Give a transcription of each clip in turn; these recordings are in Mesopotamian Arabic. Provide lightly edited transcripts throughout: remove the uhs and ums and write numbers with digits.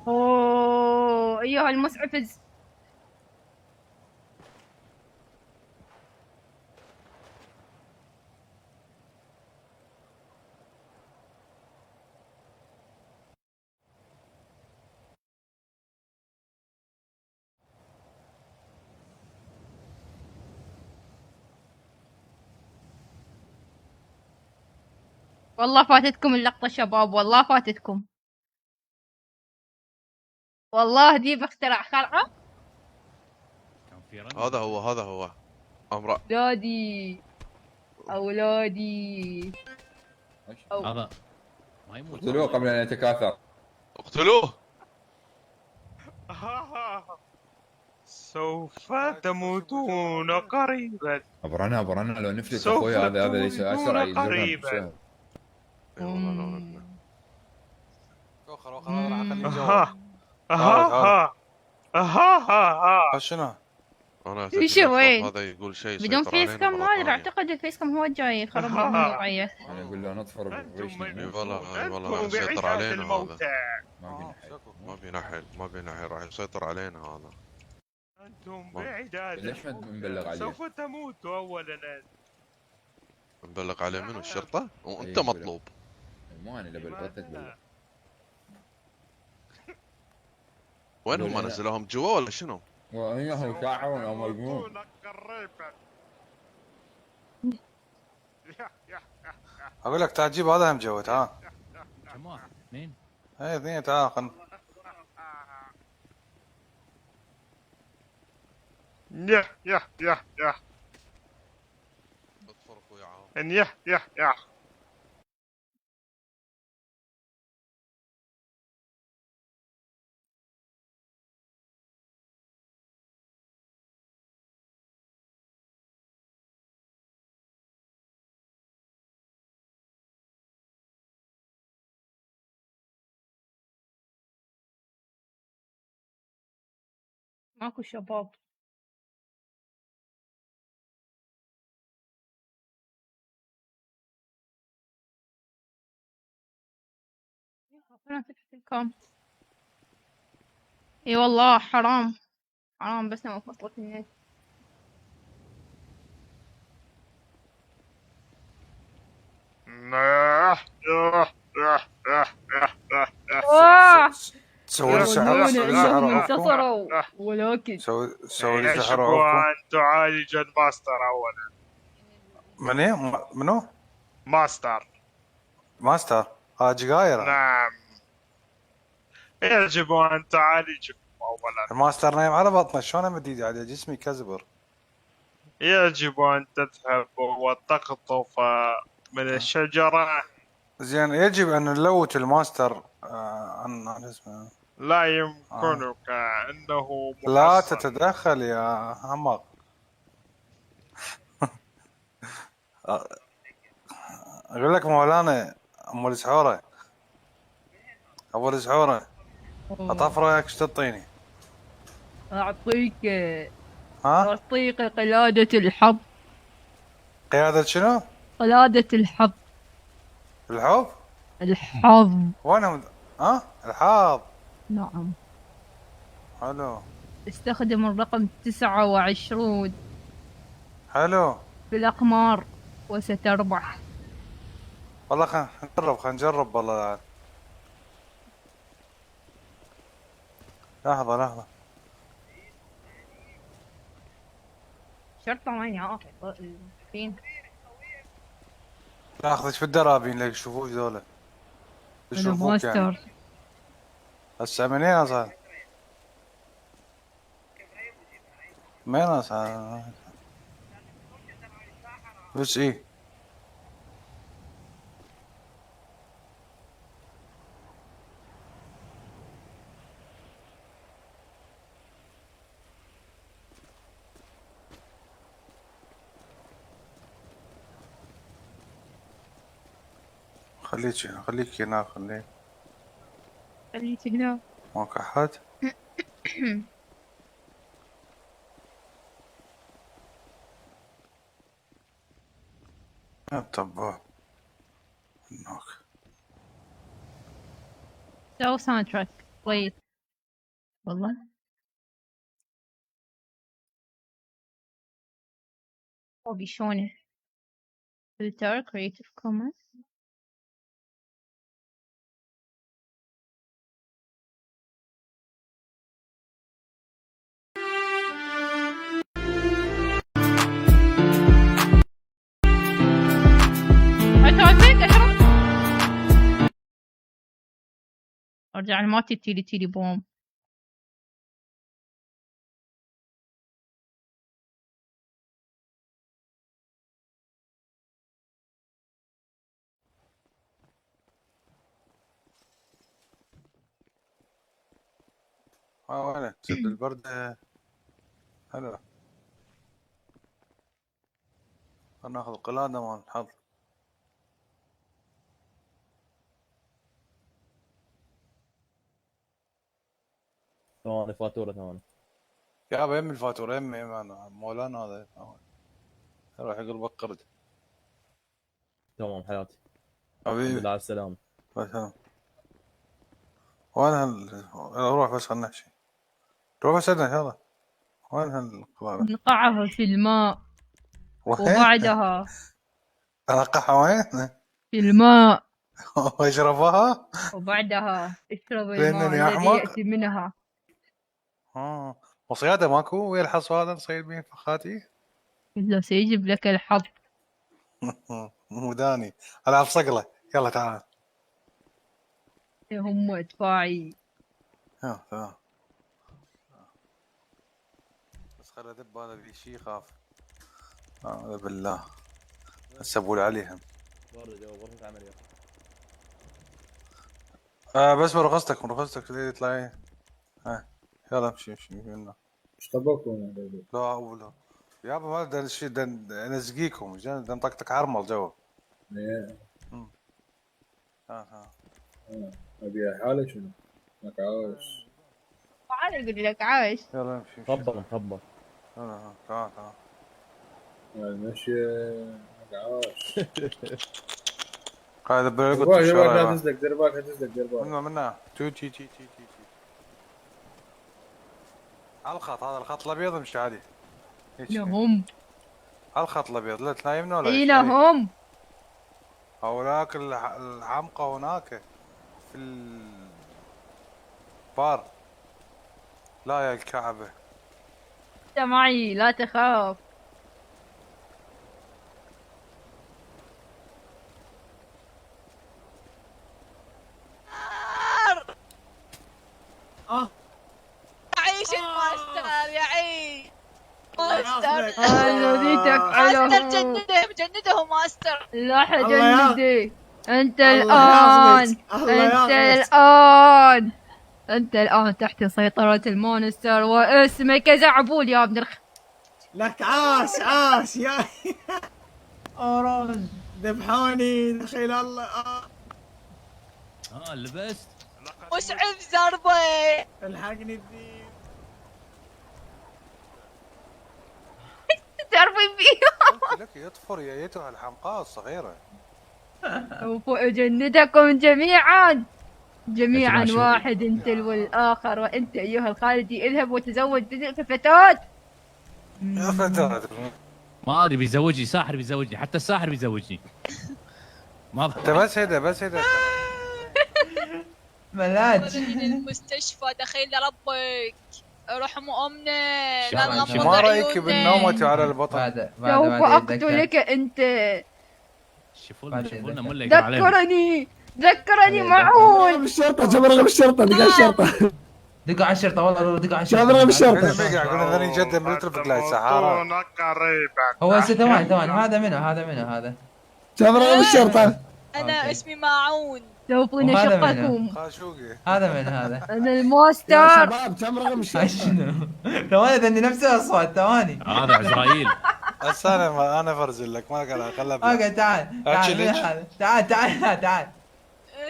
اوه ايها المسعفز. والله فاتتكم اللقطة شباب، والله فاتتكم. والله دي بخترع خلعة. هذا هو امرأ. أولادي أولادي هذا ما يموت. اقتلوه قبل ان يتكاثر. اقتلوه. سوف تموتون قريبا. ابرنا لو نفلت سوف اخوي هذا ليس تموتون اسرع يجرنا قريبا. بالشهر. اي والله لو نفلت. وخر راح اخليه يجاوب. اها اها اها شنو؟ انا ايش تدري اخاف وين؟ هذا يقول شيء بدون يسيطر فيس علينا كم ما مرة ادري، ثانية. اعتقد الفيس كم هو الجاي يخرب لي الموضوعية. انا اقول له نطفر بالريش اي أنتم والله راح يسيطر بعثات علينا هذا. الموتى. ما بينحل راح يسيطر علينا هذا. أنتم بعداد ليش ما نبلغ عليه؟ سوف تموتوا أولا. نبلغ عليه منو؟ الشرطة؟ وانت أي مطلوب. مو انا اللي بلغتك بلغ. وين هم نزلوهم جوا ولا شنو؟ وانه شاعر او مجنون. اقول لك تعال جيب هذا هم جوا. تعال. كم واحد؟ اثنين؟ اي اثنين. تعال خل. يا اطفر اخوي عاو. ان يا ماكو شباب. ربنا فتحت الكام. اي والله حرام حرام، بس لما فصلت النت. تسوي لي سحر. يظنون تسوي لي انهم سحر اخوكم. انتصروا ولكن سوي لي سحر يجب اخوكم. أن تعالج الماستر أولا. من ايه؟ منو؟ ماستر. ماستر. جقاير. نعم، يجب أن تعالجه أولا. الماستر نايم على بطنه، شلون امد ايدي عليه؟ جسمي كزبر. يجب أن تذهب وتقطف من الشجرة. زين يجب ان نلوث الماستر عن اسمه. لا يمكنك إنه لا محصن. تتدخل يا حمق. اقول لك مولانا ام السحوره. ابو السحوره اطفره ايش تعطيني؟ اعطيك ها؟ اعطيك قلادة الحظ. قيادة شنو؟ قلادة الحظ. الحب؟ الحظ. وين الحاض. نعم. حلو. استخدم الرقم 29 حلو. في الأقمار وستربح. والله خلينا نجرب والله. لحظة. شرطة وين يا أخي؟ فين؟ ناخذك في الدرابين لك يشوفوك ذولا. يشوفوك يعني. هسه منين اصلا؟ منين اصلا؟ بس ايه؟ خليك هنا خليك هنا. ماك احد. طب هناك. سو ساوند تراك طيب والله. هو شلونه فلتر كريتيف كومنز. ارجع لماتي تيلي بوم. وين سد البرد. حلو. خلنا ناخذ القلادة مال الحظ. ثواني فاتورة ثواني. يابا يمي الفاتورة يمي انا مولانا هذا. روح يقلبك قرد. تمام حياتي. حبيبي. الحمد لله على السلامة. بس وين روح بس خلنا نحشي. روح بس عندنا يلا. وين هالقلادة؟ نقعها في الماء وبعدها انقعها وين؟ في الماء واشربها؟ وبعدها اشرب لأنني الماء الذي أحمق؟ يأتي منها. وصيادة ماكو ويا الحص هذا نصيد بيه فخاتي؟ إلا سيجيب لك الحظ. مو داني العب صقله. يلا تعال. هم ادفاعي. تمام. بس خلي ادب هذا في شيء يخاف. اعوذ بالله. هسه ابول عليهم. غرفة عملية. بس مرخصتك تطلعي. يلا امشي منه. ايش طبقكم؟ لا ولا يابا ما بدنا شيء نزقيكم بدنا نطقطق عرمل جوا. ايه ها ابي حالة شنو؟ لك عاوش. تعال اقول لك عايش. يلا امشي. خبر. تعال. المشي لك عاوش. هذا درباك بلقط لا تزلق درباك. منا تي على الخط. هذا الخط الابيض امشي عادي. هم على الخط الابيض. لا تنايمنا ولا اين هم؟ هناك الحمقى هناك في البار. لا يا الكعبة. انت معي لا تخاف. يعيش الماستر يعيش ماستر. الذي تفعله ماستر جندهم ماستر. لا حجندي. انت الان تحت سيطرة المونستر واسمك زعبول يا ابن لك عاش يا أورانج ذبحوني دخيل الله. لبست مسعف زربة. الحقني الدين. تعرفين فيه. لك يطفر يا ايتها الحمقاء الصغيرة. وأجندكم جميعا واحد تلو الآخر. وأنت أيها الخالدي اذهب وتزوج تلك الفتاة. يا فتاة ما ادري بيزوجني ساحر بيزوجني حتى الساحر بيزوجني. ما انت بس هيدا ملاج من المستشفى دخيل ربك ارحموا امنا لا نغمض ما رايك عيوننا. بالنومة على البطل؟ سوف اقتلك انت. شوفوا لنا ملا يقرا علينا. ذكرني معون. بالشرطة جاب رقم الشرطة دق على الشرطة. دقوا على الشرطة والله دقوا على الشرطة. جاب رقم الشرطة. قلنا ذني جدا من ترفق لا السحارة. هو هسه ثواني هذا منو هذا جاب رقم الشرطة. انا اسمي معون. سوف نشقكم. خاشوقي. هذا من هذا. انا يا الماستر. شباب جاب رقم الشرطة. شنو؟ ثواني ذني نفس الاصوات ثواني. هذا عزرائيل. هسه انا فرزل لك ما قال خلها اوكي تعال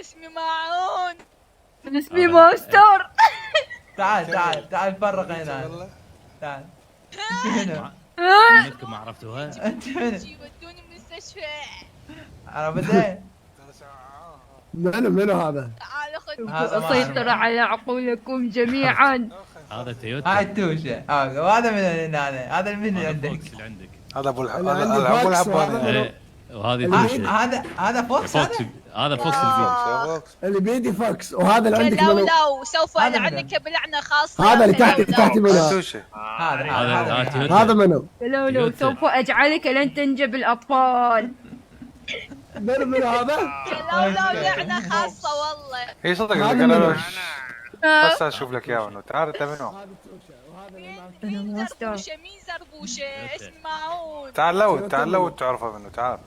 اسمي معون. اسمي ماستر. تعال فرق هنا. تعال. منكم ما عرفتوها. انت منو؟ ودوني المستشفى. عرفت ايه؟ منو هذا؟ تعال خذ أسيطر على عقولكم جميعا. هذا تويوتا. هاي التوشه وهذا من هنا هذا من اللي عندك فوكس اللي عندك. هذا ابو اللي عندي ابو فاكس الحباني. وهذا إيه، وهذه تويوتا. هذا فوكس فوكس. هذا فوكس البيت. اللي بيدي فاكس، وهذا اللي عندك منو؟ لولو سوف هذا ألعنك بلعنة خاصة. هذا اللي تحت لولو. تحت منو؟ توشه. هذا تويوتا. هذا منو؟ لو تويوتا. سوف أجعلك لن تنجب الأطفال. منو هذا؟ لولو لعنة خاصة والله. اي صدق هذا قال منو؟ له بس اشوف لك اياه منو. تعال انت منو؟ مين زربوشة مين زربوشة اسمعون. تعال لو تعرفه منو. تعال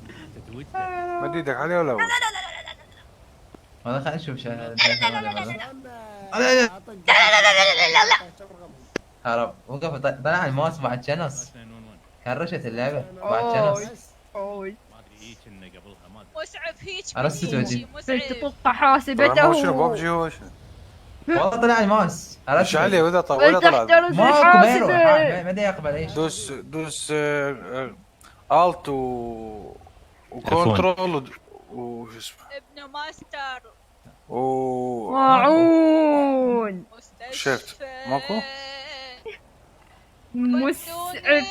مد ايدك عليه ولا هو؟ والله خلينا نشوف شو هذا. وقف طلع الماوس بعد شنص. كرشت اللعبه بعد شنص. أوي. ما ادري هيك انه قبلها ما ادري. مسعف هيك عرست وجهي. مسعف. فلتطق هو حاسبته. شنو ببجي هو شنو؟ والله طلع الماوس. ايش عليه ولا طلع؟ ولتحترس ماكو بيرو الحاسبة. ما يقبل ايش. دوس الت وكنترول وش اسمه ابن ماستر. ماعون. شفت ماكو؟ مسعف.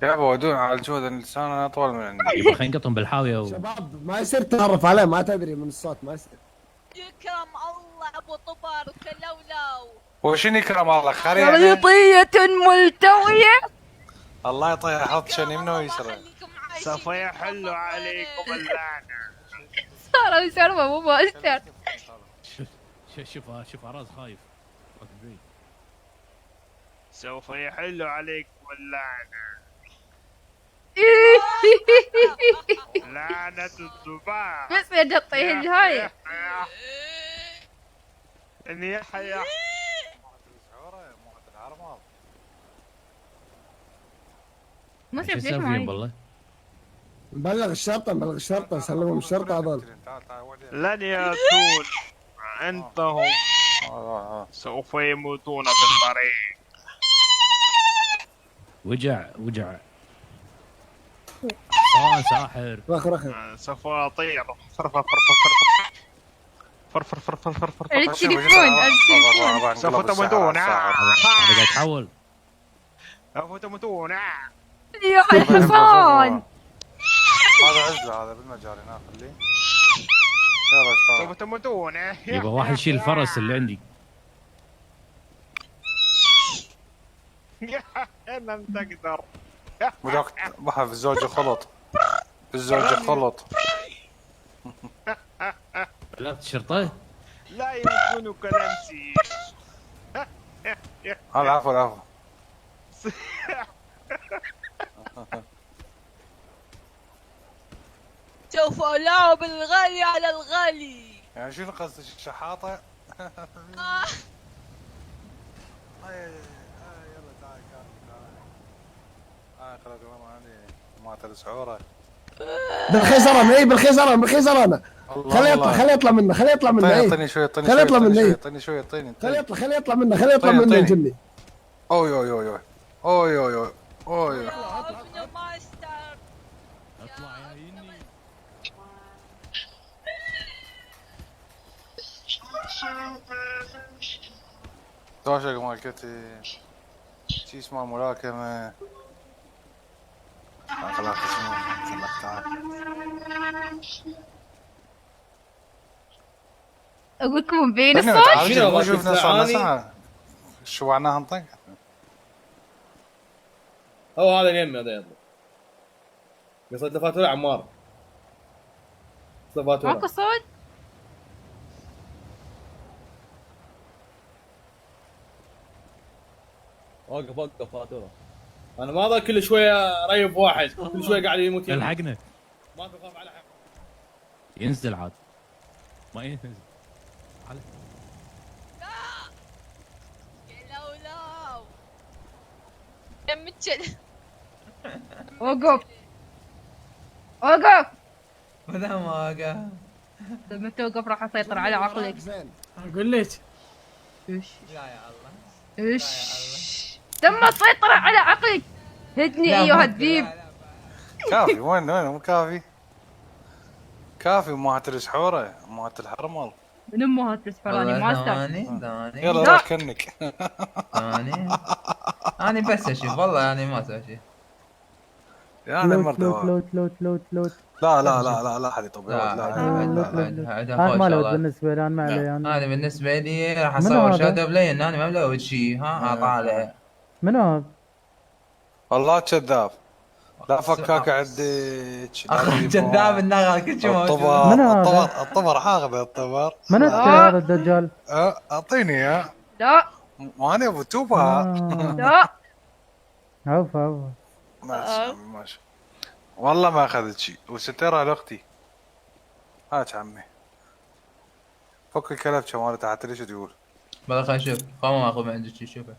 يا ابو ودون على الجهد اللسان انا اطول من عندي. يبا خلينا نقطهم بالحاويه شباب ما يصير تعرف عليه، ما تدري من الصوت، ما يصير. يكرم الله ابو طبر وكلولو. وشنو يكرم الله خير يعني؟ خريطية ملتوية. الله يطيح حط شني منه ويسره. خليكم عايشين. سوف يحل عليكم اللعنة. صار سربة مو مؤثر. شوف راس خايف. سوف يحل عليكم اللعنة. لعنة الذباب. بس يا طيه الهاي. ان يحيى. مسعف شو ليش تسوي فيهم معي؟ والله؟ نبلغ الشرطة سلمهم الشرطة هذول. لن يأتون. انتهم سوف يموتون في الطريق. وجع ساحر. رخ سوف اطير. فرفر التليفون. سوف تموتون. هذا قاعد يتحول. سوف تموتون. يا الحصان. هذا عزله هذا بالمجاري خليه. يلا سوف تموتون. يبا واحد يشيل الفرس اللي عندي. لن تقدر. وذاك بحر في الزوجة خلط. بلغت الشرطه. لا يمكنك لمسي. العفو سوف ألاعب الغالي على الغالي. يعني شنو قصدك الشحاطة؟ يلا تعال خلاص ما عندي ما تلس عوره. بالخيزرانة، اي بالخيزرانة. خليه يطلع منه اي. اعطيني شوي خليه يطلع منه اي. اعطيني خليه يطلع منه الجني. اوي ابن ماستر. اطلع يا يني. داشق مالكتي شي اسمه ملاكمة. خلاص اسمه تعال. اقول لكم بين الصوت. شنو شفنا صار ساعة. شو معناها نطق؟ هو هذا اليمي هذا يطلع. قصة فاتورة عمار. ماكو صوت. وقف فاتورة. انا ما ضل كل شويه ريب واحد كل شويه قاعد يموت. الحقنا. ما تخاف على حق. ينزل عاد. ما ينزل. يا لولو. يا متشل. وقف. متى ما وقف. لما توقف راح اسيطر على عقلك. اقول لك لا يا الله. ايش تم السيطرة على عقلك. هدني ايها الذيب. كافي وين مو كافي. كافي ما ترس حوره ما الحرمل. من امه هالتسحراني ماستر. ثواني يلا لا. راح كنك. ثواني. انا بس اشوف والله انا ما اسوي شيء. يعني لوت مرة لوت لوت لوت لوت لوت. لا لا لا لا لا احد يطب لا لا عاد ما لوت بالنسبة لي، انا ما علي يعني. انا بالنسبه لي راح منو اصور هذا؟ شادو بلاي ان انا ما ملوت شيء. ها طالع منو هذا؟ والله كذاب. لا فكاك عندك اخ كذاب النغر كل شيء موجود. الطبر منو هذا؟ الطبر حاخذ الطبر. من هذا الدجال؟ اعطيني اياه. لا وانا ابو توبه. لا عوف عوف. ماشي عمي ماشي. والله ما اخذت شيء وسترها لاختي. هات عمي. فك الكلبشه مالته حتى ليش تقول. بلا خلينا نشوف. قام ماخذ من عندك شوفه.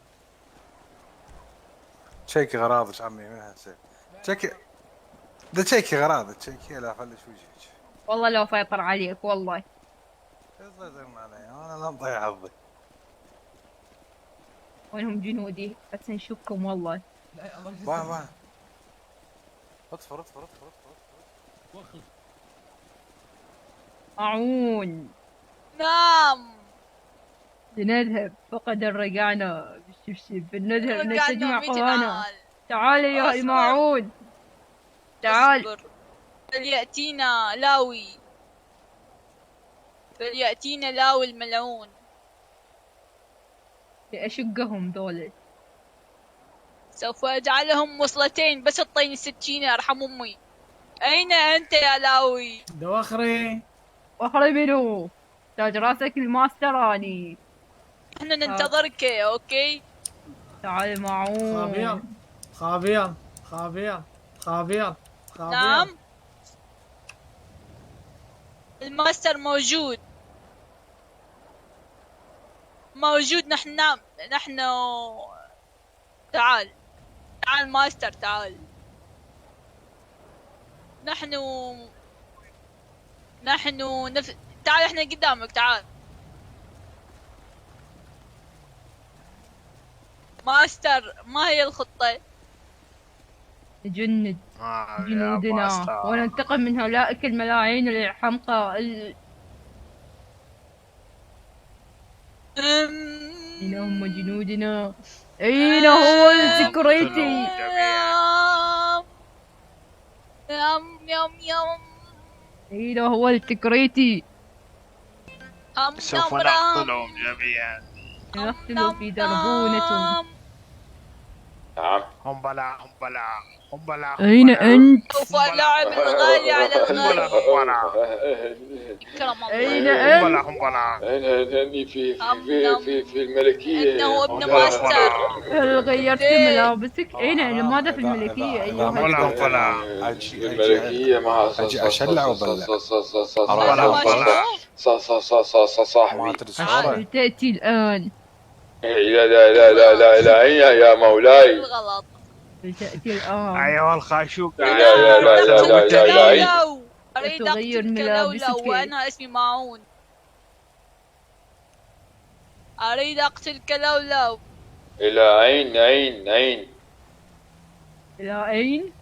تشيكي غراضك عمي من هالسيف. تشيكي ده تشيكي غراضك تشيكي لا خلي وجهك. والله لو فيطر عليك والله. يسيطرون علي انا لا مضيع حظي. وينهم جنودي؟ بس نشوفكم والله. ما اطفر. معون. نعم. بنذهب فقد الرجعنا بالشبشب بنذهب نستجمع رجعنا قوانا. تعال يا أصبر. المعون تعال. اصبر. فليأتينا لاوي. فليأتينا لاوي الملعون. لأشقهم دولة. سوف أجعلهم وصلتين بس اعطيني السكينة ارحم امي. اين انت يا لاوي؟ دواخري. واخري منو؟ تاج راسك الماستراني. احنا ننتظرك اوكي؟ تعال معون. خابير. نعم. الماستر موجود. نحن تعال ماستر تعال. تعال احنا قدامك تعال. ماستر ما هي الخطة؟ نجند جنودنا وننتقم من هؤلاء الملاعين الحمقى أين هم جنودنا؟ أين هو السكريتي؟ يم أين هو السكريتي؟ سوف نقتلهم جميعا. نقتل في دربونة. نعم. هم بلا. أين أنت؟ سوف ألعب الغالي على الغالي. كرم الله. أين أنت؟ هم بلا. أنني في الملكية. إنه ابن ماستر. هل غيرت ملابسك؟ أين لماذا في الملكية أيها؟ الملكية مع اشلع وبلع. صاحبي. تأتي الآن. لا يا مولاي. غلط. تأتي الآن. ايها الخاشوق. لا. أريد تغير أقتل ملابسك. كلولو وأنا اسمي معون. أريد أقتل كلولو. إلى أين؟ إلى أين؟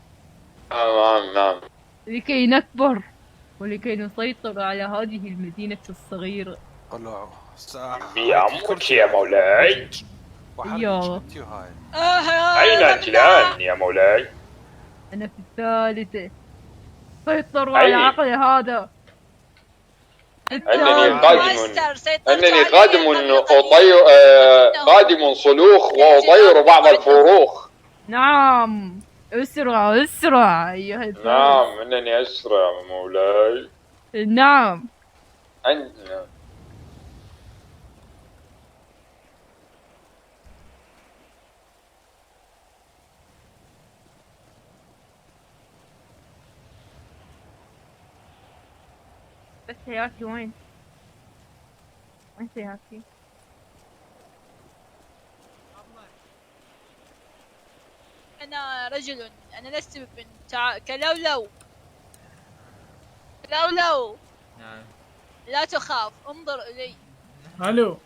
نعم. لكي نكبر ولكي نسيطر على هذه المدينة الصغيرة. بعمرك يا مولاي. يا أين أنت الآن يا مولاي؟ أنا في الثالثة. سيطروا على عقل هذا. أنني قادم صلوخ وأطير بعض الفروخ. نعم اسرع أيها الفارس. نعم أنني أسرع مولاي. نعم. بس سيارتي وين سيارتي؟ أنا رجل. أنا لست ببنت. كلولو. نعم. لا تخاف انظر إلي. الو.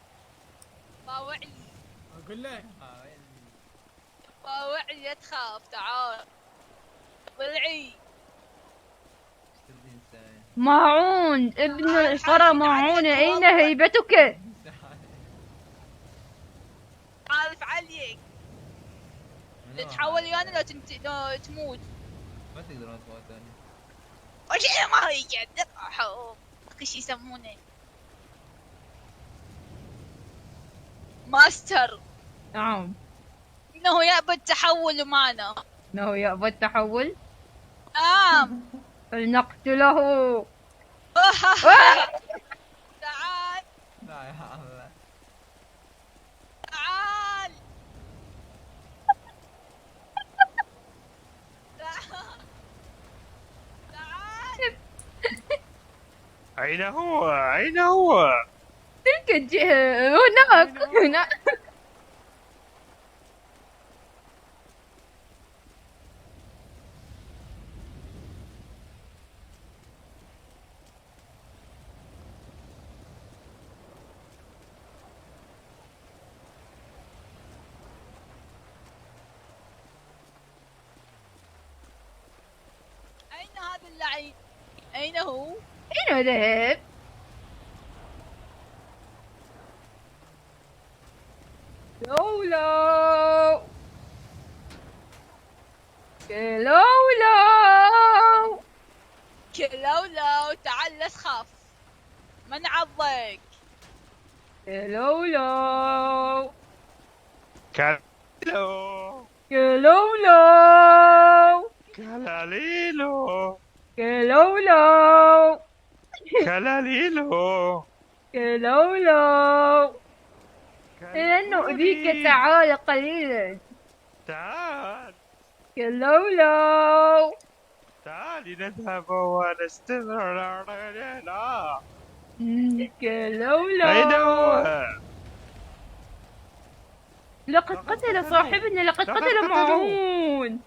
باوعي. اقول لك. باوعي لا تخاف تعال. ضلعي. ماعون ابن القرى ماعون، أين هيبتك؟ عارف عليك. تتحول ويانا لو لو تموت. ما تقدرون تموتوني. وش ما هي قاعد ايش يسمونه؟ ماستر. نعم. انه يأبى التحول معنا. إنه يأبى التحول؟ نعم. فلنقتله. تعال. لا يا الله. تعال. تعال. أين هو؟ أين هو؟ تلك الجهة، هناك. أين هذا اللعين؟ أين هو؟ أين ذهب؟ لولو لولو كلولو تعال لا تخاف. من عضك؟ لولو كالو لولو كلاليلو لولو كلاليلو لولو لن نؤذيك، تعال قليلا. تعال لولو تعالي نذهب ونستمر. لا لولو أين هو؟ لقد قتل صاحبنا، لقد قتل ماعون.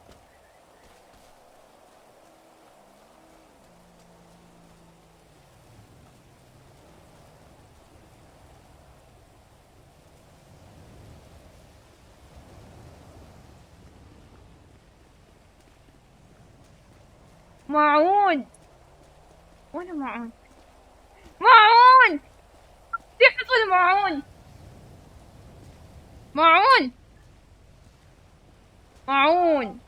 ماعون وين ماعون؟ ماعون في حصل ماعون. ماعون ماعون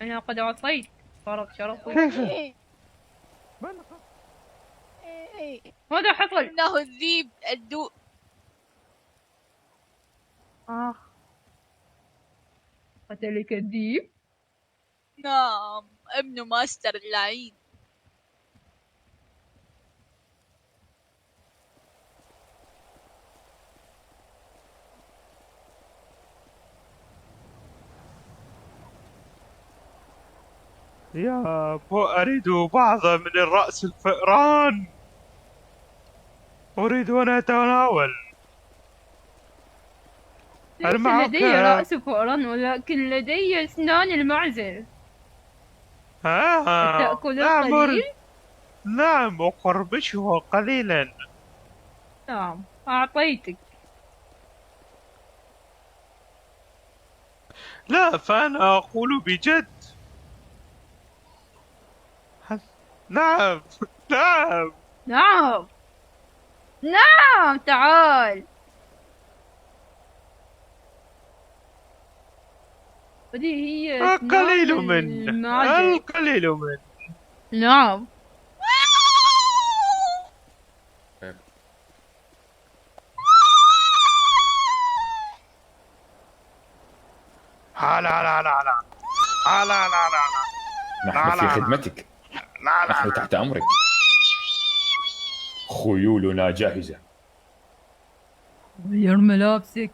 أنا قد عصيت، صارت شرفي. ماذا حصل؟ إنه الذيب الدو. قتلك الذيب؟ نعم، ابن ماستر اللعين. يا أريد بعض من الرأس الفئران. أريد أن أتناول. ليس لدي رأس فأران، ولكن لدي أسنان المعزة. تأكل القليل؟ نعم أقربشه قليلا. نعم أعطيتك. لا، فأنا أقول بجد. نعم نعم نعم نعم تعال. هذه هي القليل من المعدة. القليل من. نعم. لا لا لا لا لا لا لا لا لا. نحن في خدمتك. نحن تحت أمرك. خيولنا جاهزة. غير ملابسك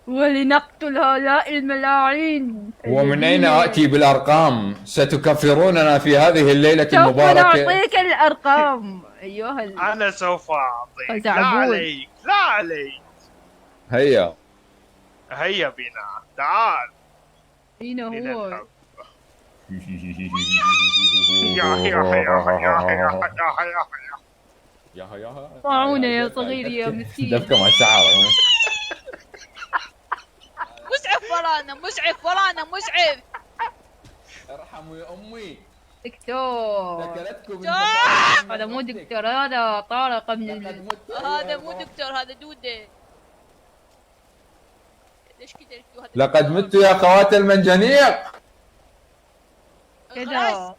ولنقتل هؤلاء الملاعين. ومن أين آتي بالأرقام؟ ستكفروننا في هذه الليلة المباركة. سوف نعطيك الأرقام أيها أنا سوف أعطيك. لا تعبون. عليك لا عليك. هيا هيا بنا، تعال. أين هو؟ يا طاعونا يا صغير يا مسكين. دفكة مع شعر. مسعف ورانا، مسعف ورانا، مسعف. ارحموا يا أمي. دكتور ذكرتكم هذا مو دكتور، هذا طارق من هذا مو دكتور، هذا دودة. ليش كذا هذا لقد مت يا خوات المنجنيق. كذا.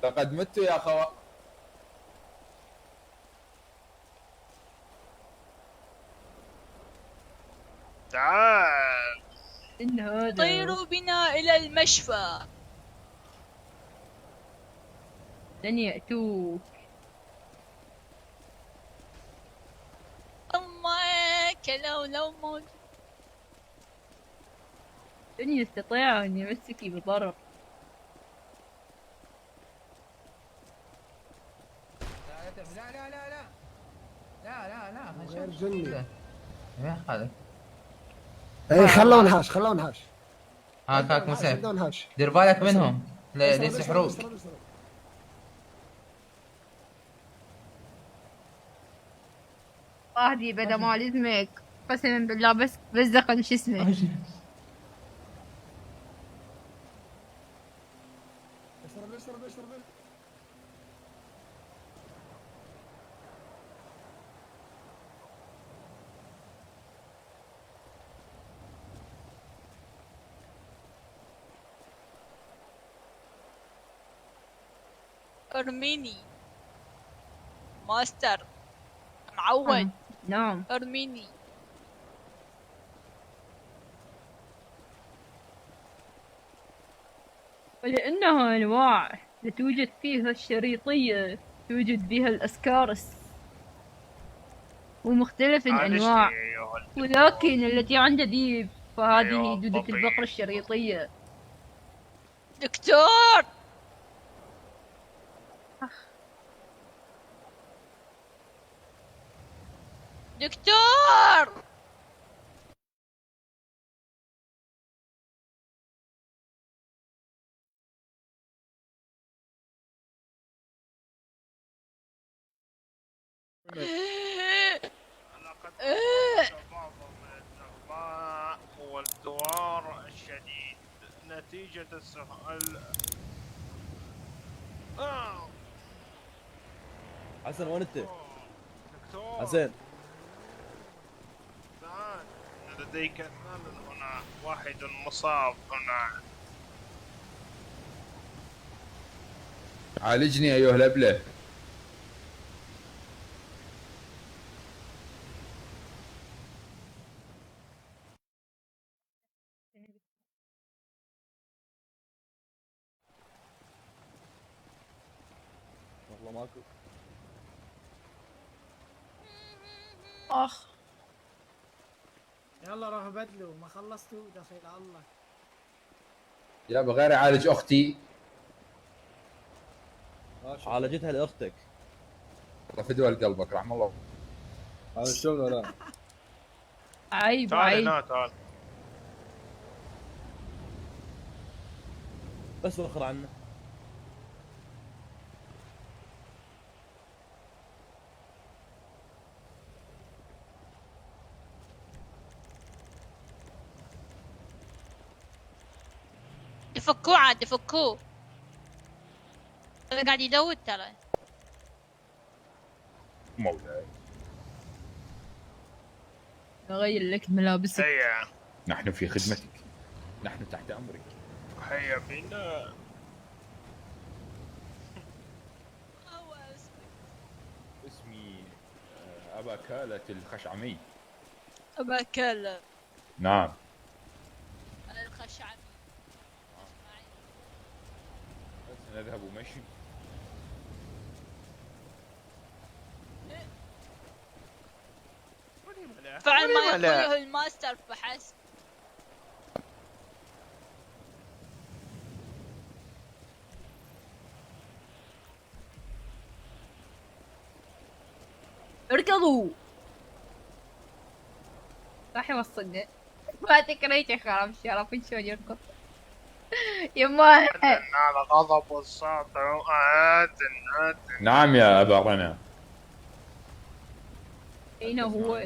لقد مت يا خوات. تعال. إن هذا طيروا بنا إلى المشفى. لن يأتوك. أمك لو موجود. لن يستطيع أن يمسك بضرر. لا لا لا لا لا لا لا غير جني. يا هذا اي خلوه انهاش، خلوه انهاش. هاك مسيف، خلوه انهاش. دير بالك منهم لا يسحروك. واحدي بدا مال اسمك قسما بالله بس دقن شو اسمه. أرميني ماستر معود. نعم. أرميني. ولأنها أنواع توجد فيها الشريطية، توجد بها الأسكارس ومختلف الأنواع، ولكن التي عند ذيب فهذه دودة البقر الشريطية. دكتور دكتور بعض من النقاء والدوار الشديد نتيجة السؤال. حسن وين انت؟ دكتور حسن تعال، لديك هنا واحد مصاب هنا. عالجني ايها الابله. والله ماكو. أخ يلا روحوا بدلوا، ما خلصتوا دخيل الله. يا بغير اعالج اختي. عالجتها لاختك. الله فدوى قلبك رحم الله. هذا شلون ولا؟ عيب تعال عيب. هنا تعال. بس وخر عنه. دفكوه عاد دفكوه. هذا قاعد يدود ترى. مولاي أغير لك ملابسك. هيا نحن في خدمتك، نحن تحت امرك. هيا بنا. اسمي ابا كالة الخشعمي. أبا كلا نعم. الخشعمي. نذهب مشي. فعل ما يقوله الماستر فحسب. اركضوا. راح يوصلنا. ما تكريت يا خراب الشرف شلون يركض. يما على غضب الساطع. نعم يا ابا رنا. اين هو؟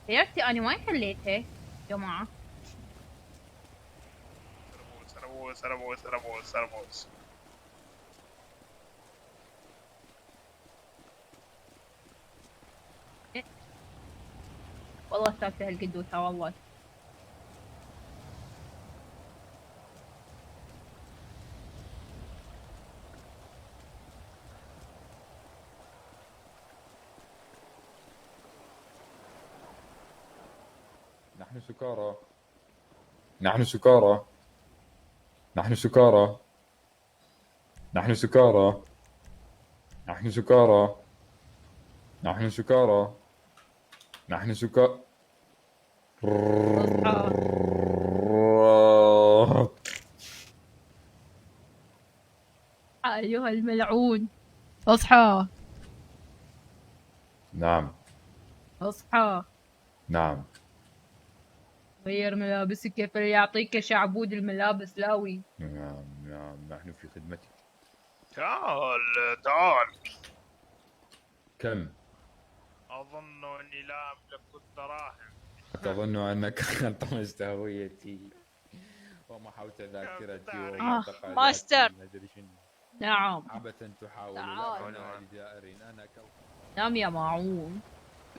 سيارتي انا وين خليتها جماعة؟ سربوس. والله سالفة هالقدوسة والله. نحن سكارى. نحن سكارى. نحن سكارى. نحن سكارى. نحن سكارى. نحن سكارى. نحن سكارى. ايها الملعون اصحى. نعم. اصحى. نعم. غير ملابسك كيف يعطيك شعبود الملابس لاوي. نعم نعم نحن في خدمتك. تعال. كم؟ أظن أني لا أملك الدراهم. أتظن أنك طمست هويتي ومحوت ذاكرتي ماستر. نعم. عبثا تحاول تعال. لدائر أنا نعم يا معون.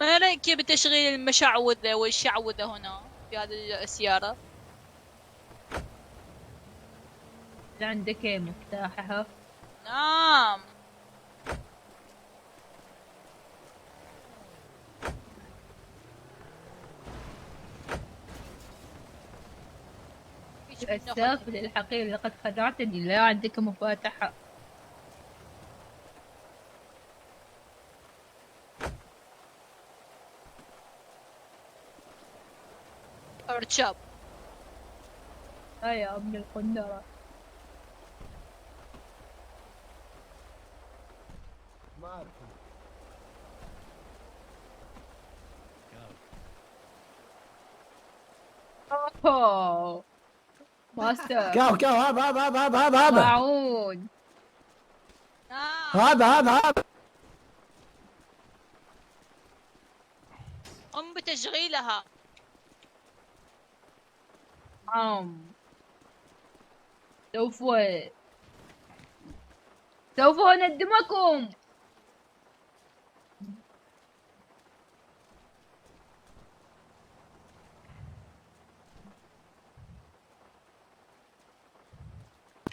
ما رأيك بتشغيل المشعوذة والشعوذة هنا في هذه السيارة؟ عندك مفتاحها؟ نعم. السافل الحقير لقد خدعتني، لا عندك مفاتحة. ارتشاب. يا ابن القندرة. ما أعرف. اوه ماستر. كاو هذا معون. هذا قم بتشغيلها. سوف أندمكم.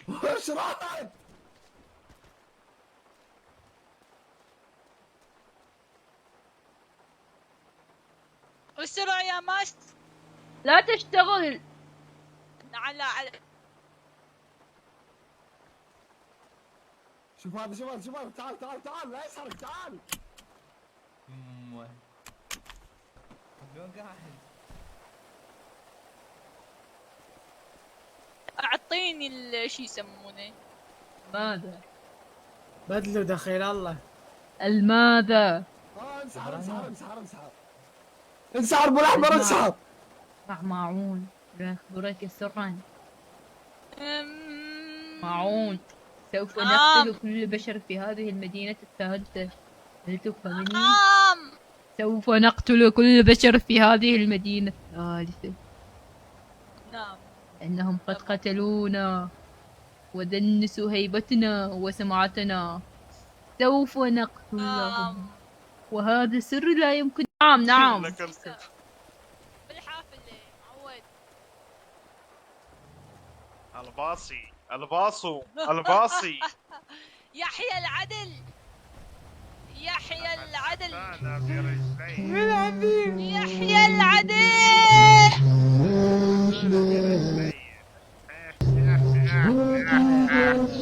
وش رايك؟ اسرع يا ماست. لا تشتغل. على شوف هذا تعال لا يسحرك تعال. شلون قاعد؟ اعطيني شي يسمونه. ماذا؟ بدلوا دخيل الله. الماذا؟ انسحر ابو الاحمر انسحر. مع معون أخبرك سرا. معون سوف نقتل كل بشر في هذه المدينة الثالثة. هل تفهمني؟ سوف نقتل كل بشر في هذه المدينة الثالثة. نعم. إنهم قد قتلونا ودنسوا هيبتنا وسمعتنا. سوف نقتلهم وهذا سر لا يمكن. نعم. بالحافلة معود. الباصي. يحيى العدل. يحيى العدل. يحيى العدل.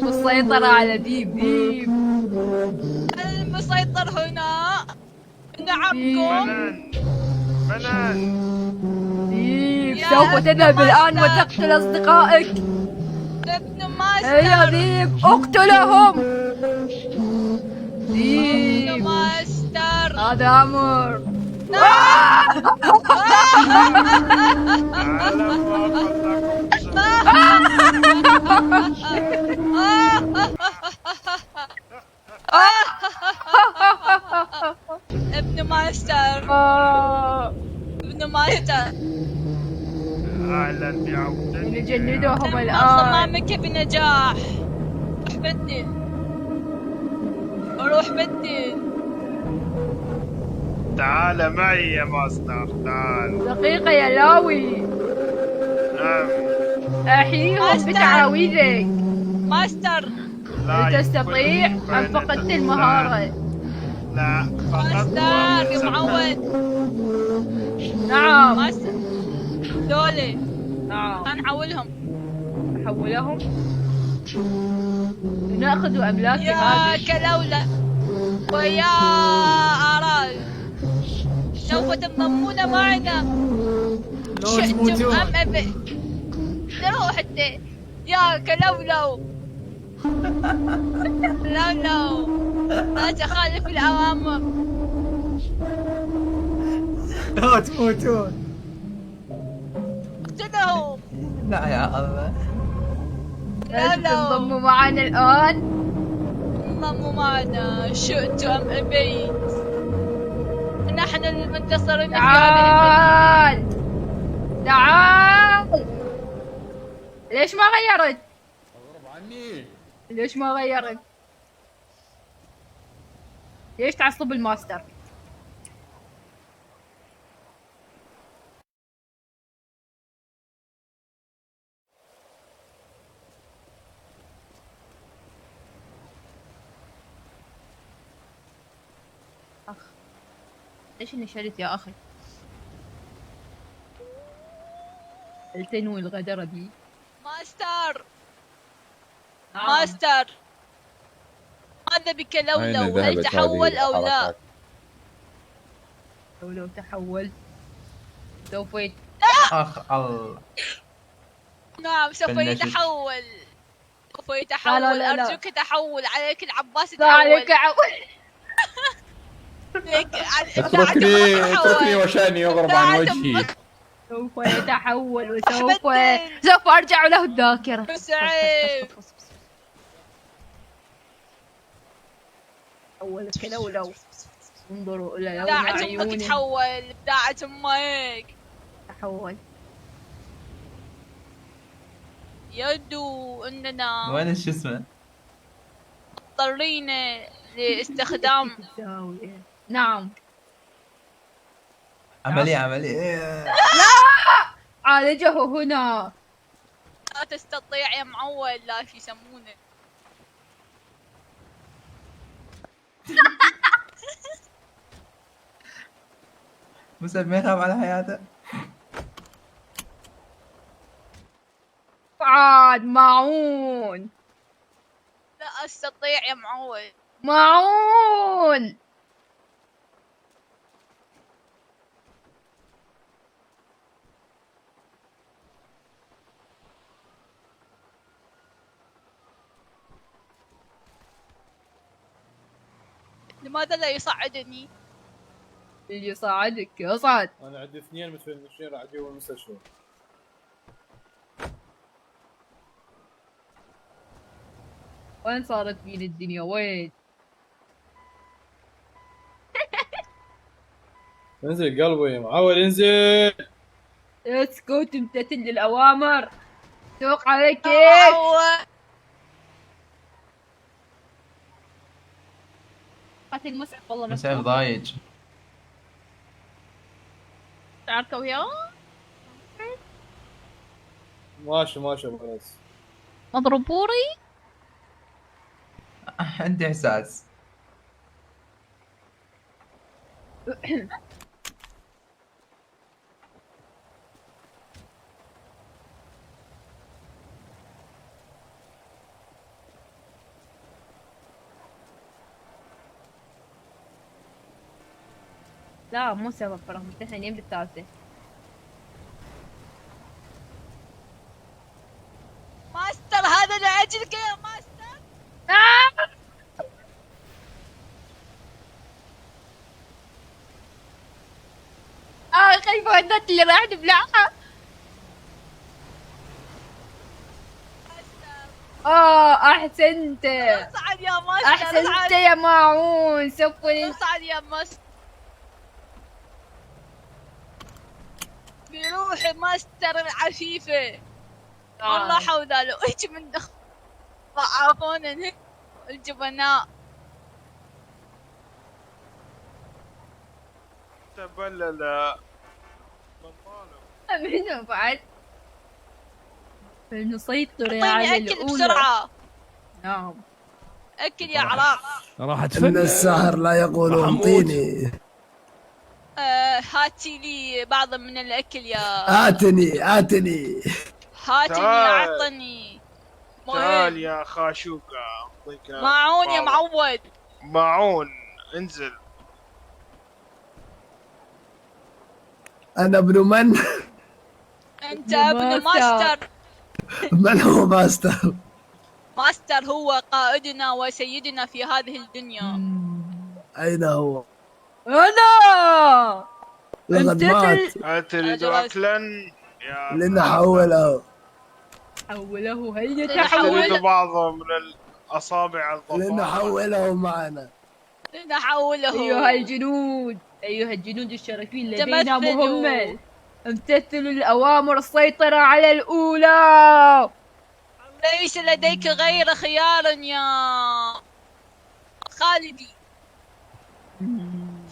مسيطرة على ديب. المسيطر هنا. نعمكم. ديب سوف تذهب الآن وتقتل أصدقائك. ابن ماستر. هيا ديب اقتلهم. ابن ماستر. هذا أمر. ابن ماستر. ابن ماستر. اهلا بعودتك. نجندهم الآن. صمامك بنجاح. روح بدل. روح بدل. تعال معي يا ماستر، تعال. دقيقة يا لاوي. نعم. أحييهم بتعاويذك. ماستر. هل تستطيع أم فقدت المهارة؟ لا، ماستر يا معود. نعم. ماستر دولي. نعم. نحولهم. نحولهم. نأخذ أملاك يا هذه. كلولة ويا آرال سوف تنضمون معنا. شئتم أم أبي. تروح انت يا كلولو. لولو لا تخالف الأوامر. لا تموتون. اقتلوا. لا يا الله. لازم تنضموا معنا الآن. انضموا معنا شئت أم أبيت. نحن المنتصرين في هذه تعال تعال. ليش ما غيرت؟ ليش ما غيرت؟ ليش تعصب الماستر؟ أخ ليش اني شريت يا اخي؟ هل تنوي الغدر بي؟ ماستر. ماستر ماذا بك لولو؟ هل تحول أو لا؟ لو تحول سوف اخ الله. نعم سوف يتحول. سوف يتحول. لا لا لا. أرجوك تحول. عليك العباس عليك اتركني وشاني يغرب عن وجهي. سوف يتحول وسوف أرجع له الذاكرة. سعيد. تحول كلولو. انظروا إلى لون ابداعة عيوني. امك تحول. ابداعة امك. تحول. يبدو اننا وين شو اسمه؟ مضطرين لاستخدام. نعم. عملية. لا عالجه هنا. لا تستطيع يا معول. لا شو يسمونه. مسلم ما يخاف على حياته. عاد معون. لا استطيع يا معول. معون. لماذا لا يصعدني؟ اللي يصعدك يصعد. انا عندي 2 متفنشين راح اجيبهم المستشفى. وين صارت فيني الدنيا وين؟ انزل قلبي يا معود انزل. اسكت امتثل للأوامر. سوق عليك كيف؟ قتل مسعف والله نفسه. مسعف ضايج. تعرفوا وياه؟ ماشي خلاص. مضربوري؟ عندي احساس. لا مو سبب فرح متهنين بالثالثة. ماستر هذا لأجلك يا ماستر. خايفة النت اللي راح نبلعها. احسنت. اصعد يا ماستر. احسنت يا معون. سوف اصعد يا ماستر. روحي ماستر العفيفة. والله حوذا لو ايش من ضعافون الجبناء. تبلل منو بعد؟ فلنسيطر على اعطيني اكل بسرعة. نعم. اكل يا عراق. راحت إن الساحر لا يقول أعطيني. هاتي لي بعض من الاكل يا آتني هاتني تعال. اعطني. تعال يا خاشوقة أعطيك معون يا معود. معون انزل. أنا ابن من؟ انت ابن ماستر. من هو ماستر؟ ماستر هو قائدنا وسيدنا في هذه الدنيا. أين هو؟ أنا لقد مات. هل تريد أكلا؟ لنحوله. حوله. هيا تريد تحول. بعض من الأصابع الضفاف؟ لنحوله معنا. لنحوله. أيها الجنود، أيها الجنود الشرفين، لدينا تمثلوا. مهمة. امتثلوا الأوامر، السيطرة على الأولى. ليس لديك غير خيار يا خالدي،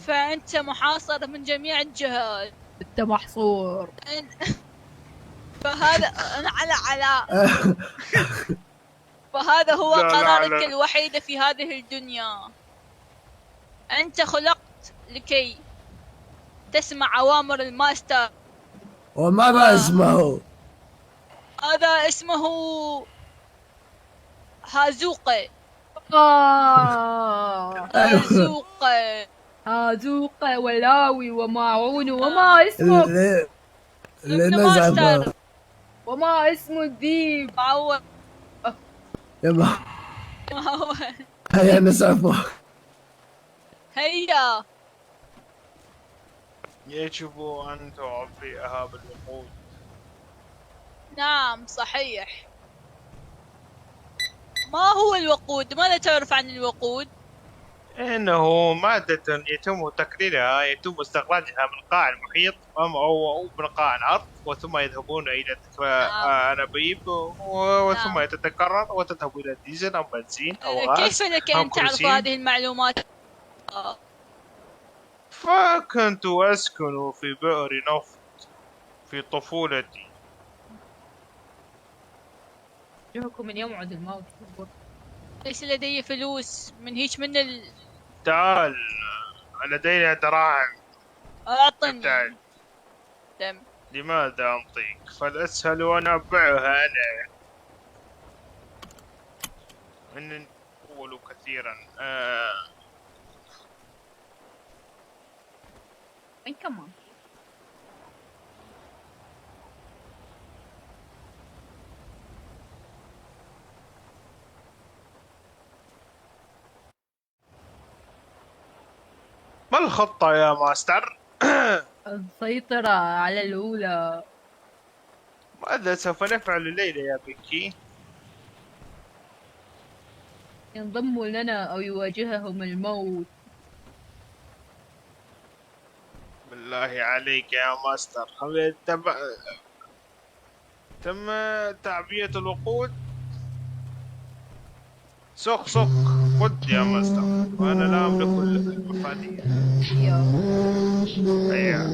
فأنت محاصر من جميع الجهات. أنت محصور. فهذا فهذا هو قرارك الوحيد في هذه الدنيا. أنت خلقت لكي تسمع أوامر الماستر. وماذا اسمه؟ هذا اسمه هازوقة. هازوقة ولاوي وماعون. وما اسمه؟ لنزعفه. وما اسم الذيب؟ معود. يبا هيا نزعفه. هيا. يجب أن تعبئها بالوقود. نعم صحيح. ما هو الوقود؟ ماذا تعرف عن الوقود؟ إنه مادة يتم تكريرها، يتم استخراجها من قاع المحيط أو من قاع الأرض، وثم يذهبون إلى أنابيب وثم تتكرر وتذهب إلى ديزل أو بنزين أو غاز. كيف لك أن تعرف هذه المعلومات؟ فكنت أسكن في بئر نفط في طفولتي. يومكم من يوعد الموت. ليس لدي فلوس من هيك من تعال لدينا دراهم. أعطني. دم. لماذا أعطيك؟ فالأسهل أن أبيعها أنا. إنني أقول كثيرا. وين كمان؟ ما الخطة يا ماستر؟ السيطرة على الأولى. ماذا سوف نفعل الليلة يا بيكي؟ ينضموا لنا أو يواجههم الموت. بالله عليك يا ماستر، تم تعبئة الوقود. سخ خذ يا ماستر، وأنا لا أملك المفاتيح. هيا.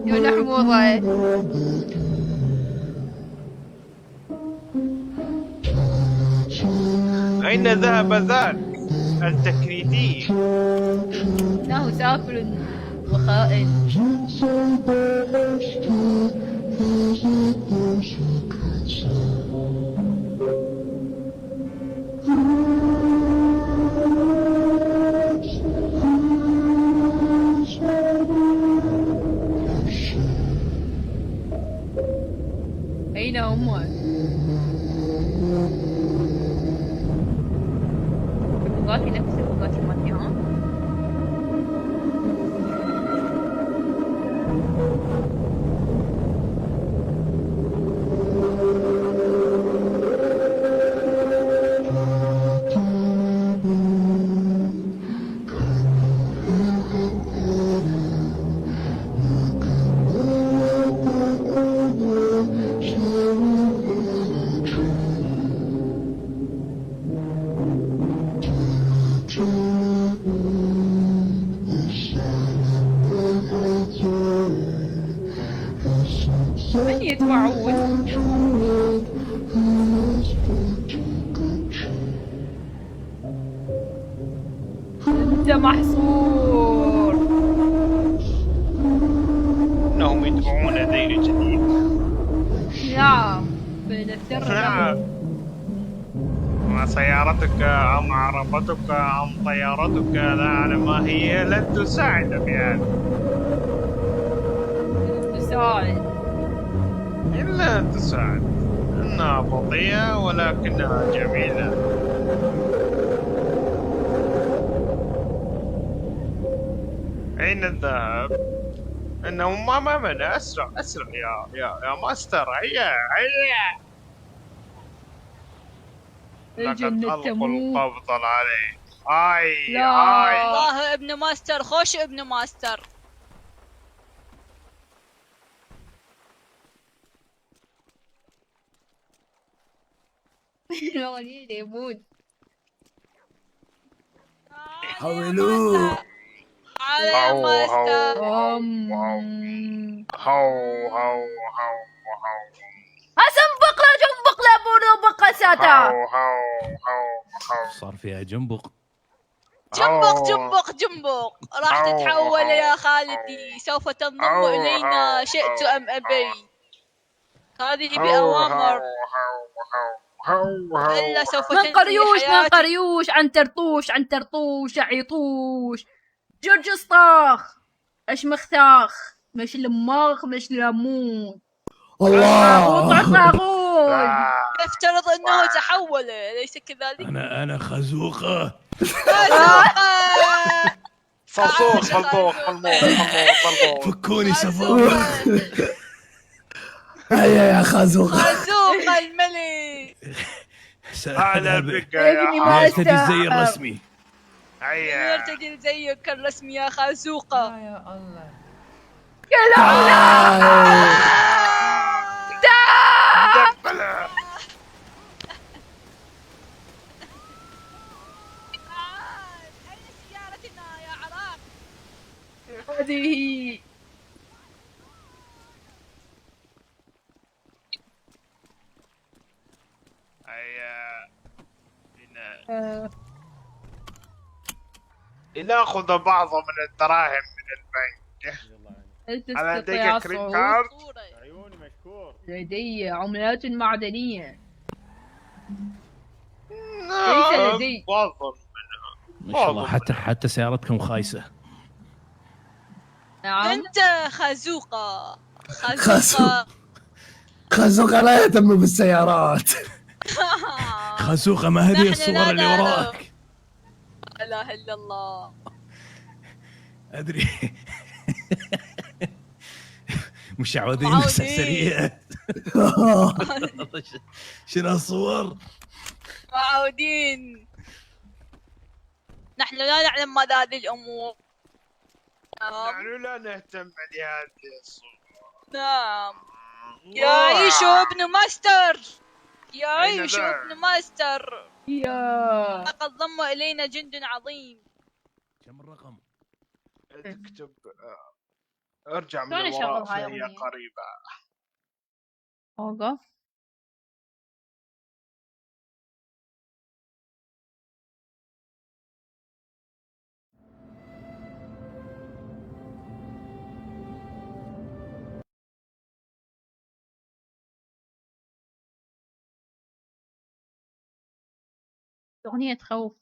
يا حموضة. أين ذهب ذاك التكريتي؟ إنه سافل وخائن. أين هم؟ بغاتي نفس بغاتي مالتي ها؟ يدفعون. انت محصور. انهم يتبعون دين جديد. نعم بنفسر نعم. ما سيارتك أم عربتك أم طيارتك لا أعلم ما هي لن تساعد في هذا. تساعد. إلا أن تساعد. إنها بطيئة ولكنها جميلة. أين الذهب؟ إنه ما أمامنا. أسرع أسرع يا ماستر. هيا هيا. لقد ألقوا القبض عليه. آي لا. آي. والله ابن ماستر خوش ابن ماستر. الوليد يموت. حولوه. على ماستر. أسنبق لا جنبق لا بنبق ساتا. صار فيها جنبق. جنبق راح تتحول يا خالتي. سوف تنضم إلينا شئت أم أبي. هذه بأوامر. إلا سوف من تنتهي قريوش من حياتي. قريوش عن ترطوش عن ترطوش عيطوش جورج اسطاخ اش مختاخ مش لماخ مش ليمون الله. طاغوت. افترض أنه تحول أليس كذلك؟ انا خازوقه. صلصوخ صلصوخ فكوني صفوخ. هيا يا خازوق. خازوق الملك. هلا بك يا يرتدي الزي الرسمي. هيا. يرتدي زيك الرسمي يا خازوقة. يا الله. دبلة. أين سيارتنا يا عراق؟ هذه هيا. لنأخذ بعض من الدراهم من البنك. هل لديك كريم كارد؟ عيوني مشكور. لدي عملات معدنية. نعم. ليس لدي. معظم ما شاء الله حتى سيارتكم خايسة. نعم. أنت خازوقة. خازوقة لا يهتم بالسيارات. خازوقة ما هذه نحن الصور لا اللي نعلم. وراك؟ لا إله إلا الله. أدري. مشعوذين مسحسريات. شنو الصور؟ معودين. نحن لا نعلم ماذا هذه الأمور. نحن لا نهتم بهذه الصور. نعم. يعيش ابن ماستر. يعيش أين ذا؟ ابن ماستر. يا لقد ضم إلينا جند عظيم. كم الرقم؟ اكتب. ارجع من شلون الوراء أشغل هاي فهي الأغنية؟ قريبة. اوقف. أغنية تخوف.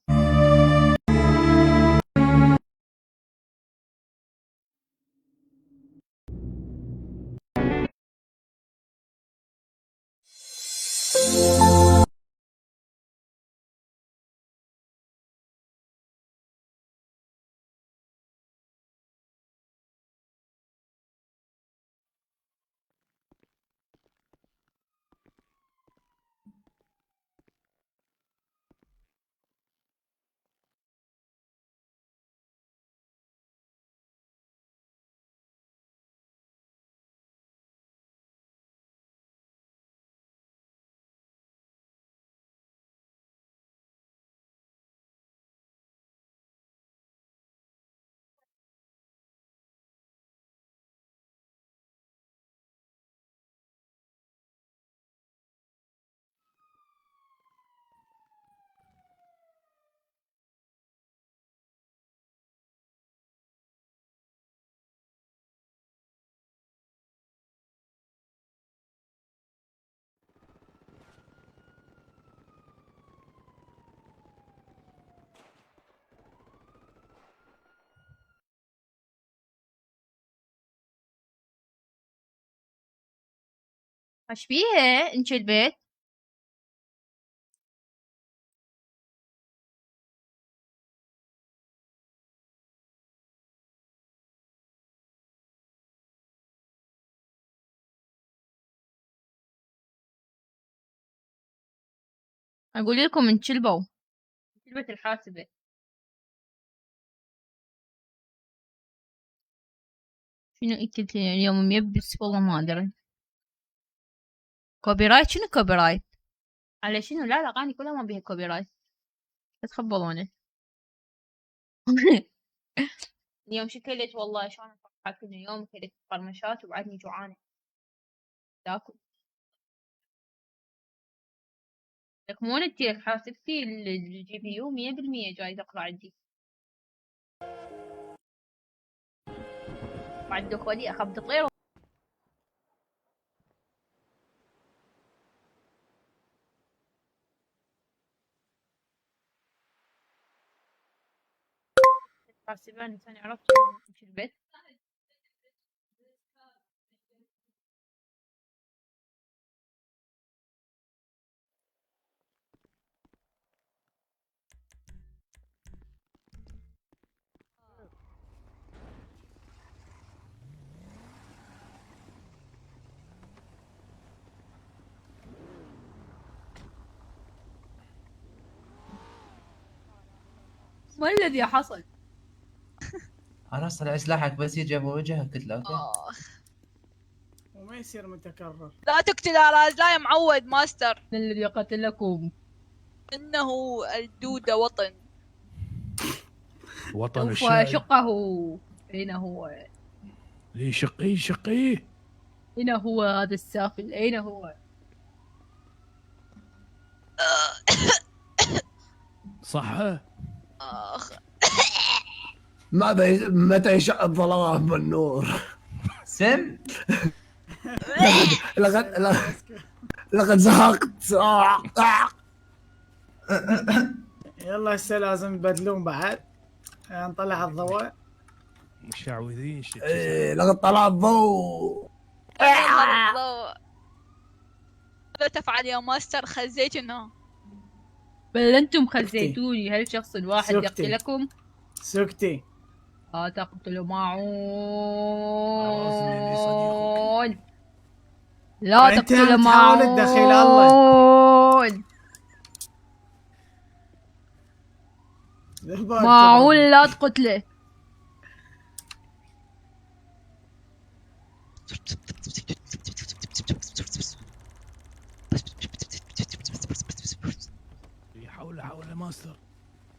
ايش بيها انت البيت؟ اقول لكم انشلبوا شلبت الحاسبة. شنو اكلت اليوم ميبس والله ما ادري. كوبي رايت؟ شنو كوبي رايت؟ على شنو؟ لا الاغاني كلها ما بيها كوبي رايت، لا تخبلوني. اليوم شكلت والله شلون فرحت انه اليوم كلت قرمشات وبعدني جوعانة تاكل. لك مو انتي حاسبتي الجي بي يو 100% جاي تقرا عندي. بعد دخولي اخبط غيره. حاسباني ثاني عرفت في البيت. ما الذي حصل؟ انا اصلا سلاحك بس يجي ابو وجهك قلت له اوكي. وما يصير متكرر. لا تقتل اراز، لا يا معود ماستر. من الذي قتلكم؟ انه الدودة وطن. وطن الشاي. شقه. أين هو؟ ليه شقيه شقيه؟ أين هو هذا السافل؟ أين هو؟ صح. متى يشع الظلام والنور؟ سم. لقد زهقت. يلا هسه لازم يبدلون بعد. نطلع الضوء. مشعوذين لقد طلع الضوء. ماذا تفعل يا ماستر؟ خزيتنا. بل أنتم خزيتوني. هل شخص واحد يقتلكم؟ سكتي. لا تقتلوا معون. لا تقتلوا معون. تدخل الله. معون لا تقتله. حول ماستر.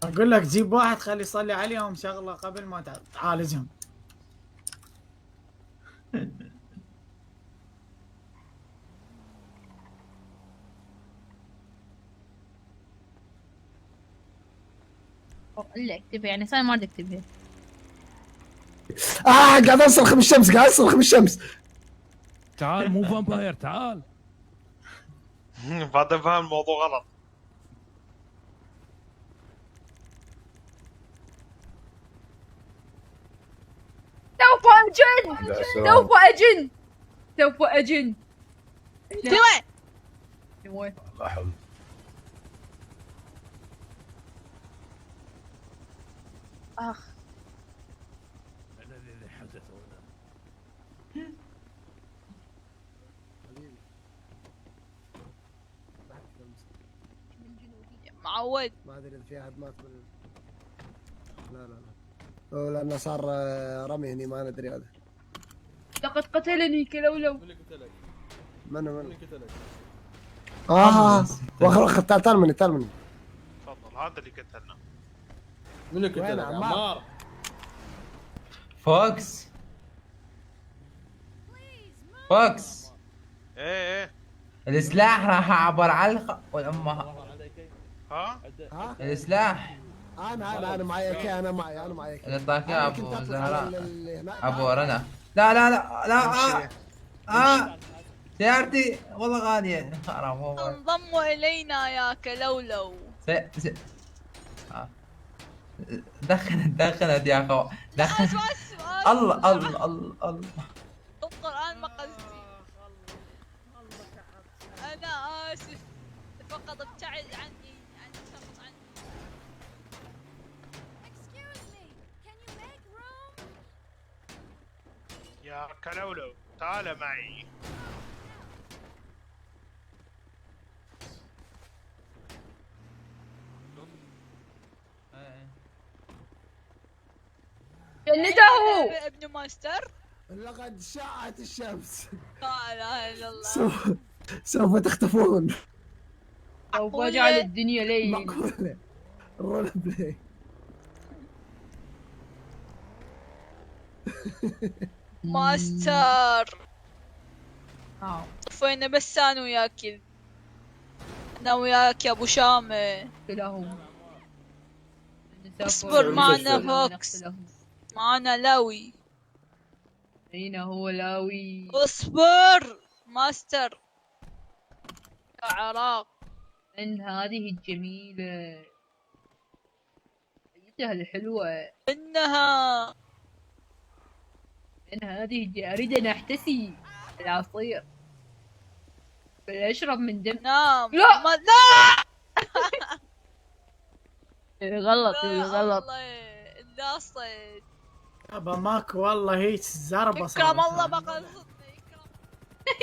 اقول لك جيب واحد خلي يصلي عليهم شغله قبل ما تعالجهم. اللي اكتبها يعني صار ما بدي اكتبها. قاعد اصرخ بالشمس، قاعد اصرخ بالشمس. تعال مو فامباير تعال. بعد فهم الموضوع غلط. سوف أجن. سوف أجن. سوف أجن. في وين؟ في وين؟ لا حول. أخ. الذي حدث هنا. معود. ما ادري اذا في احد مات لا هو لانه صار رمي هني ما ندري هذا. لقد قتلني كلولو. من اللي قتلك؟ واخر تعال مني تفضل هذا اللي قتلنا. من اللي قتلك؟ عمار. فوكس. فوكس. ايه السلاح راح اعبر علقه والامها. ها؟ السلاح. انا معي انا معي اللي طاك ابو زهراء ابو رنا. لا سيارتي والله غاليه. انضموا الينا يا كلولو. دخلت يا اخو دخلت. الله القرآن ما قصدي. آسف، فقط ابتعد عني، فقط عني. يا كلولو تعال معي. جنده. ابن ماستر. لقد شعت الشمس. لا اله الا الله. سوف تختفون. سوف اجعل الدنيا ليل. معقولة. رول بلاي. ماستر نعم. طفينا بس انا وياك، انا وياك يا ابو شامة. لهم. اصبر معنا فوكس، معنا لاوي. أين هو لاوي؟ اصبر ماستر يا عراق. من هذه الجميلة؟ أيتها الحلوة. إنها من هذه أريد أن أحتسي العصير بل أشرب من دم. نعم. لا لا غلط لا غلط. الله انلاصت. ابا ماكو والله هيك زربه صارت. اكرم الله ما قصدني.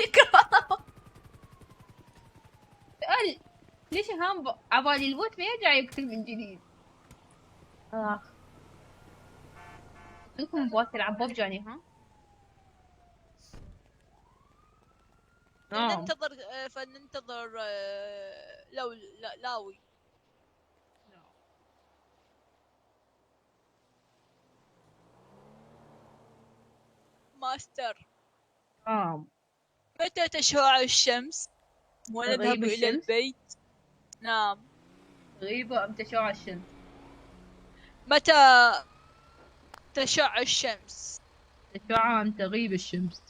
إكرام. سؤال، ليش هام عبالي البوت ما يرجع يقتل من جديد؟ عندكم بوت تلعب ببجاني ها؟ فلننتظر لاوي. ماستر متى تشع الشمس ونذهب إلى البيت؟ نعم. غيبة أم تشع الشمس؟ متى تشع الشمس؟ تشع أم تغيب الشمس؟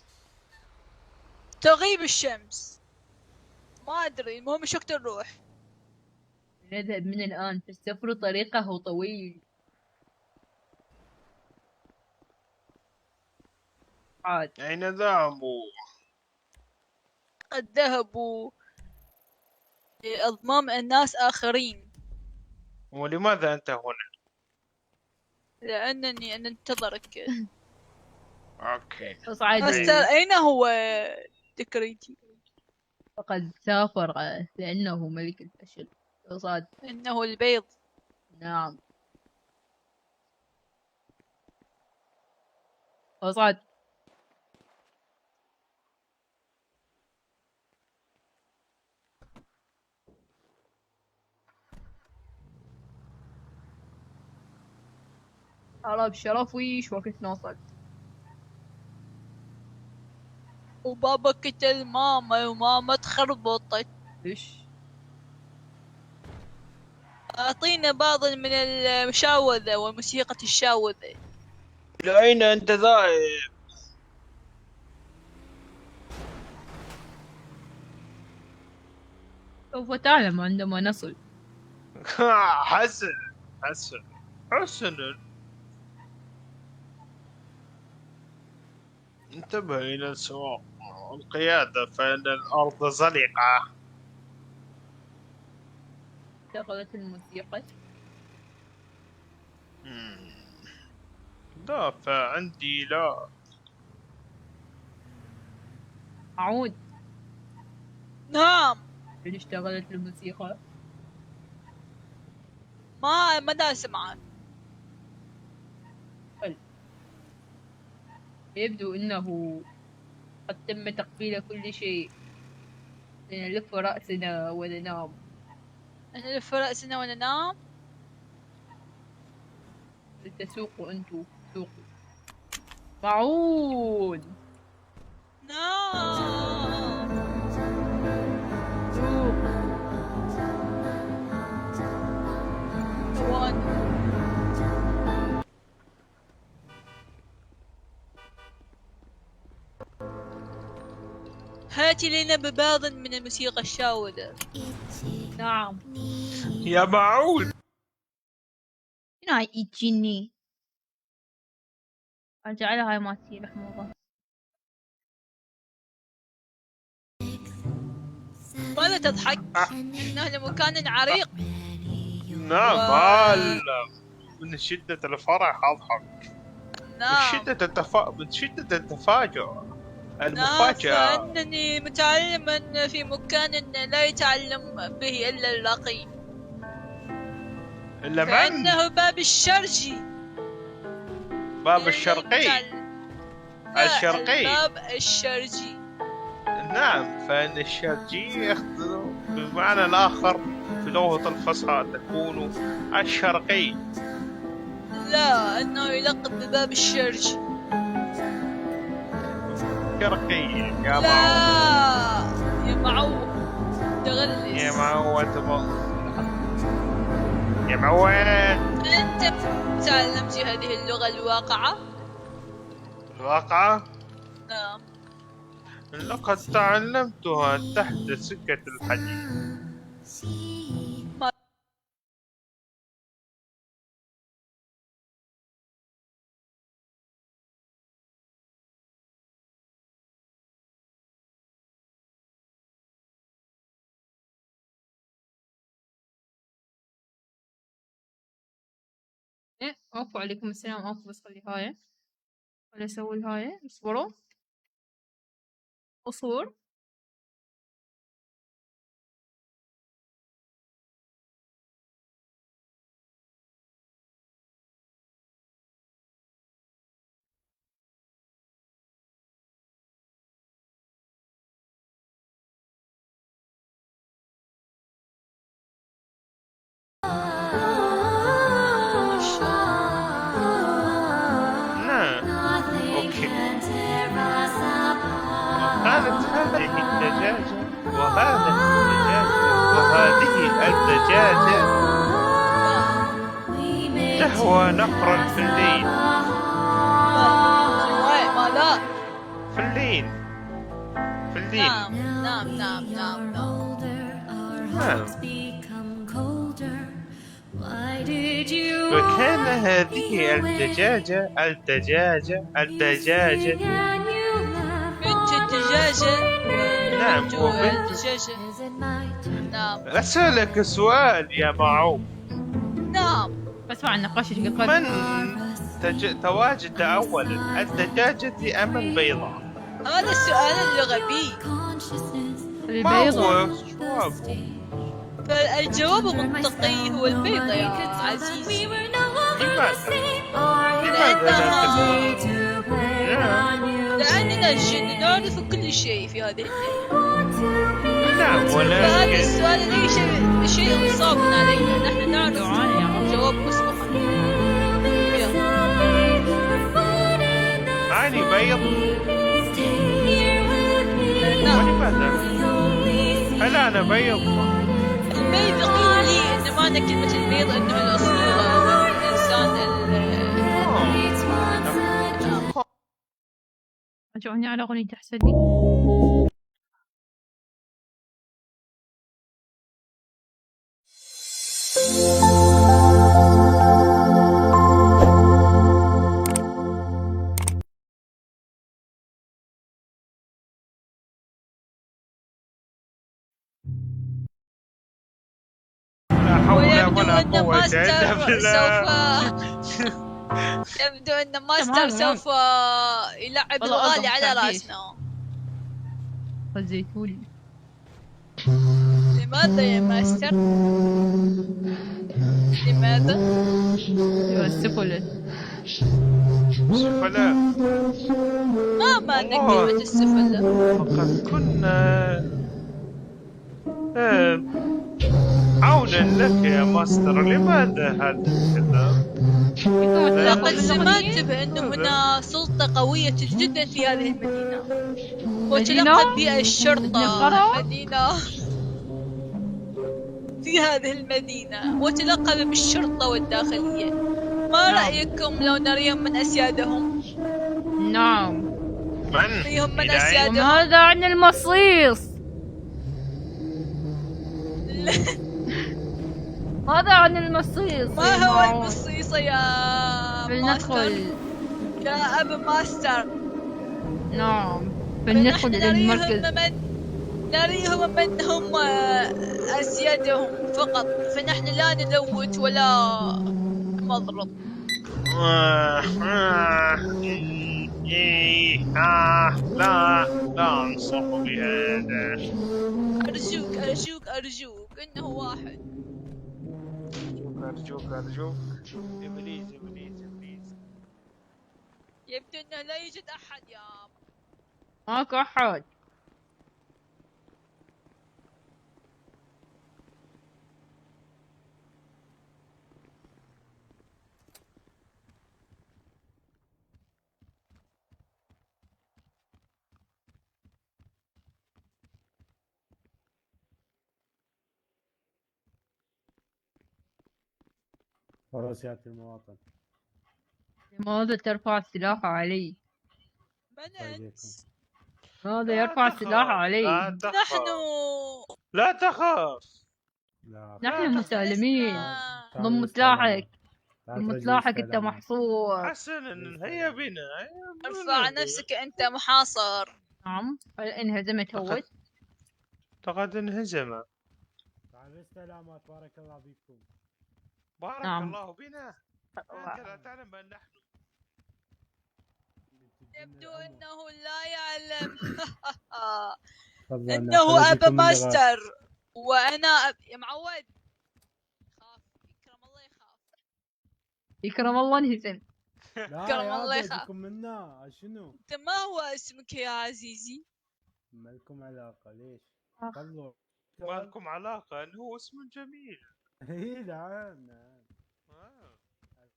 تغيب الشمس. ما أدري، المهم شو وقت نروح؟ نذهب من الآن، فالسفر طريقه طويل. عاد أين ذهبوا؟ قد ذهبوا لأضمام الناس آخرين. ولماذا أنت هنا؟ لأنني أنتظرك. أوكي. ماستر أين هو دكريتي؟ فقد سافر لأنه ملك الفشل. وصاد إنه البيض. نعم. وصاد هلا بشرف. ويش وقت نوصل؟ وبابا قتل ماما وماما تخربطت. ليش؟ أعطينا بعض من المشاوذة والموسيقى الشاوذة. لأين أنت ذاهب؟ سوف تعلم عندما نصل. حسن حسن حسن. انتبه إلى السواق والقيادة فإن الأرض زلقة. اشتغلت الموسيقى؟ لا فعندي لا. أعود. نعم. هل اشتغلت الموسيقى؟ ما دا سمعت. يبدو أنه قد تم تقفيل كل شيء. لنلف رأسنا وننام. نلف رأسنا وننام؟ تسوقوا أنتوا، سوقوا. معون. نعم. هاتي لنا ببعض من الموسيقى الشاوذة. نعم. يا معون. هنا يجيني. أرجع لها هاي مالتي محموضة. ماذا تضحك؟ إنه لمكان عريق. نعم هلا من شدة الفرح أضحك. نعم. من شدة التفاجؤ. نعم، المفاجأة. فإنني متعلما في مكان لا يتعلم به إلا الرقي. إلا من؟ فإنه باب الشرقي. باب الشرقي. الشرقي. الباب الشرقي. نعم، فإن الشرقي بمعنى الآخر في لغة الفصحى تكون الشرقي. لا، إنه يلقب بباب الشرقي. شرقي يا لا يا معوض تغلس. يا معوض يا معوض. أنت تعلمت هذه اللغة الواقعة؟ الواقعة؟ نعم. لقد تعلمتها تحت سكة الحديد. اوفو عليكم السلام. اوفو بس خلي هاي ولا اسوي الهاي. اصبروا اصبر. كانت هذه الدجاجة وهذه الدجاجة تهوى نقرا في الليل. ماذا؟ في الليل. في الليل. نعم. وكان هذه الدجاجة بنت الدجاجة. نعم الدجاجة. نعم. أسألك سؤال يا معو. نعم. بسمع النقاش ايش قال. من تواجد أولا، الدجاجة أم البيضة؟ هذا السؤال الغبي. البيضة. فالجواب المنطقي هو البيضة يا عزيزي. لأننا الجن نعرف كل شيء في هذه الليلة. نعم، ولكن فهذا السؤال ليس شيء صعب علينا. نحن نعرف جواب مسبقا. أعني بيض. نعم. ولماذا؟ هل أنا بيض؟ البيض قيل لي إن معنى كلمة البيض أنه الأسطورة والإنسان رجعوني على أغنية أحسن لي. يبدو أن ماستر سوف يلعب الغالي على رأسنا. خزيتولي. لماذا يا ماستر؟ لماذا؟ السفلة. السفلة. ما معنى كلمة السفلة؟ وقد كنا عونا لك يا ماستر. لماذا هذا الكلام؟ لقد سمعت بأن هنا سلطة قوية جدا في هذه المدينة، وتلقب بها الشرطة المدينة في هذه المدينة، وتلقب بالشرطة والداخلية. ما رأيكم لو نريهم من أسيادهم؟ نعم. نريهم من أسيادهم. وماذا عن المصيص؟ ماذا عن المصيص؟ ما هو المصيص يا فلندخل يا أبو ماستر؟ نعم، فلندخل إلى المركز. نريهم من هم أسيادهم فقط، فنحن لا نلوت ولا نضرب. لا أنصح بهذا. أرجوك إنه واحد. أرجوك. إبليس. يبدو أنه لا يوجد أحد يا ماكو أحد. ورسيات المواطن. لماذا ترفع السلاح علي؟ من ماذا يرفع السلاح علي؟ لا تخاف. نحن مسالمين. ضم سلاحك. ضم سلاحك، انت محصور. حسنا، هيا بنا. ارفع نفسك، انت محاصر. نعم. هل انهزمت هوت؟ لقد انهزم. بالسلامة، بارك الله بكم. بارك نعم. الله بنا. أنت لا تعلم أن نحن يبدو أنه لا يعلم. تفضل، إنه أبا ماستر وأنا يا معود. خاف، يكرم الله يخاف. يكرم الله انهزم. يكرم الله يخاف. منا شنو؟ أنت ما هو اسمك يا عزيزي؟ ما لكم علاقة، ليش؟ ما لكم علاقة، أنه هو اسم جميل. اي نعم.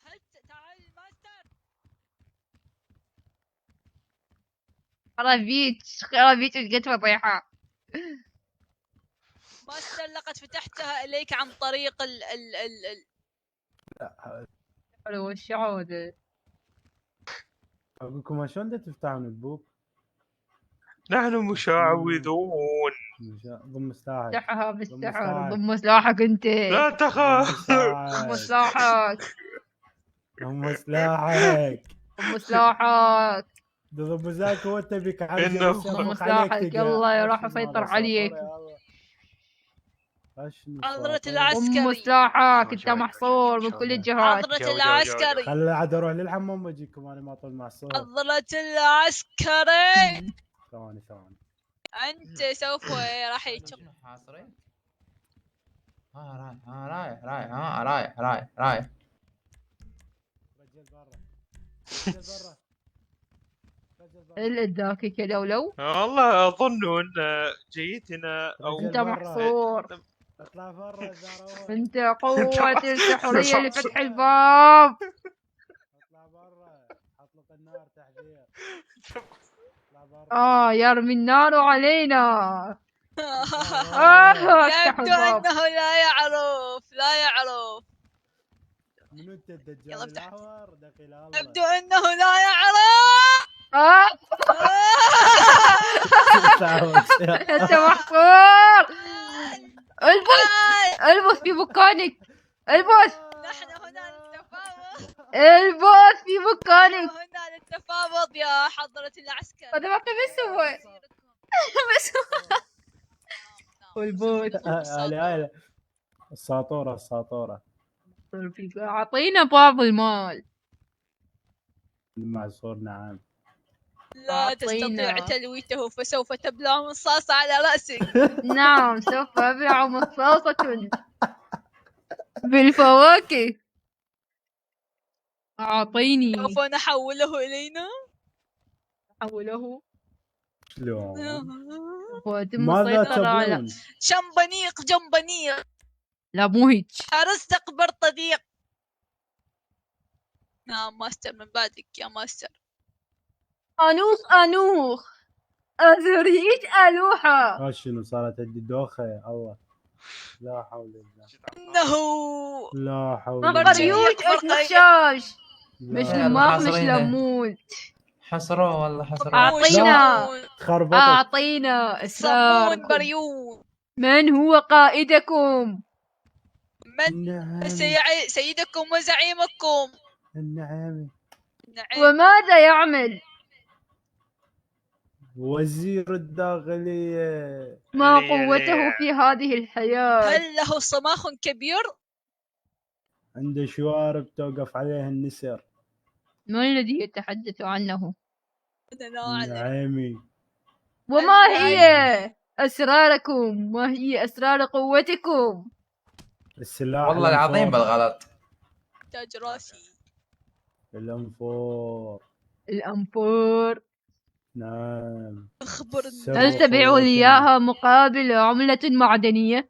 هل تعال الماستر؟ خرابيت جت فضيحة. ماستر لقد فتحتها إليك عن طريق لا وش عودة؟ أقول لكم شلون تفتحون البوب؟ نحن مشعوذون. ضم سلاحك. افتحها بالسحر. ضم سلاحك انت. لا تخاف. ضم سلاحك. ضم سلاحك. ضم سلاحك. ضم سلاحك وانت بك ضم سلاحك. يلا راح اسيطر عليك. حضرة العسكري. ضم سلاحك، انت محصور من كل الجهات. حضرة العسكري. خل عاد اروح للحمام واجيكم، انا ما طول محصور. حضرة العسكري. ثواني. أنت سوف راح يتشق. حاصرين. رايح. رجل برا. اللي اداك كلولو؟ والله أظن أن جيتنا أو انت محصور. اطلع برا. انت قوة السحرية لفتح الباب. اطلع برا، حط لك النار تحذير. يرمي النار علينا. يبدو أنه لا يعرف. منو انت الدجال الاحمر؟ دقيق الله. يبدو أنه لا يعرف. انت محصور. البس في مكانك. نحن هنا للتفاوض. البس في مكانك. هنا للتفاوض يا حضرة العسكر. هذا ما بس والبوت. الساطورة. أعطينا بعض المال. المعصور نعم. لا تستطيع تلويته، فسوف تبلع مصاصة على رأسك. نعم، سوف أبلع مصاصة بالفواكه. أعطيني. سوف نحوله إلينا. نحوله. شلون؟ ماذا تبون؟ جنبنيق. لا مو هيك. أرزق برطديق. نعم ماستر، من بعدك يا ماستر. أنوخ أزريت ألوحة. شنو صارت عندي دوخة يا الله. لا حول الله. إنه لا حول الله. بريوت نخشاش. مش الماء مش لمون. حصروه والله. أعطينا صابون بريوت. من هو قائدكم؟ من سيدكم وزعيمكم؟ النعامي. وماذا يعمل؟ وزير الداخلية. ما قوته في هذه الحياة؟ هل له صماخ كبير؟ عنده شوارب توقف عليها النسر. ما الذي يتحدث عنه؟ أنا لا أعلم. نعيمي. وما هي أسراركم؟ ما هي أسرار قوتكم؟ السلاح والله العظيم الأنفور. بالغلط. تاج راسي. الأنفور. الأنفور. نعم. أخبرني. هل تبيع لي إياها مقابل عملة معدنية؟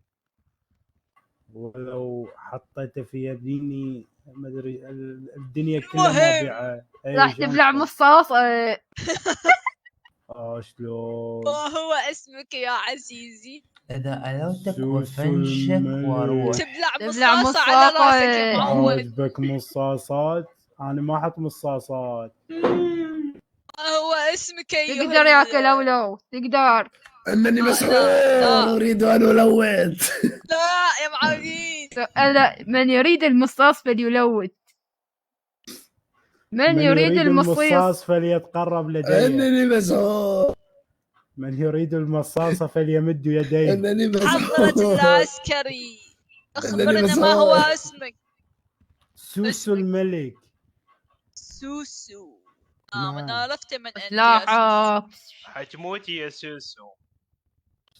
ولو حطيته في يديني ما ادري الدنيا كلها ما بيعها. راح تبلع مصاص. شلون؟ ما هو اسمك يا عزيزي؟ إذا ألوتك وفنشك وأروح. تبلع مصاصة على راسك يا معود. عاجبك مصاصات؟ أنا ما أحط مصاصات. ما هو اسمك أيها تقدر يا كلولو تقدر. انني مسحور اريد ان الوث. لا يا معودين. من يريد المصاص فليلوث. من يريد المصاص فليتقرب لدي. انني مسحور. من يريد المصاصة فليمد يديه. انني مسحور. حضرة العسكري اخبرنا ما هو اسمك. سوسو الملك. سوسو. أنا عرفت من أنت لا حتموتي يا سوسو.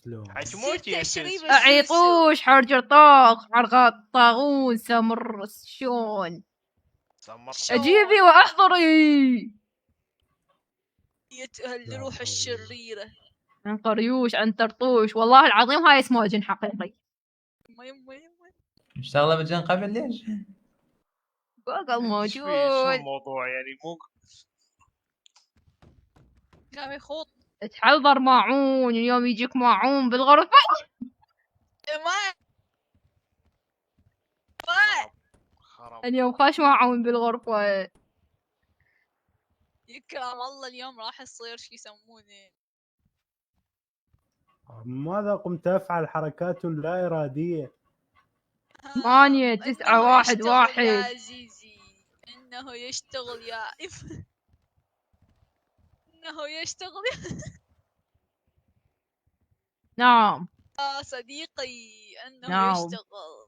شلون؟ حتموتي يا سوسو. عيطوش حرجر طاق حرقات طاغون سمر شون. أجيبي وأحضري. الروح الشريرة. عن قريوش عن طرطوش. والله العظيم هاي اسمه جن حقيقي. اشتغل بالجن قبل ليش؟ جوجل موجود. شو الموضوع يعني مو قام يخوض. تحضر ماعون اليوم يجيك ماعون بالغرفة. اليوم خاش ماعون بالغرفة. يكرم الله اليوم راح يصير شو يسمونه. ماذا قمت أفعل حركات لا إرادية. 8 9 1 1. يا عزيزي إنه يشتغل يا إنه يشتغل نعم صديقي أنه نعم. يشتغل.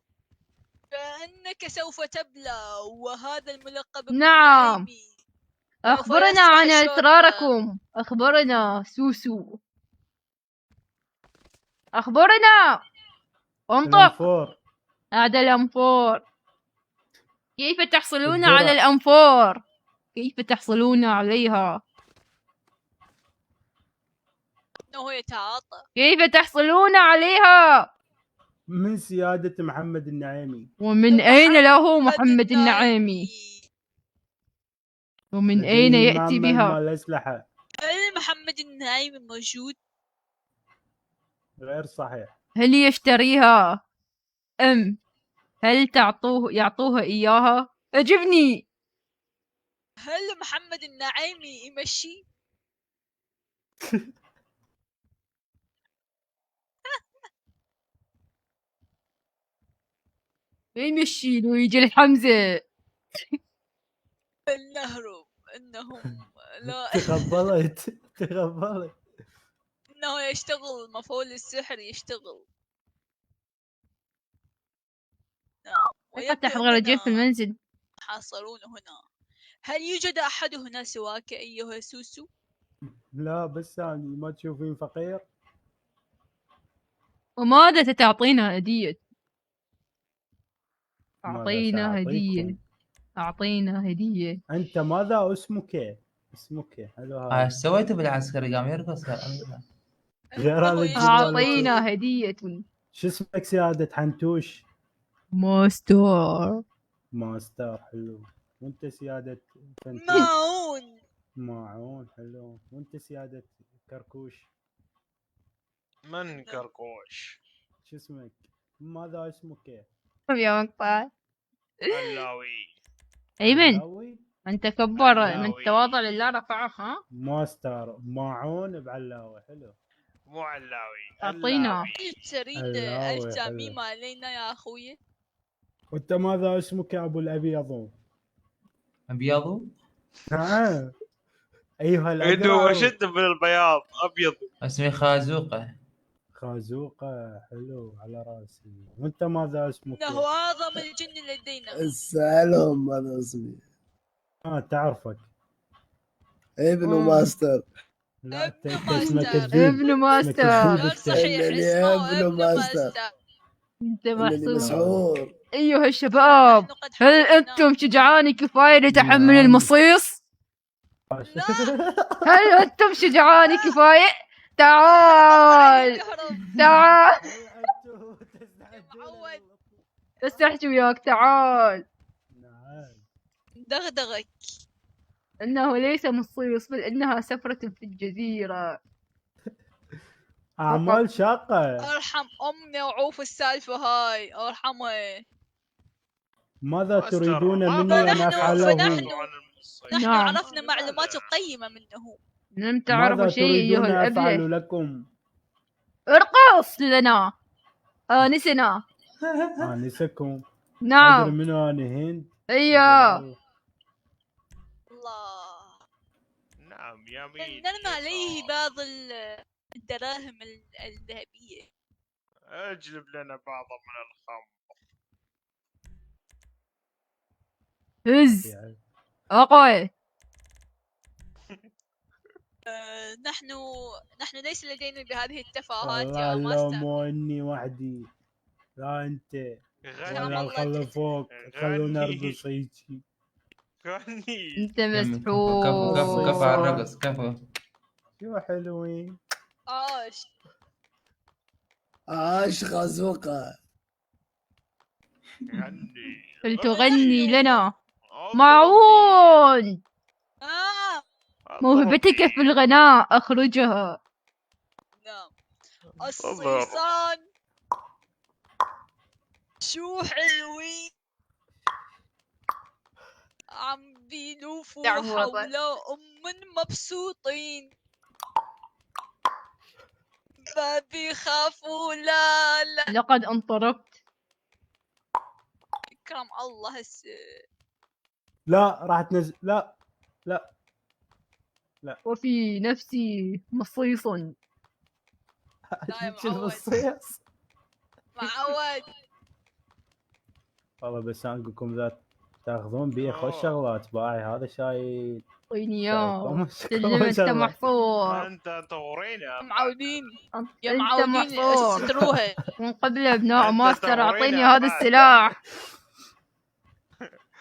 فإنك سوف تبلى وهذا الملقب نعم. بالنعيمي. أخبرنا عن أسراركم. أخبرنا سوسو. أخبرنا. انطق. هذا الأنفور. كيف تحصلون على الأنفور؟ كيف تحصلون عليها؟ إنه يتعاطى. كيف تحصلون عليها؟ من سيادة محمد النعيمي. ومن أين له محمد النعيمي؟ ومن أين يأتي بها؟ الأسلحة. هل محمد النعيمي موجود؟ غير صحيح. هل يشتريها أم هل يعطوها إياها؟ أجبني. هل محمد النعيمي يمشي؟ يمشي له يجي الحمزة. فلنهرب. إنهم لا تقبلت. إنه يشتغل مفعول السحر يشتغل. نعم. فتح الرجال في المنزل. حاصرون هنا. هل يوجد أحد هنا سواك أيها سوسو؟ لا بس يعني ما تشوفين فقير؟ وماذا ستعطينا هدية؟ أعطينا هدية. أعطينا هدية. أنت ماذا اسمك؟ حلو. ايش سويتوا بالعسكري قام يرقص؟ أعطينا هدية. شو اسمك سيادة حنتوش؟ ماستر. حلو. وانت سيادة ماعون حلو. وانت سيادة كركوش؟ من كركوش؟ شو اسمك؟ ماذا اسمك؟ يا مقطع. علاوي. أيمن أنت كبر من تواضع لله رفعه. ها ماستر ماعون بعلاوي. حلو. مو علاوي. أعطينا. تريد التعميم علينا يا أخوي؟ وانت ماذا اسمك يا أبو الأبيض؟ أبيض؟ نعم. ايها عنده الأقرع. اشد من البياض ابيض. اسمي خازوقة. خازوقة حلو على راسي. وانت ماذا اسمك؟ انه اعظم الجن لدينا. اسألهم ماذا اسمي. تعرفك ابن ماستر. لا ابن انت اسمك ماستر. الذيب. ابن ماستر. غير صحيح، إنني اسمه ابن ابن ماستر. ماستر. انت إنني محظوظ. مسحور. ايها الشباب، نحن قد هل حاولنا. انتم شجعان كفاية لتحمل نعم. المصيص؟ هل انتم شجعان كفاية؟ تعال تعال استحجي وياك، تعال. دغدغك. انه ليس مصيص، بل انها سفرة في الجزيرة. اعمال شاقة. ارحم امي وعوف السالفة هاي، ارحمها. ماذا تريدون ما مني ان فنحن افعله؟ نحن نعم. عرفنا معلومات قيمة منه. لم تعرفوا ماذا شيء ايها تريدون الابله. افعل لكم؟ ارقص لنا آنسنا. انسكم. نعم. ادري منو انا هند. ايوه. الله. نعم يا مين. نرمى عليه بعض الدراهم الذهبية. اجلب لنا بعض من الخمر. هز اقوى. نحن ليس لدينا بهذه التفاهات والله يا لو ماستر. مو اني وحدي. لا انت غني. ولا الخل فوق. خلونا نرقص هيجي. غني. انت كفو كفو كفو على الرقص كفو. شو حلوين. عاش خازوقة. غني. فلتغني لنا معون. موهبتك في الغناء اخرجها. نعم. الصيصان شو حلوين، عم بيلوفوا حول مبسوطين، ما بيخافوا. لا لا لقد انطربت. اكرم الله لا راح تنزل. لا لا لا. وفي نفسي مصيص. لا يا المصيص. معود. والله بس انا اقول لكم ذات تاخذون بيه خوش شغلات باعي. هذا شاي اعطيني اياه. سلم انت محفوظ. انت تغرين يا معودين يا انت معودين محفوظ. ستروها. من قبل ابناء ماستر اعطيني هذا السلاح.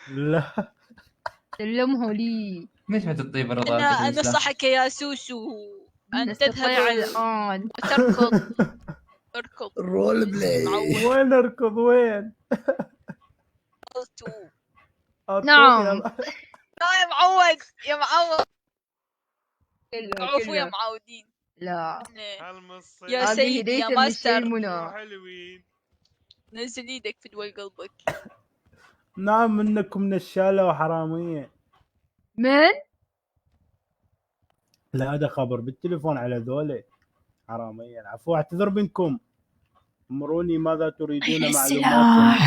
لا سلمه لي. ليش ما تطيب رضا؟ انا انصحك يا سوسو ان تذهب الان وتركض. اركض. رول بلاي. وين اركض وين؟ نعم. لا يا معود يا معود. عفوا يا معودين. لا يا سيدي يا ماستر. حلوين. نزل ايدك في دول قلبك. نعم انكم نشالة وحرامية. من؟ لا هذا خبر بالتليفون على ذولي حرامية. عفوا اعتذر منكم. امروني ماذا تريدون معلومات.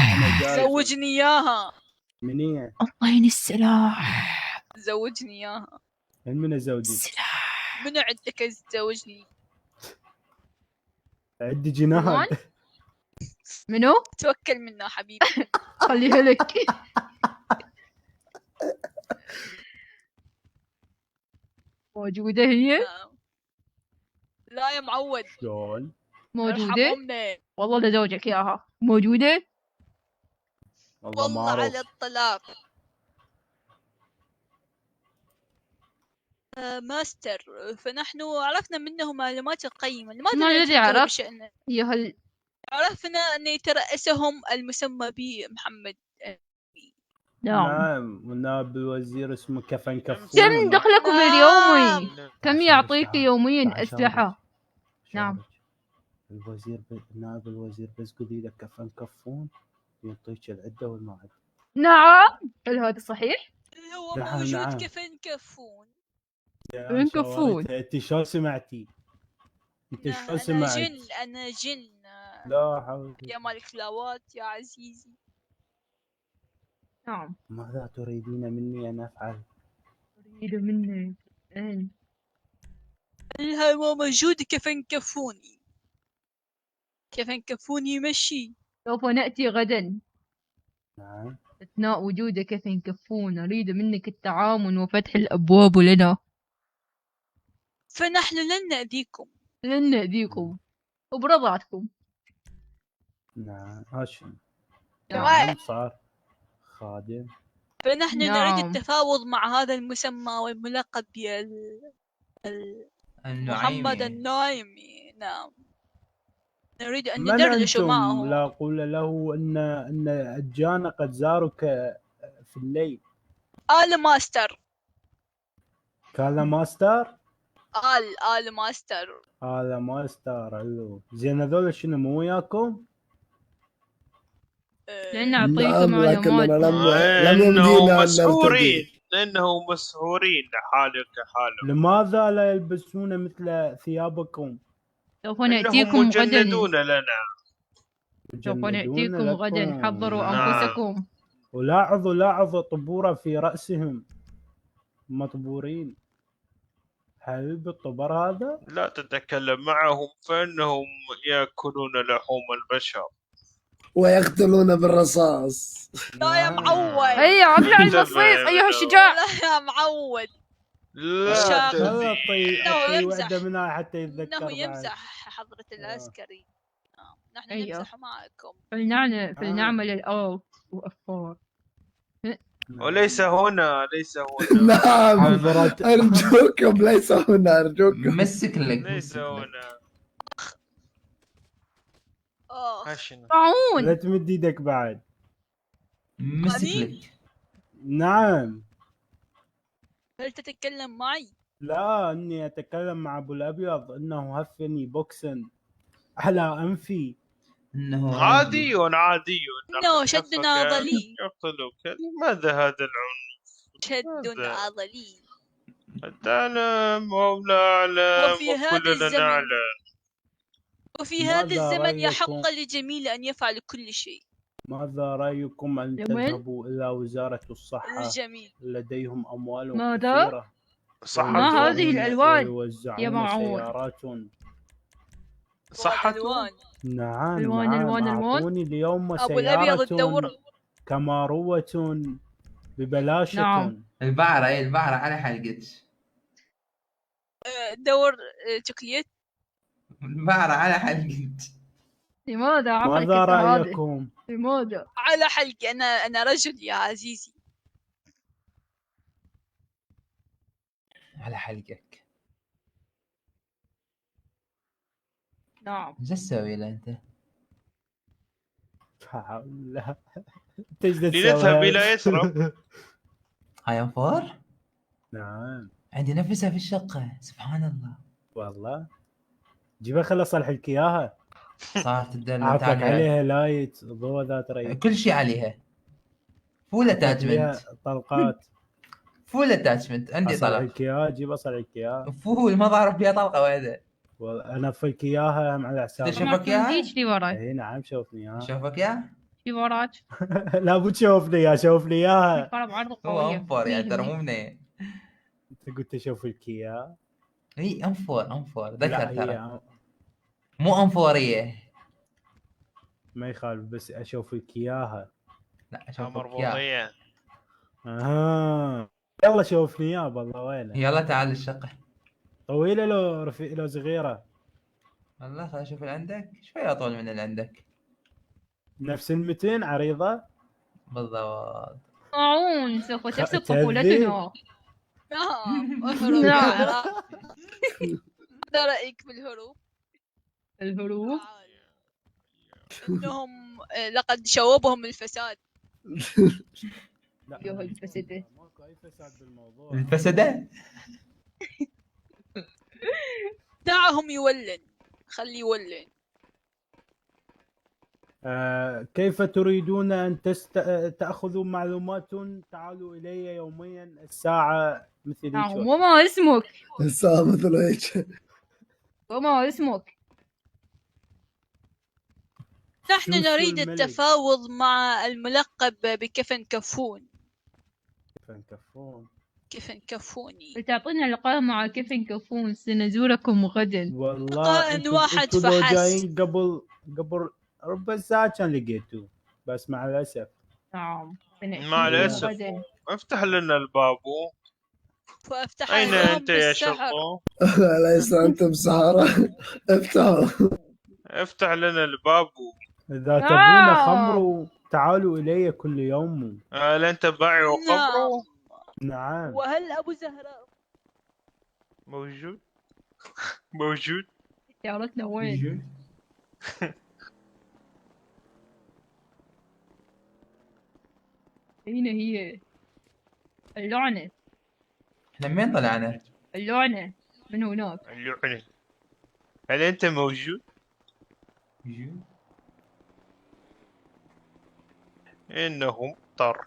زوجني اياها. من هي؟ اعطيني السلاح. زوجني اياها. من زوجي؟ السلاح. من عندك زوجني؟ عندي جنان. منو؟ توكل منا حبيبي. خليها لك. موجودة هي؟ لا يا معود. شلون؟ موجودة؟ والله لزوجك اياها. موجودة؟ والله على الطلاق. ماستر، فنحن عرفنا منه معلومات قيمة. لماذا ما الذي عرفت؟ بشأنه؟ عرفنا أن يترأسهم المسمى بمحمد. نعم ونائب الوزير اسمه كفن كفون. كم دخلكم اليومي؟ كم يعطيك يوميا أسلحة؟ نعم. الوزير نائب الوزير بس قولي له كفن كفون يعطيك العدة والمعد. نعم. هل هذا صحيح؟ هو موجود كفن كفون. كفن كفون. انت شو سمعتي؟ انت شو سمعتي؟ أنا جن. لا حول. يا مالك فلاوات يا عزيزي. نعم. ماذا تريدين مني أن أفعل؟ تريد مني أن هو موجود كفن كفوني. كفن كفوني يمشي. سوف نأتي غدا. نعم. أثناء وجودك كفن كفون نريد منك التعاون وفتح الأبواب لنا. فنحن لن نأذيكم. لن نأذيكم وبرضعتكم. نعم هاشم. نعم. صار خادم. فنحن نعم. نريد التفاوض مع هذا المسمى والملقب محمد النايمي. نعم. نريد أن من ندردش أنتم؟ معه. لا قول له أن أجانا قد زاروك في الليل. آل ماستر. كالا ماستر؟ آل ماستر. آل ماستر. حلو. زين هذول شنو مو وياكم؟ لن نعطيكم معلومات. لأنهم مسحورين. لأنهم مسحورين حالك حالهم. لماذا لا يلبسون مثل ثيابكم؟ سوف نأتيكم غدا. مجندون لنا. سوف نأتيكم غدا. حضروا أنفسكم. ولاحظوا طبورة في رأسهم مطبورين. هل بالطبر هذا؟ لا تتكلم معهم فإنهم يأكلون لحوم البشر ويقتلون بالرصاص. لا يا معود. هيا ابلع المصيص أيها الشجاع. لا يا معود. لا طيب واحدة منها حتى يتذكر. إنه يمزح حضرة العسكري. نحن نمزح معكم. فلنعمل الآن وأفكار. وليس هنا. ليس هنا. نعم أرجوكم ليس هنا. أرجوكم مسك لك. ليس هنا. طاعون. لا تمد يدك بعد. مسك لك. نعم. هل تتكلم معي؟ لا اني اتكلم مع ابو الابيض انه هفني بوكسن على انفي. انه عادي. انه شد عضلي. يقتلك. لماذا هذا العنف؟ شد عضلي. تعلم او لا اعلم وكلنا نعلم. وفي هذا الزمن يحق للجميل ان يفعل كل شيء. ماذا رايكم ان تذهبوا الى وزارة الصحة؟ الجميل. لديهم اموال ماذا؟ كثيرة. ما هذه الالوان يا معود؟ سيارات. صحة. نعم. الوان اعطوني اليوم ابو الابيض الدور كماروة ببلاشة. نعم. البعرة على حلقتك. دور شوكليت. البعرة على حلقتك. لماذا ماذا رأيكم؟ لماذا؟ على حلقي. أنا رجل يا عزيزي. على حلقك. نعم. ايش تسوي له انت؟ لا لنذهب إلى يثرب. هاي انفور؟ نعم. عندي نفسها في الشقة. سبحان الله. والله جيبها خل اصلح لك اياها. صارت الدلة. اعطاك عليها لايت ضوء ذات ريح. كل شيء عليها. فول اتاتشمنت. طلقات. فول اتاتشمنت. عندي طلق. اصلح لك اياها. جيب اصلح لك اياها. فول ما بعرف فيها طلقة واحدة. انا افلك اياها على حساب. شوفك اياها؟ ايش اللي وراك؟ اي نعم شوفني اياها. شوفك اياها؟ اللي وراك؟ لا مو تشوفني اياها. شوفني اياها. هو انفور يا ترى مو منين. انت قلت اشوف لك اياها. اي انفور ذكر ترى. مو انفورية. ما يخالف بس اشوف لك اياها. لا اشوفك اياها. يلا شوفني اياها بالله وينه. يلا تعال الشقة. طويلة لو صغيرة؟ والله خليني اشوف اللي عندك. شوية اطول من اللي عندك. نفس 200 عريضة. بالضبط. طاعون سوف تفسد طفولتنا. نعم. ماذا رأيك بالهروب؟ الهروب؟ انهم لقد شوبهم الفساد. يوه الفسدة. ماكو اي فساد بالموضوع. الفسدة؟ دعهم يولن. خلي يولن. كيف تريدون أن تأخذوا معلومات؟ تعالوا إلي يوميا الساعة مثل هيك. وما اسمك؟ الساعة مثل هيك. وما اسمك؟ نحن نريد التفاوض مع الملقب بكفن كفون. كفن كفون. كيف كفوني. تعطينا لقاء مع كيف كفون، سنزوركم غدا. والله لقاء واحد انتوا لو فحسب. جايين قبل ربع ساعة كان لقيتوه، بس مع الأسف. نعم. مع الاسف. افتح لنا الباب. فافتح اين عليهم انت يا بالسحر. شرطة؟ ليس انتم سهرة. افتحوا. افتح لنا الباب. إذا تبون خمر تعالوا إلي كل يوم. هل انت بايع وخمره؟ نعم. وهل ابو زهراء موجود؟ موجود؟ سيارتنا وين؟ أين هي؟ اللعنة. احنا من طلعنا؟ اللعنة من هناك. اللعنة. هل انت موجود؟ انه مضطر.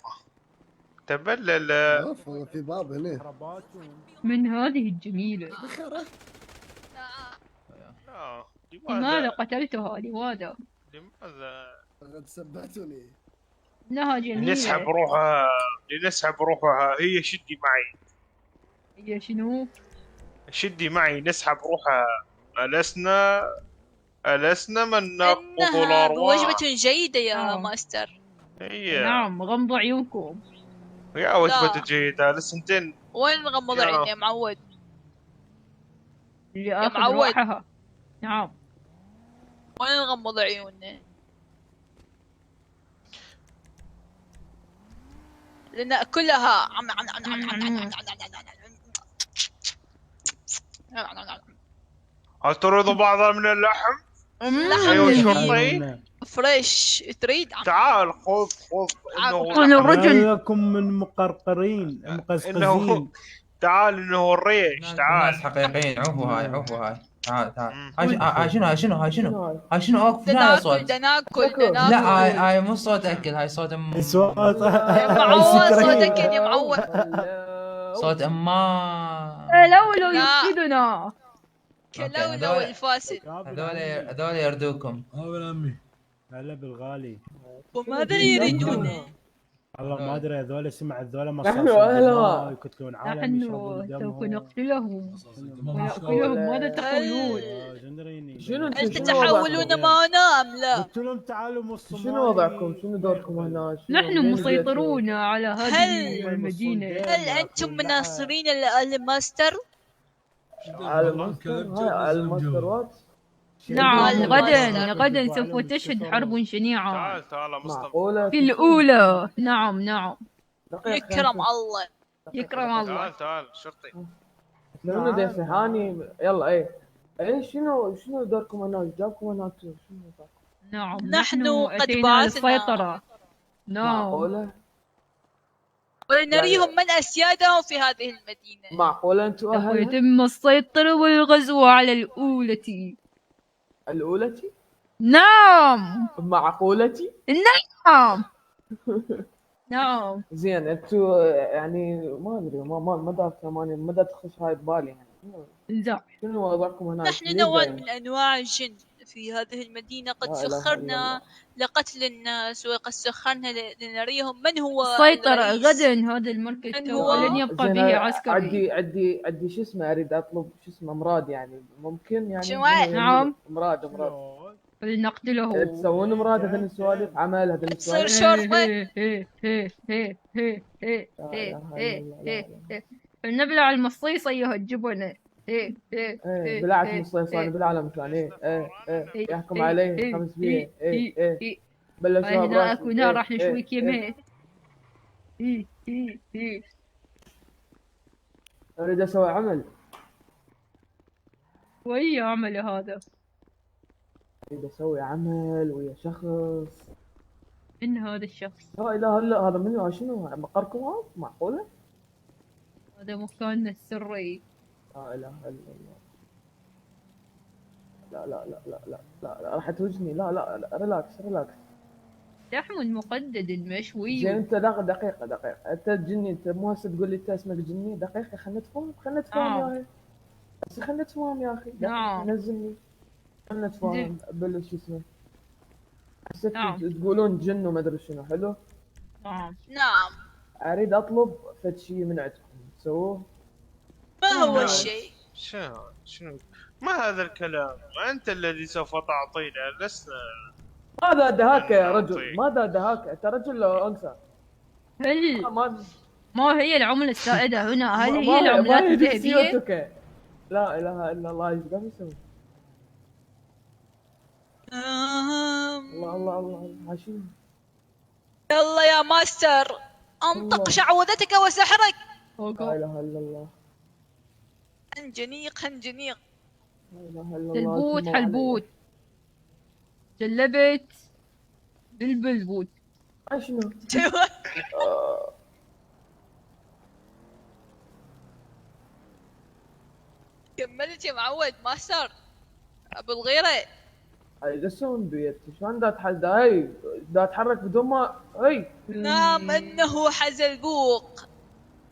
تبلل. اوف والله في باب هنا. من هذه الجميلة؟ لماذا قتلتها؟ لماذا؟ لماذا؟ لقد سبتني. إنها جميلة. لنسحب روحها. هي شدي معي. هي شنو؟ شدي معي نسحب روحها. ألسنا من نقبض الأرواح. وجبة جيدة يا ماستر. هي. نعم غمضوا عيونكم. يا وجبة جيدة لسنتين. وين نغمض عيني يا معود؟ اللي يا آخذ معود. روحها. نعم. وين نغمض عيوننا؟ لنأكلها. هل تريد بعضا من اللحم؟ لحم أيوة جميل. شرطي. فريش تريد؟ تعال خذ. أنا الرجل لكم من مقرقرين مقزقزين. تعال انه الريش. تعال. ناس حقيقيين. عوفوا هاي. تعال. هاي شنو اوقف. لا صوت. دناكل. لا هاي مو صوت اكل. هاي صوت صوت يا معود صوت اكل يا معود. صوت اما لولو يفسدنا. كلولو الفاسد. هذول يردوكم. هلا بالغالي. وماذا يريدون؟ والله ما ادري. هذول سمع هذول نحن أهلا. يقتلون عالم. نحن سوف نقتلهم ونأكلهم. ماذا تقولون؟ هل تتحولون معنا أم لا؟ قلت لهم تعالوا مصر. شنو وضعكم؟ شنو دوركم هنا؟ نحن مسيطرون على هذه المدينة. هل أنتم مناصرين للماستر؟ على الماستر وات؟ نعم غدا سوف تشهد حرب شنيعة. تعال معقولة؟ في الأولى. نعم. يكرم الله. يكرم الله. تعال شرطي. شنو ديسي هاني؟ يلا اي شنو دوركم هناك؟ جابكم هناك شنو؟ نعم نحن قد أتينا بعثنا. للسيطرة. نعم. معقولة؟ ولنريهم من أسيادهم في هذه المدينة. معقولة انتوا سوف اهلها؟ يتم السيطرة والغزو على الأولى. الأولتي؟ نعم. معقولتي؟ نعم. زين انتوا يعني ما ادري ما دا تخش هاي ببالي يعني. شنو وضعكم هناك؟ نحن نوع من أنواع الجن في هذه المدينة. قد سخرنا لقتل الناس وقد سخرنا لنريهم من هو السيطرة. الرئيس. غدا هذا المركز لن يبقى به عسكري. عندي شو اسمه. اريد اطلب شو اسمه مراد يعني. ممكن يعني. نعم. مراد. فلنقتله. تسوون مراد هذه السوالف. عمل هذه تصير السوالف. شرطي. فلنبلع المصيص أيها الجبنة. بلعت مصيصاني بالعالم كان. يحكم عليه 500. بلشوا هناك ونار راح نشويك يمه. اريد اسوي عمل. وأي عمل هذا؟ اريد اسوي عمل ويا شخص. من هذا الشخص؟ لا اله الا هذا. منو؟ شنو مقركم هذا؟ معقولة؟ هذا مكاننا السري. لا اله الا الله. لا راح توجني. لا ريلاكس. لحم مقدد مشوي. زين انت دقيقة. انت جني. انت مو هسه تقول لي انت اسمك جني. دقيقة خلنا نتفاهم يا اخي. بس خلنا نتفاهم يا اخي. نعم. نزلني. خلنا نتفاهم. بلش شو اسمه. هسه تقولون جن وما ادري شنو. حلو. نعم. نعم. اريد اطلب فد شيء من عندكم. سووه؟ ما هو الشيء؟ شنو ما هذا الكلام؟ انت الذي سوف تعطينا، لسنا. ماذا دهاك يا رجل؟ ماذا دهاك؟ انت رجل او انثى؟ هل ما هي العملة السائدة هنا؟ هل هي العملات ما هي الذهبية؟ جنسيتك؟ لا اله الا الله، ايش قام يسوي؟ الله الله الله عاشين. يلا يا ماستر، انطق شعوذتك وسحرك. لا اله الا الله. هنجنيق هنجنيق. لا اله الا الله. حلبوت حلبوت. جلبت بالبلبوت. شنو؟ كملت يا معود ماستر ابو الغيره. هاي قسم بيت شلون دا تحل هاي دا تحرك بدون ما هاي. نعم انه حزلقوق،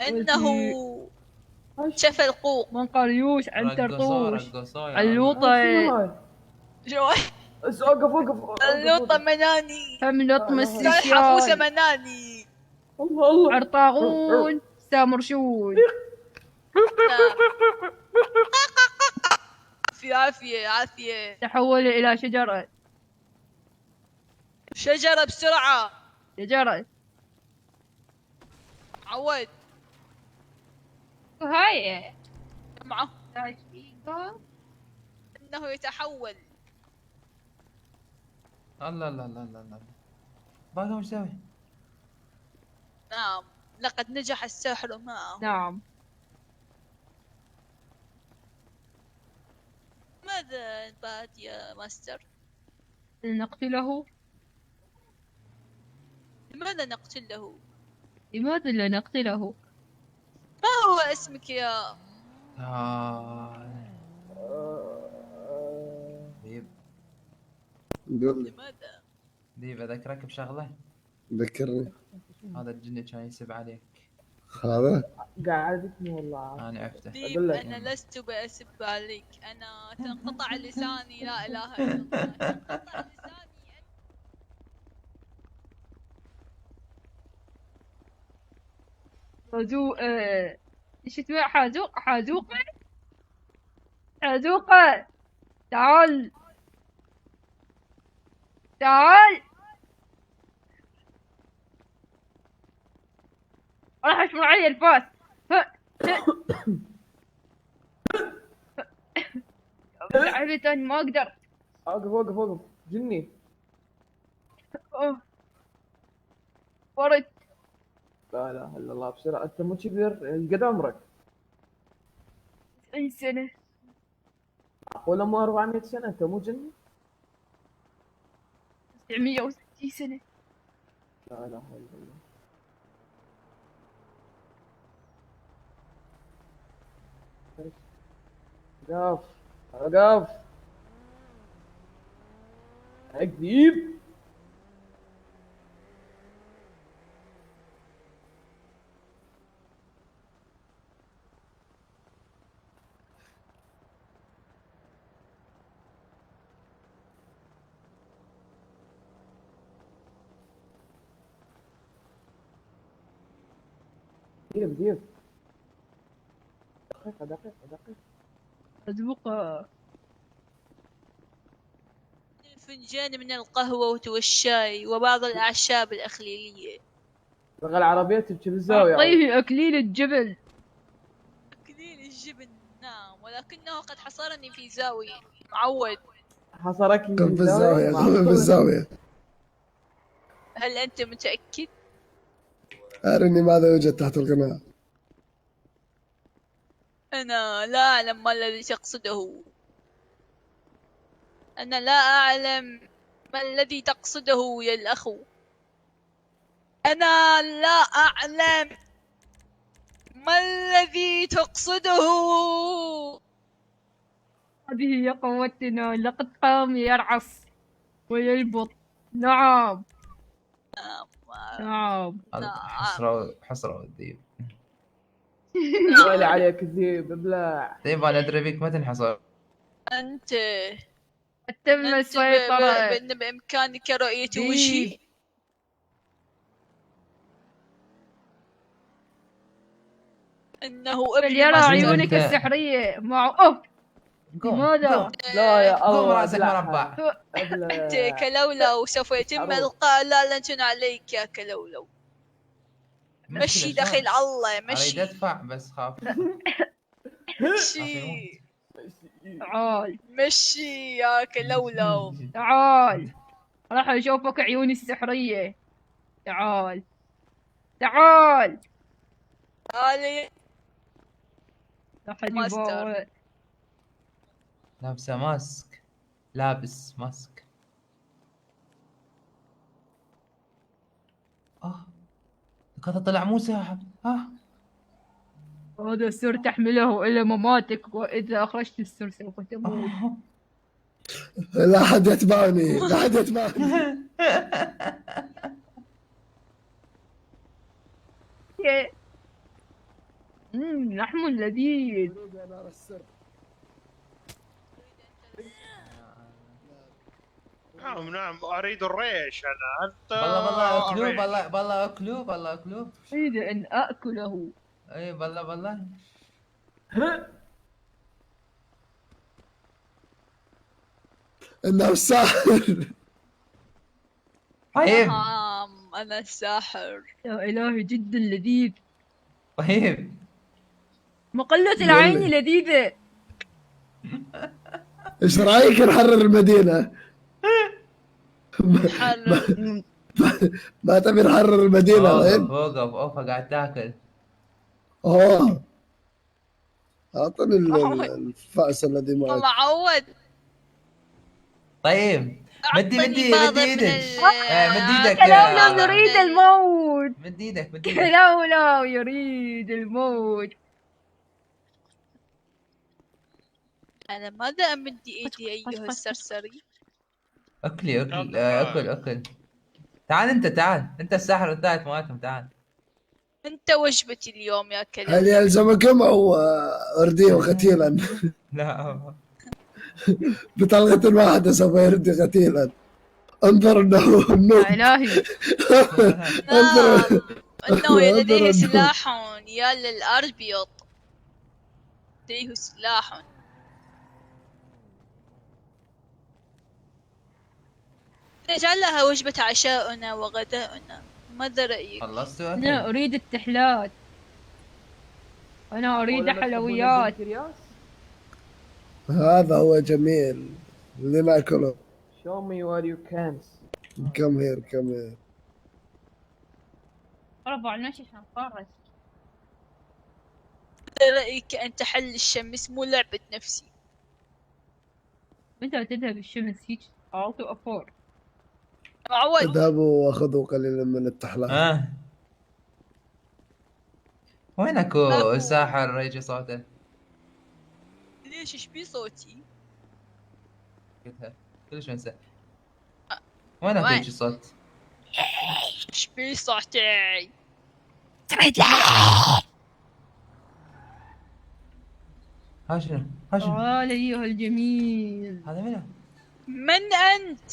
انه شفلقوق من قريوش عن ترطوش اللوطة. شو اوقف اوقف. اللوطة مناني، هم لطم الحفوسة مناني. الله الله. عرطاغون سامرشون. عافية عافية عافية. تحول إلى شجرة. شجرة بسرعة. شجرة. عود. هاي معه انه يتحول. الله لا لا لا لا باقي وش سوي؟ نعم لقد نجح الساحر معه. نعم. ماذا بعد يا ماستر؟ نقتله. لماذا نقتله؟ لماذا لا نقتله؟ ما هو اسمك يا ديب؟ لماذا؟ ديب اذكرك بشغله. ذكرني. هذا الجن كان يسب عليك. هذا قاعدتني والله. انا عرفته. ديب انا لست بأسب عليك، انا تنقطع لساني. لا اله الا الله. تنقطع لساني. ايش اسمه؟ حازوقة تعال راح اشمر علي الفاس. عرفت تاني ما اقدر. اوقف جني. ورد. لا اله الا الله. بسرعة انت مو كبير قد عمرك؟ 90 سنة. ولا مو 400 سنة؟ انت مو جني؟ 960 سنة. لا اله الا الله. وقف اكذب. دقيقة دقيقة. أذوق فنجان من القهوة والشاي وبعض الأعشاب الأخليلية. لغة العربية تبكي بالزاوية. أعطيه أكليل الجبل. أكليل الجبن نعم، ولكنه قد حصرني في زاوية. معود. حصرك في بالزاوية. هل أنت متأكد؟ أرني ماذا يوجد تحت القناع. أنا لا أعلم ما الذي تقصده. أنا لا أعلم ما الذي تقصده يا الأخو. أنا لا أعلم ما الذي تقصده. هذه هي قوتنا. لقد قام يرعص ويلبط. نعم. نعم. حصروا الذيب. ويلي عليك الذيب ابلع. طيب انا ادري بك ما تنحصر. أنت تم السيطرة. بإمكانك رؤية وجهي. انه ابن فليرى ماستر. عيونك السحرية مع اوف. لماذا؟ لا يا قوم الله راسك مربع. انت كلولو سوف يتم القاء لعنة عليك يا كلولو. مشي دخيل الله اريد مشي ادفع بس خاف. مشي تعال مشي يا كلولو. تعال راح اشوفك عيوني السحرية. تعال تعال. تعالي راح ماستر. اجيبه. لابسه ماسك. لابس ماسك. هذا طلع مو ساحر. هذا السر تحمله إلى مماتك، وإذا أخرجت السر سوف تموت. لا حد يتبعني، لا حد يتبعني. لحم لذيذ. نعم اريد الريش انا. انت بالله اكلوب. بالله اكلوب. بالله اكلوب. اريد ان اكله. اي بالله انه الساحر. طيب انا الساحر. يا الهي جدا لذيذ. طيب مقلة العين لذيذة. ايش رايك نحرر المدينة؟ ما تبي نحرر المدينة؟ اوقف قاعد تاكل. اعطني الفأس الذي معك. الله عود. طيب مدي ايدك. كلولو يريد الموت. مد ايدك. كلولو يريد الموت. انا ماذا امد ايدي ايها السرسري؟ اكل. تعال انت الساحر الثالث مالتهم. تعال انت وجبتي اليوم يا كلب. هل يلزمكم او ارديه قتيلا؟ لا بطلقة واحدة سوف يردي قتيلا. انظر انه يا الهي. انه لديه سلاح يا للاربيض. لديه سلاح. نجعلها وجبة عشاؤنا وغداؤنا. ماذا رأيك؟ خلصت؟ أنا أريد التحلات. أنا أريد حلويات. هذا هو جميل اللي ناكله. Show me what you can. Come here. رفع المشي عشان خرج. ماذا رأيك أن تحل الشمس مو لعبة نفسي؟ متى تذهب الشمس هيك؟ All to afford. اذهبوا واخذوا قليلا من التحلات. وين اكو ساحر يجي صوته؟ ليش ايش بي صوتي؟ كلش انسى. وين اكو يجي صوت؟ ايش بي صوتي؟ ها شنو؟ تعال ايها الجميل. هذا منو؟ من انت؟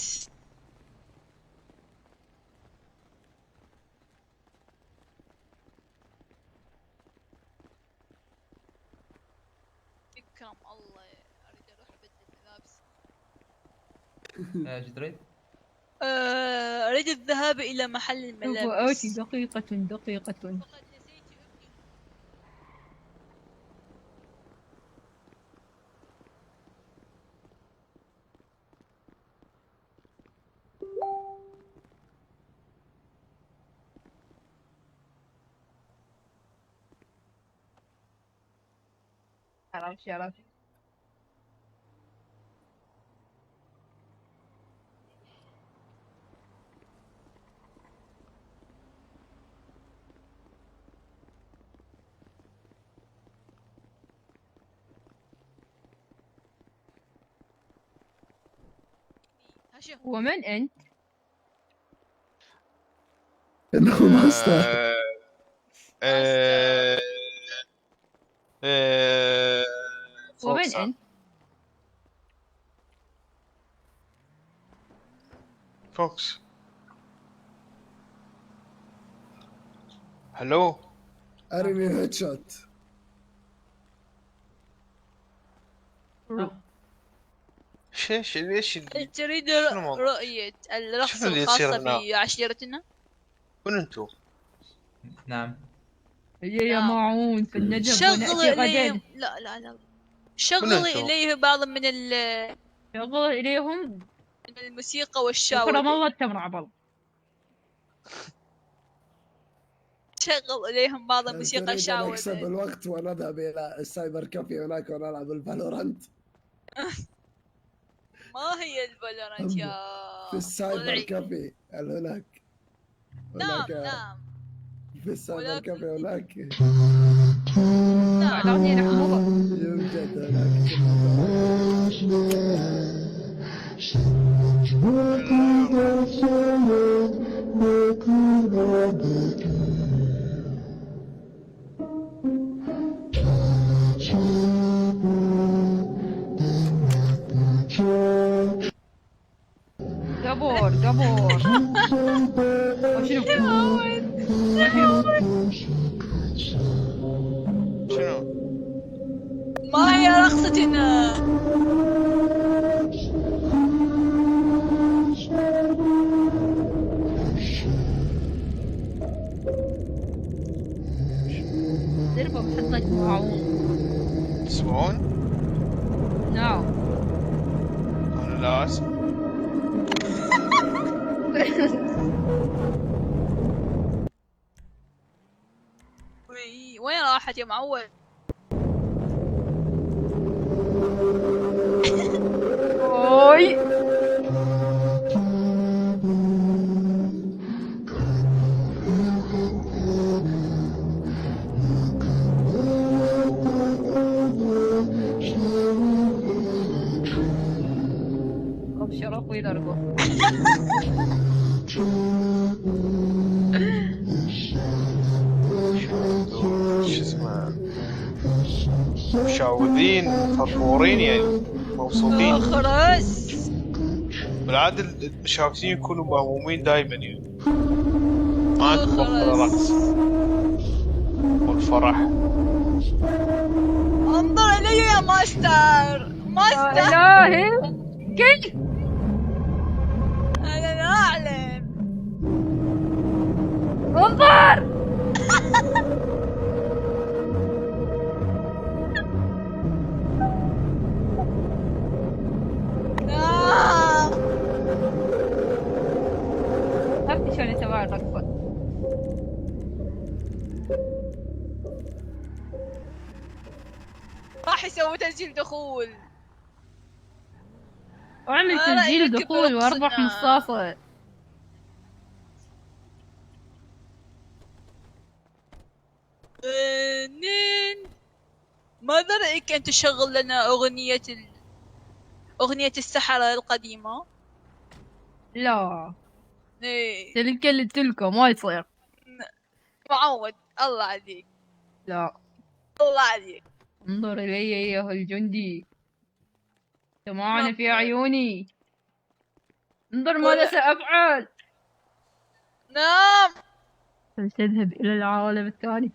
اكرم الله اريد اروح ابدل ملابسي. ايش تريد؟ اريد الذهاب الى محل الملابس. سوف آتي دقيقة. شرف. ومن أنت؟ إنه ماستر. ومن أنت؟ فوكس. هلو. أرني هيد شوت. ليش تريد شنو الموضوع؟ رؤية الرقص شنو اللي يصير الخاصة هنا؟ بعشيرتنا؟ من انتو؟ نعم. هي يا معون في الندب شغل ونأتي إليهم غدا. لا شغلي إليه بعض من شغل إليهم من الموسيقى والشاور. وكرم الله التمر عبل. شغل إليهم بعض الموسيقى تريد أن الشاور. أكسب الوقت ونذهب إلى السايبر كافي هناك ونلعب الفالورانت. ما هي الفالورانت يا في السايبر ضلعي؟ كافي هناك. نعم في السايبر كافي هناك. يوجد هناك. قبور شنو؟ ما هي رقصتنا؟ دربة بحطك معون. تسمعون؟ نعم. أنا لا أسمع. وين راحت يا معود؟ اوي ابشر اخوي دربه. شو اسمه؟ مشعوذين فرفورين يعني مبسوطين. خرس. بالعادة المشعوذين يكونوا مهمومين دائما يعني. ما عندهم وقت للرقص والفرح. انظر الي يا ماستر. الهي كيف؟ انا لا اعلم. انظر. عرفتي شلون يسوون الرقصة؟ راح يسوي تسجيل دخول. واعمل تسجيل دخول واربح مصاصة. ماذا رأيك أن تشغل لنا أغنية السحرة القديمة؟ لا إيه. تلك اللي تلك ما يصير. معود الله عليك. لا الله عليك. انظر إلي أيها الجندي، سمعنا في عيوني، انظر ماذا سأفعل. نعم. سنذهب إلى العالم الثاني.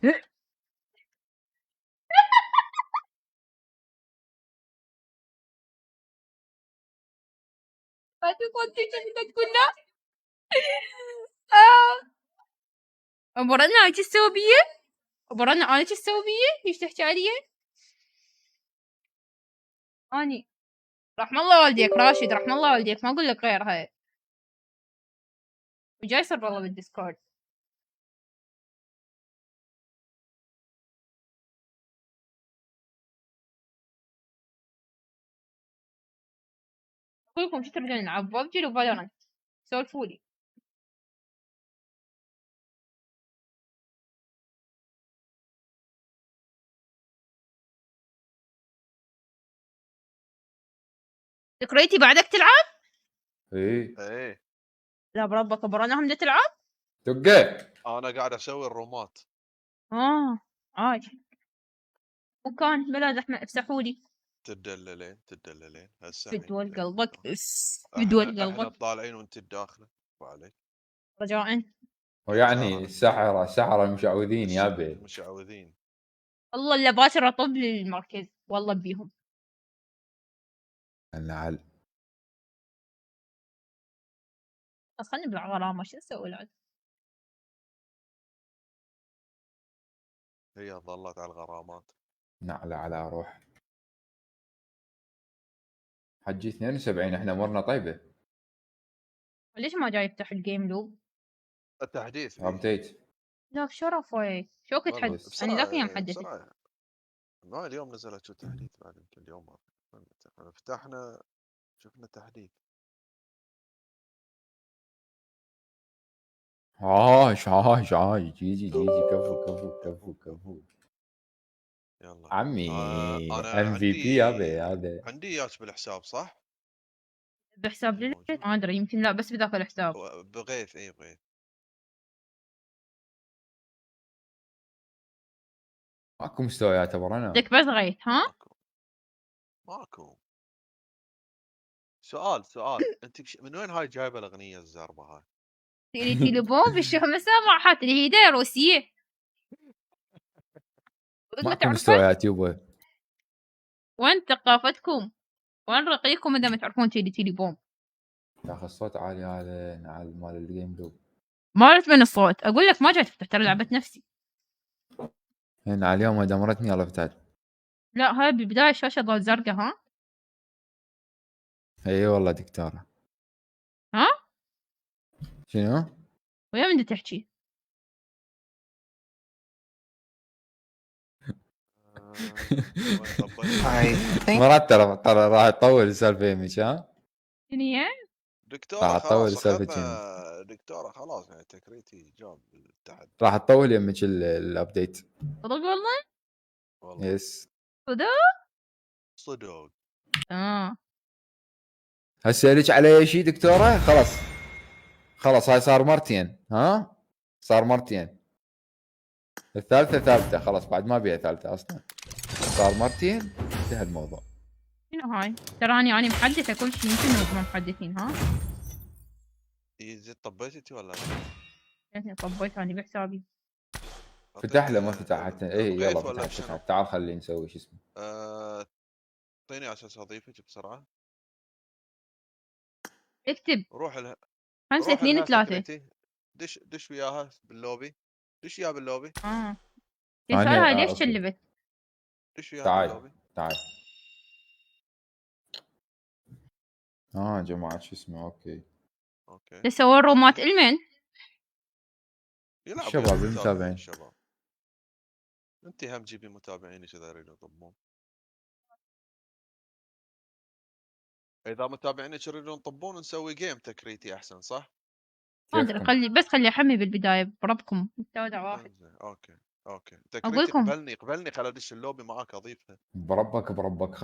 ما كنت كنا أمرنا أنا شو تسوي بيه؟ أمرنا أنا شو تسوي بيه؟ ليش تحكي علي؟ أني رحم الله والديك راشد، رحم الله والديك، ما أقول لك غيرها. وجاي يصير والله بالديسكورد. أقولكم شو تريدون نلعب ببجي وفالورانت؟ سولفولي. ذكريتي بعدك تلعب؟ ايه لا بربك أبرانهم بدها تلعب؟ دقيت. انا قاعد اسوي الرومات. عايش مكان بلاد احنا افتحوا لي. تدللين هسه بدول قلبك بدول قلبك. احنا طالعين وانت داخله وعليك رجاء. ويعني السحرة المشعوذين يا بي. مشعوذين والله اللي باشر اطب للمركز والله بيهم. النعل. بس خلني بالغرامة شو نسوي العاد؟ هي ظلت على الغرامات. نعلة على روح حجي 72. احنا امورنا طيبه. ليش ما جاي يفتح الجيم لوب؟ التحديث ابديت. لا بشرف وياك شو كنت تحدث؟ انا ذاك اليوم حدثت. ما اليوم نزلت شو تحديث بعد يمكن اليوم ما فتحنا شفنا تحديث. عاش عاش عاش. جيجي كفو يلا عمي. انا MVP هذا عندي اياك بالحساب صح؟ بحساب ليلث ما ادري يمكن لا بس بذاك الحساب. بغيث اي بغيث. ماكو مستويات انا. عندك بس غيث ها؟ ماكو. سؤال انت من وين هاي جايبه الاغنيه الزربه هاي؟ تليبون بالشهر مسامحات اللي هي دايره روسيه. ماكو مستويات يوبا. وين ثقافتكم؟ وين رقيكم اذا ما تعرفون تليبون؟ يا اخي الصوت عالي هذا نعل مال الجيم لوب. ما عرفت من الصوت اقول لك ما جاي تفتح ترى لعبه نفسي. هنا على اليوم دمرتني يلا فتحت. لا هاي بالبدايه الشاشه ضل زرقاء ها؟ اي والله دكتوره. ها؟ شنو؟ ويا من تحكي؟ مرات ترى راح تطول السالفه يمك ها؟ شنو هي؟ دكتوره راح تطول السالفه دكتوره خلاص يعني تكريتي جاب التحدي. راح تطول يمك الابديت. صدق والله؟ يس صدق. هسه لك علي شيء دكتوره؟ خلاص هاي صار مرتين ها؟ صار مرتين. الثالثه ثابته خلاص بعد ما بيها ثالثه اصلا. صار مرتين انتهى الموضوع. شنو هاي؟ تراني أنا محدثة كل شيء يمكن انكم محدثين ها؟ زين طبيتي ولا لا؟ طبيت أنا بحسابي. فتح له ما فتح حتى. اي يلا فتح. تعال خلينا نسوي شو اسمه. اعطيني على اساس اضيفك بسرعه. اكتب روح لها 5 2 3. دش وياها باللوبي. دش وياها باللوبي. يسألها ليش شلبت؟ دش وياها باللوبي. تعال جماعة شو اسمه. اوكي تسوون رومات المن الشباب المتابعين. الشباب انت هم جيبي متابعين اذا يريدوا يطبون. اذا متابعينك يريدون يطبون نسوي جيم تكريتي احسن صح؟ ما ادري خلي حمي بالبدايه بربكم مستودع واحد. اوكي اقول لكم قبلني خل ادش اللوبي معاك اضيفها. بربك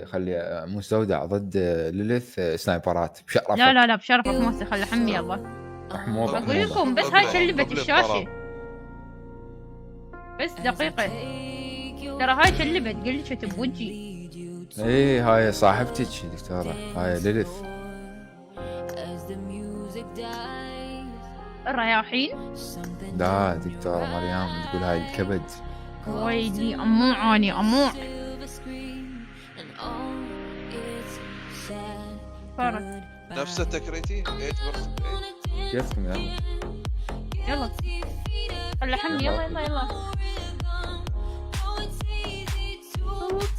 خلي مستودع ضد ليلث سنايبرات بشرفك. لا بشرفك موسى خلي حمي يلا. اقول لكم بس هاي شلبت الشاشه بس دقيقه. ترى هاي شلبت قلشت بوجهي. ايه هاي صاحبتك دكتوره هاي ليلث. الرياحين؟ لا دكتوره مريم تقول هاي الكبد. ويلي اموع اني اموع. فرق نفس تكريتي 8 versus 8. كيفكم يلا خلي حمي يلا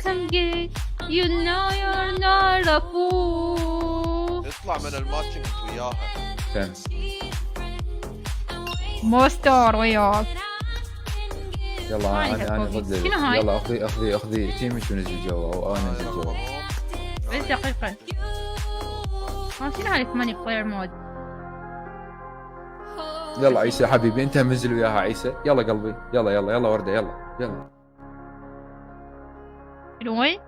Come get you know you're not a fool. اطلع من الماتشنج وياها. فين؟ موستر وياك. يلا انا ضد. يلا اخذي تيمك ونزل جوا او انا انزل جوا. بس دقيقة. شنو هاي 8 بلاير مود؟ يلا عيسى حبيبي انت منزل وياها عيسى. يلا قلبي يلا وردة يلا. وين؟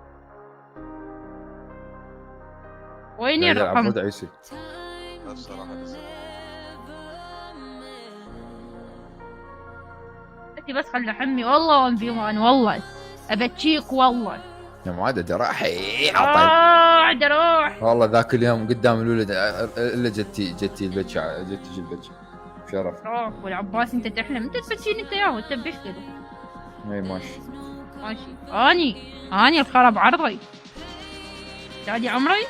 وين الرقم؟ عبود عيسى. انت بس خلي حمي والله 1v1 والله ابتشيك والله. يا معدد راحي عاد اروح والله ذاك اليوم قدام الولد الا جتي البتشة بشرف. روح والعباس انت تحلم انت تبتشين انت ياهو انت بشكله. اي ماشي اني الخرب عرضي. تعالي عمري.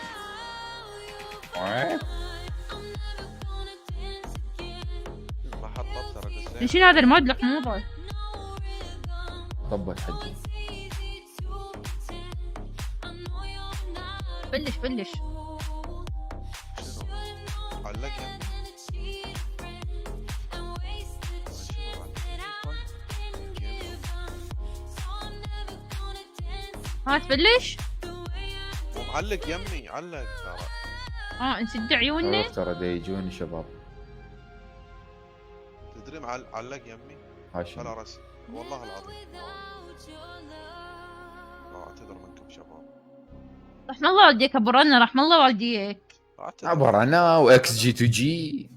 ما حطت ترى دزيت. شنو هذا المود الحموضة؟ طبت حجي. بلش بلش. علق يا ها تبلش؟ معلق يمي علق ترى. نسد عيوننا. ترى دا يجون شباب. تدري علق يمي. هاشم. على راسي والله العظيم. اعتذر منكم شباب. رحم الله والديك ابو رنا، رحم الله والديك. عبر انا واكس جي تو جي.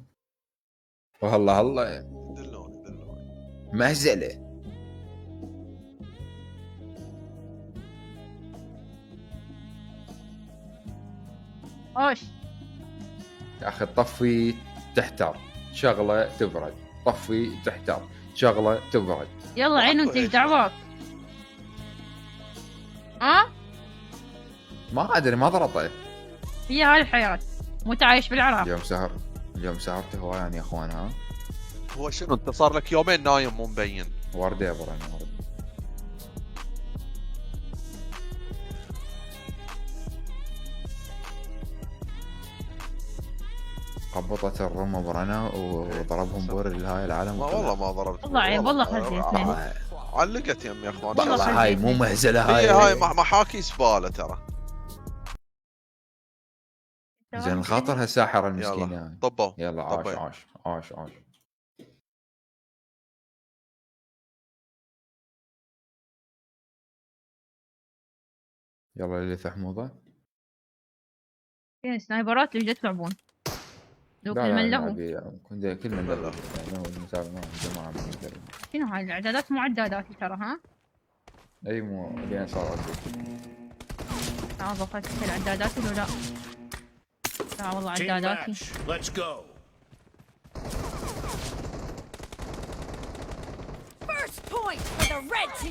والله الله دلوني مهزله. اوش يا اخي طفي تحتار، شغله تبرد، طفي تحتار، شغله تبرد. يلا عينو انت ايش دعواك؟ ما ادري ما ضرطه. هي هاي الحياة، مو تعايش بالعراق. اليوم سهرت هوايان يا اخوان. ها هو شنو انت صار لك يومين نايم مو مبين؟ وردة يا برنا وردة. قبضت الرمى برنا وضربهم بور لهاي العالم. والله ما ضربت. والله عيب والله خليتني. علقت يمي يا اخوان. والله هاي مو مهزله. هاي محاكي زباله ترى. زين خاطر هالساحره المسكينه هاي. طبوا. يلا عاش. يلا اللي في حموضه. فين سنايبرات اللي تلعبون؟ لو كل من له. كل من له. المسابقة مع جماعة من الدرب. شنو هاي الاعدادات؟ مو عداداتي ترى. ها؟ اي مو لين صار عادي. ضفت العدادات ولا لا؟ لا والله عداداتي.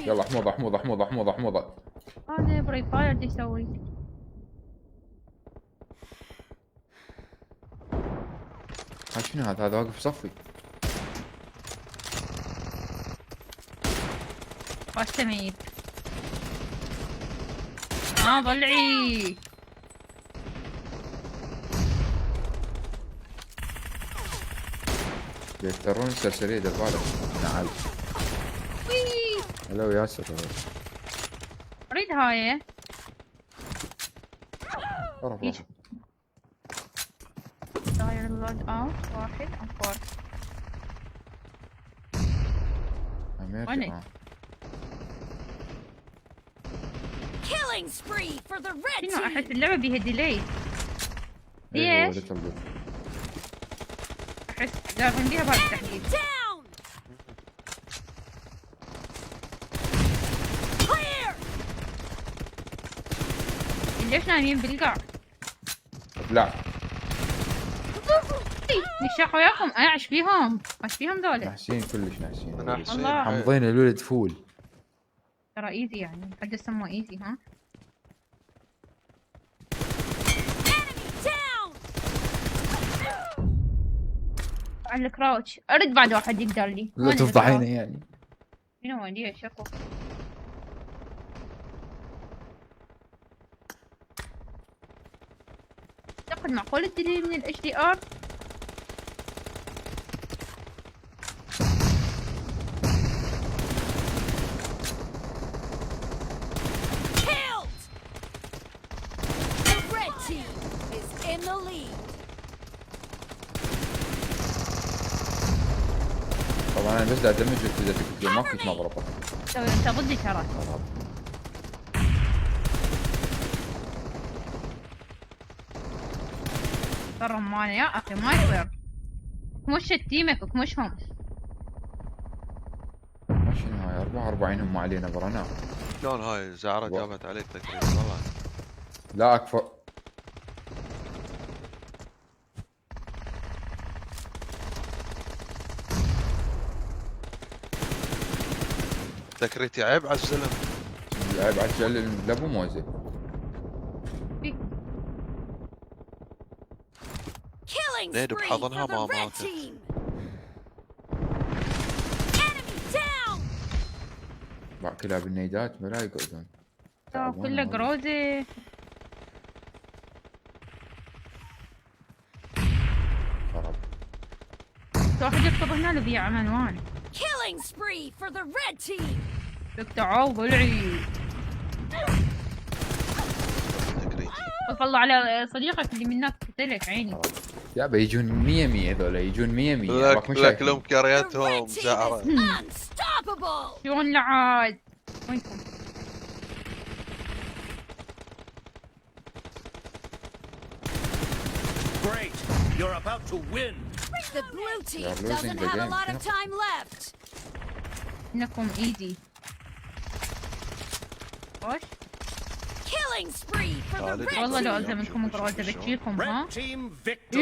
يلا حموضة. هذا بري فاير دي يسوي. هاي شنو هذا واقف صفي. واستميت. ضلعي. يفترون السرسرية دبالة. نعم. هلو ياسر. اريد هاي. داير اللود اوت. واحد انفور. وينك؟ Killing spree for the red شنو team. احس اللعبة بيها ديلي. ليش؟ احس لازم بيها بعد التحديد. ليش نايمين بالقاع؟ لا نشاق وياكم. ايش فيهم ذولا؟ نحسين كلش نحسين. انا حسين حمضين الولد فول. ترى ايزي يعني حد سموه ايزي. ها على الكراوتش. ارد بعد واحد يقدر لي. لا تفضحينا يعني. شنو ودي شكو. اعتقد معقول تدري من الاتش دي ار. طبعا انا بس ادمج اذا تكتب ما كنت مضربه. انت ضدي ترى. ترى مانا يا اخي ما يصير. كمش تيمك وكمشهم. ما شنو هاي 44 هم علينا برنا. شلون هاي زعرة جابت عليك تقريبا والله. لا اكفر. تكريتي عيب على الزلم. عيب على الزلم. لا مو موزه. Killing نيد spree بحضنها for ما the red ماتت. team. Enemy down. بعد كلها بالنيدات ولا يقعدون كله قروزي. واحد يكتب هنا لبيع عنوان. Killing spree for the red team. تعال ضلعي. والله على صديقك اللي منك قتلك عيني. يا بيجون 100 هذول يجون 100 لك لهم كرياتهم زعرة. شلون لعاد؟ وينكم؟ Great, you're about to win. The blue team doesn't have a lot of time left. انكم ايزي. وش؟ Killing spree for the red والله لو team. الزمنكم قروزه بتجيكم ها؟ victory.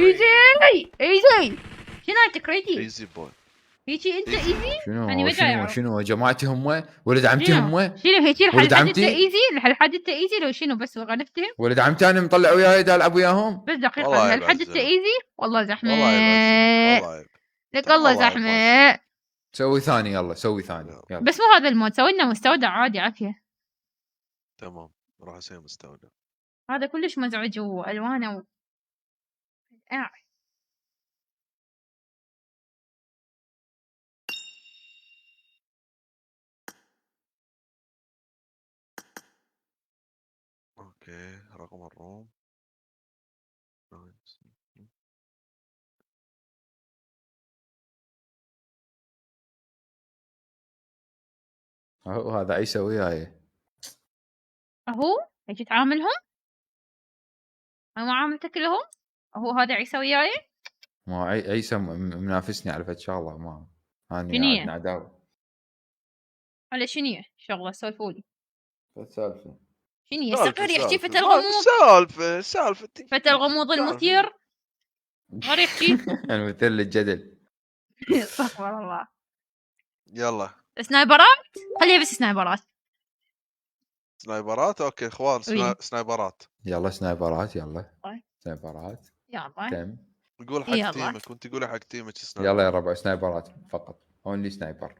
ايزي شنو انت كريدي؟ ايزي بوي. هيجي انت ايزي؟ شنو يا جماعتي هم ولد عمتي هم شنو هيجي ولد الحد انت عمتي ايزي الحد انت ايزي لو شنو بس غنفتهم؟ ولد عمتي انا مطلع وياي دا العب وياهم بس دقيقة الحد انت ايزي؟ والله زحمة لك والله زحمة. سوي ثاني يلا سوي ثاني يلا. بس مو هذا المود سوي لنا مستودع عادي عافية. تمام راح اسوي مستودع. هذا كلش مزعج والوانه اوكي رقم الروم. اهو هذا عيسى وياي. اهو ايش تعاملهم؟ انا ما عاملتك لهم؟ اهو هذا عيسى وياي؟ ما عيسى منافسني على فد شغله ما اني شنية؟ عداوه. على شنية شغله سولفولي. سالفه شنية صقر يحكي فتى الغموض. سالفه فتى الغموض المثير. غير يحكي المثير للجدل. استغفر الله. يلا سنايبرات خليها بس سنايبرات. سنايبرات اوكي اخوان سنايبرات. يلا سنايبرات يلا سنايبرات يلا تم. يقول حق تيمك وانت تقولي حق تيمك سنايبر. يلا يا ربع سنايبرات فقط اونلي سنايبر.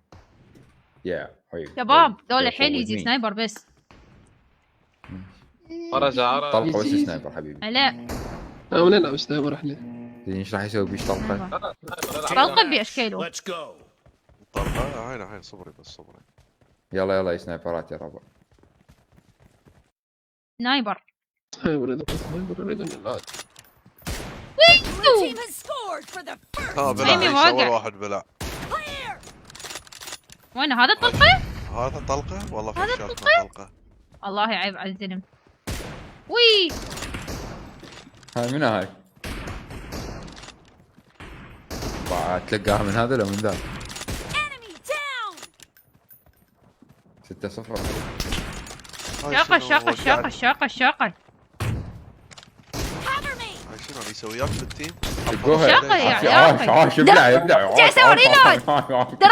يا حبيبي شباب دول حيل يجي سنايبر بس. طلقه بس سنايبر حبيبي. لا ولا لا سنايبر احنا. ايش راح يسوي بيش طلقه؟ طلقه باشكاله. طلقه هاي صبري بس صبري. يلا يا سنايبرات يا ربع. سنايبر. بلع اول واحد بلع. وين هذا الطلقه؟ هذا طلقه والله هذا طلقه. والله عيب على الزلم. وي هاي من هاي؟ تلقاها من هذا لو من ذا. 6-0. شاقة شنو يسوي وياك بالتيم؟ شاقة يا عاش يبلع جاي اسوي ريلود.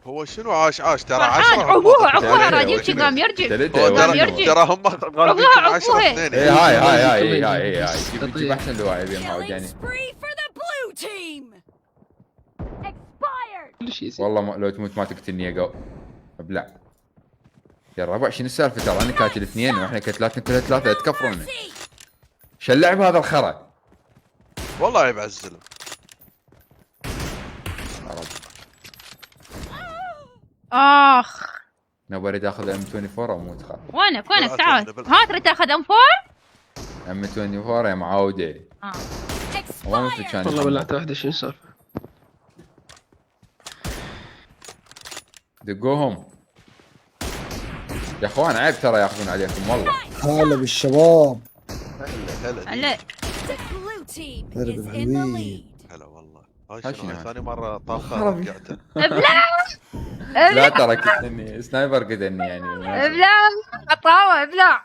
هو شنو عاش ترى 10 عقوها راديوتشي قام يرجع ترى هم غالبين 10-2. هاي جيب احسن لواعي بين يعني. والله لو تموت ما تقتلني يا جو ابلع يا الربع. شنو السالفه ترى انا كاتل 2 واحنا كتلاتنا كلها 3 تكفرونا. شو اللعب هذا الخرا والله عيب على الزلم. اخ نبغى اريد اخذ M24 او موت خلاص. وينك تعال ها تريد تاخذ M4؟ M24 يا معودة. والله بلعت واحدة. شنو السالفة؟ دقوهم يا اخوان عيب ترى ياخذون عليكم والله. هلا بالشباب. هلا هلا والله. هاي شنو ثاني مرة طاقة رجعته. لا ترى كنتني سنايبر قدني يعني. ابلع عطاوة ابلع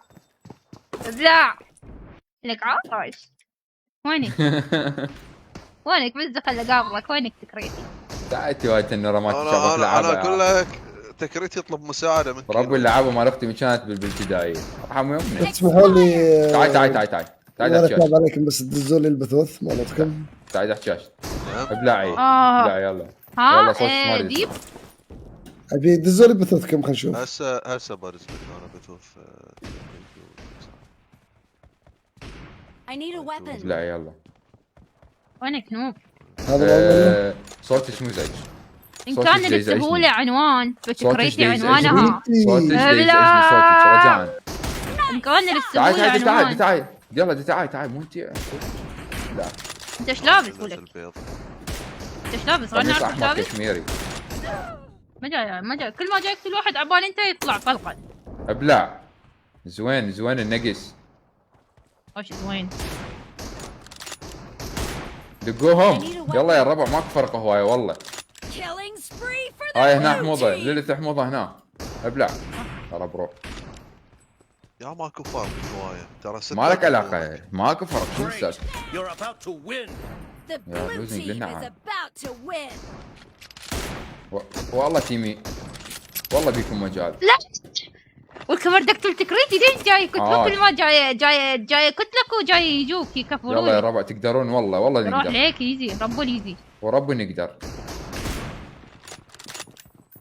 لك عايش. وينك بس دخل اقابلك. وينك تكريتي؟ تعالي وايد النورمات شباب العاب. انا اقول لك تكريت يطلب مساعده من ربي اللعابه مال اختي من كانت بالابتدائيه ارحم يمي. تسمحوا لي تعال تعال تعال تعال تعال انا احكي اتابع عليكم بس تدزوا لي البثوث مالتكم. تعال احكي ابلعي ابلعي يلا ها يلا صوت ما ادري ديب ابي دزوا لي بثوثكم خلينا نشوف. هسه برز انا بثوث I need a weapon. ابلعي يلا. وينك نوب؟ صوتك مزعج. إن كان بالسهولة عنوان فكريتي عنوانها. صوتك يزعجني صوتك رجاء. إن كان بالسهولة عنوان. تعال تعال يلا تعال مو انت. لا. أنت إيش لابس ولك؟ أنت إيش لابس؟ غير نعرف إيش لابس؟ كشميري. ما جاي كل ما جاي يقتل واحد عبالي أنت يطلع طلقة. ابلع. زوين النقص. وش زوين؟ دقوهم يلا يا الربع ماكو فرق هوايه والله. هاي هنا حموضه ليلة حموضه هنا ابلع ترى برو. يا ماكو فرق هوايه ترى ما لك علاقه ماكو فرق شو السالفه؟ The blue team is about to win. والله تيمي والله بيكم مجال. لا والكاميرا دقتل تكريتي ليش جاي كتلك كل ما جاي كتلك وجاي يجوك يكفرون. يلا يا ربع تقدرون والله نقدر. روح ليك يزي ربو يزي وربي نقدر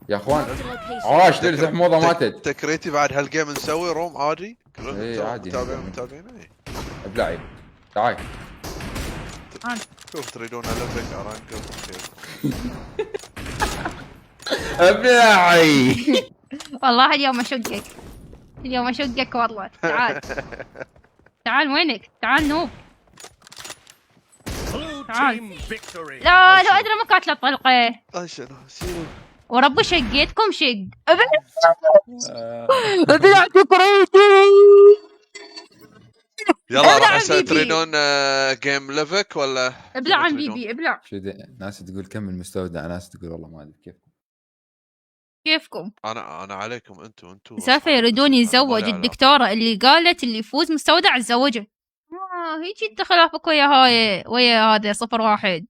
يا اخوان. عاش ليلة حموضه ماتت. تكريتي بعد هالجيم نسوي روم عادي؟ اي عادي متابعين ابلعي تعال. شوف تريدون الفك ارانكم ابلعي. والله اليوم اشقك والله. تعال وينك؟ تعال نوب تعال. لا ادري ما كانت له طلقه. وربي شقيتكم شق. ابلع تكريتي. يلا هسه تريدون جيم ليفك ولا ابلع عن بيبي ابلع. شو ناس تقول كمل مستودع ناس تقول والله ما ادري كيفكم. انا عليكم انتم سوف يريدون يزوج الدكتوره اللي قالت اللي يفوز مستودع تزوجه. هيك انت خلافك ويا هذا 01.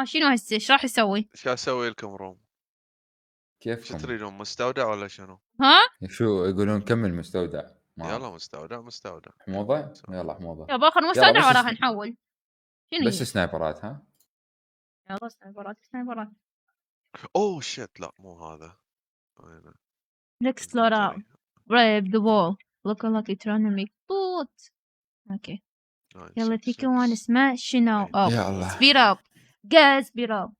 شنو هسه ايش راح يسوي؟ ايش اسوي لكم روم؟ كيف شو تريدون مستودع ولا شنو؟ شو يقولون كمل مستودع. يلا مستودع حموضه يلا حموضه. يا باخر مستودع وراح نحول. شنو بس سنايبرات ها؟ يلا سنايبرات. اوه شيت لا مو هذا. Next slow down. Brave the wall. Look like it's trying to make boot. اوكي يلا تيكي وان اسمه شنو؟ يا الله. speed up. gas speed up.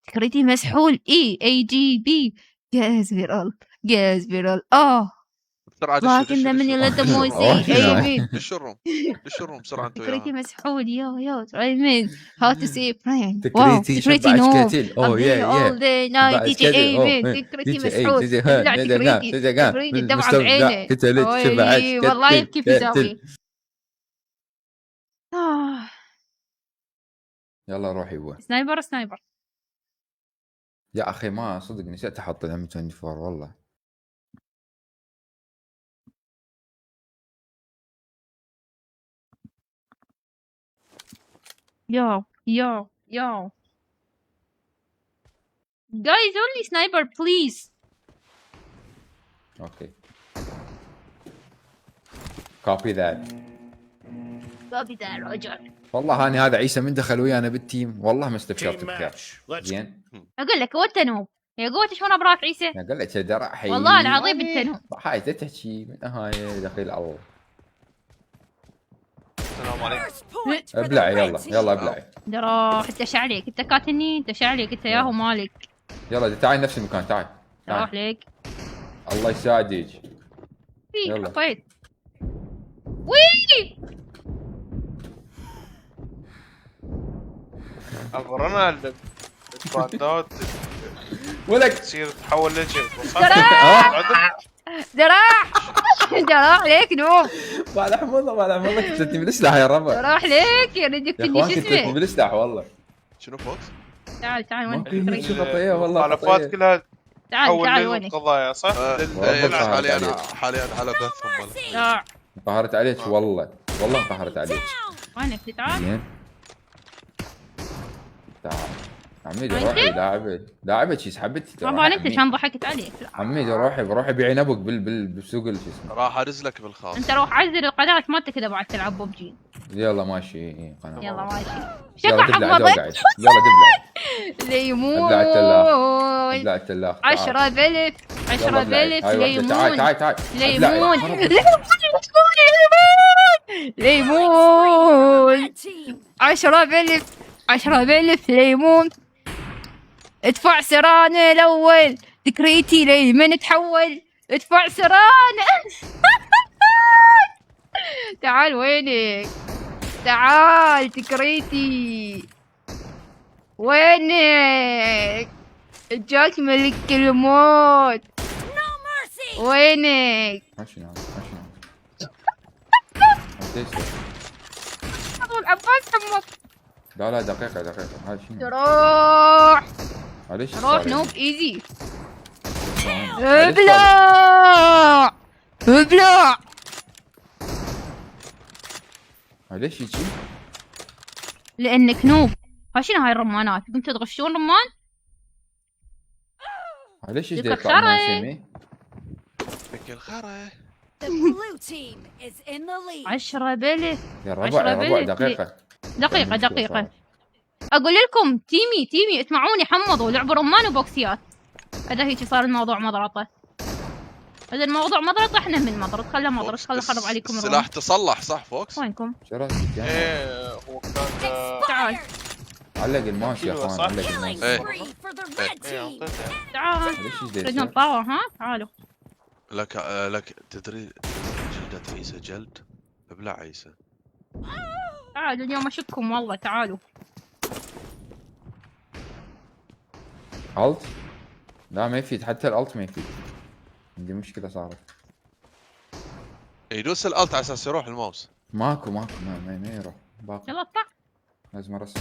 تكريتي مسحول AGB. gas speed up. لكن من يلد موسي AGB. دش الروم بسرعه انتوا. تكريتي مسحول يو ترايمين how to say prank. تكريتي نو. اوه يا all day night دي جي ايمن. تكريتي مسحول. لا تكريتي دمعة بعينه. والله يبكي في دمي. يلا روحي بوا. سنايبر يا اخي ما صدق نسيت احط الام 24 والله. Yo. Guys, only sniper, please. Okay. Copy that. رجل. والله هاني هذا عيسى من دخل ويانا بالتيم والله ما استبشرت بخير. زين. اقول لك هو التنوب. يا قوتي شلون ابراك عيسى؟ اقول لك درحي. والله العظيم التنوب. هاي تحكي من هاي دخيل الله. السلام عليكم. ابلعي يلا ابلعي. روح انت شعليك انت كاتني انت شعليك انت ياهو مالك. يلا تعال نفس المكان تعال. روح ليك. الله يساعدك. يلا حطيت. وي اغرنا الباندات ولك تصير تحول لجيم. دراح ليك نوم. بعد حموضه كتلتني بالسلاح يا ربع. دراح ليك يا رجل كني شو اسمه بالسلاح والله. شنو فوكس؟ تعال وين ممكن خطيه والله. مخالفات كلها تعال وين القضايا صح؟ حاليا على بثهم. انقهرت عليك والله انقهرت عليك. وينك تعال؟ زين تعال عميد روحي لاعبك يسحبتي طبعا انت كان ضحكت عليك. عميد روحي بيعي نبك بالسوق اللي شو اسمه. راح ارز لك بالخاص. انت روح عزل القناه مالتك اذا بعد تلعب ببجي. يلا ماشي قناه. يلا ماشي. يلا حفظك يلا دبلع ليمون. ابلع التلاخ 10,000 10,000 ليمون. تعال ليمون ليمون 10,000 ليمون. ادفع سرانة الأول تكريتي ليمن تحول. ادفع سرانة. تعال وينك؟ تعال تكريتي وينك؟ جاك ملك الموت وينك؟ ماشي نعم عباس حمص. لا دقيقة هاي شنو؟ روح معليش روح نوب ايزي. ابلع ليش يجي؟ لانك نوب. شنو هاي الرمانات؟ قمتوا تغشون رمان؟ ليش يجي يطلع لنا سيمي؟ فك الخرا. 10,000 يا ربع دقيقة اقول لكم تيمي اسمعوني حمضوا لعبوا رمان وبوكسيات. هذا هيك صار الموضوع مضرطة. هذا الموضوع مضرطة. احنا من مضرط خله خرب عليكم الروم. السلاح تصلح صح فوكس؟ وينكم؟ ايه هو كان تعال علق الماوس يا اخوان علق الماوس. تعال تريدون طاوة ها؟ تعالوا. لك تدري جلدة عيسى جلد؟ ابلع عيسى. تعالوا اليوم اشككم والله. تعالوا. الت؟ لا ما يفيد حتى الالت ما يفيد. عندي مشكلة صارت. يدوس الالت على اساس يروح الماوس. ماكو ما يروح باقي. يلا اطلع. لازم ارسل.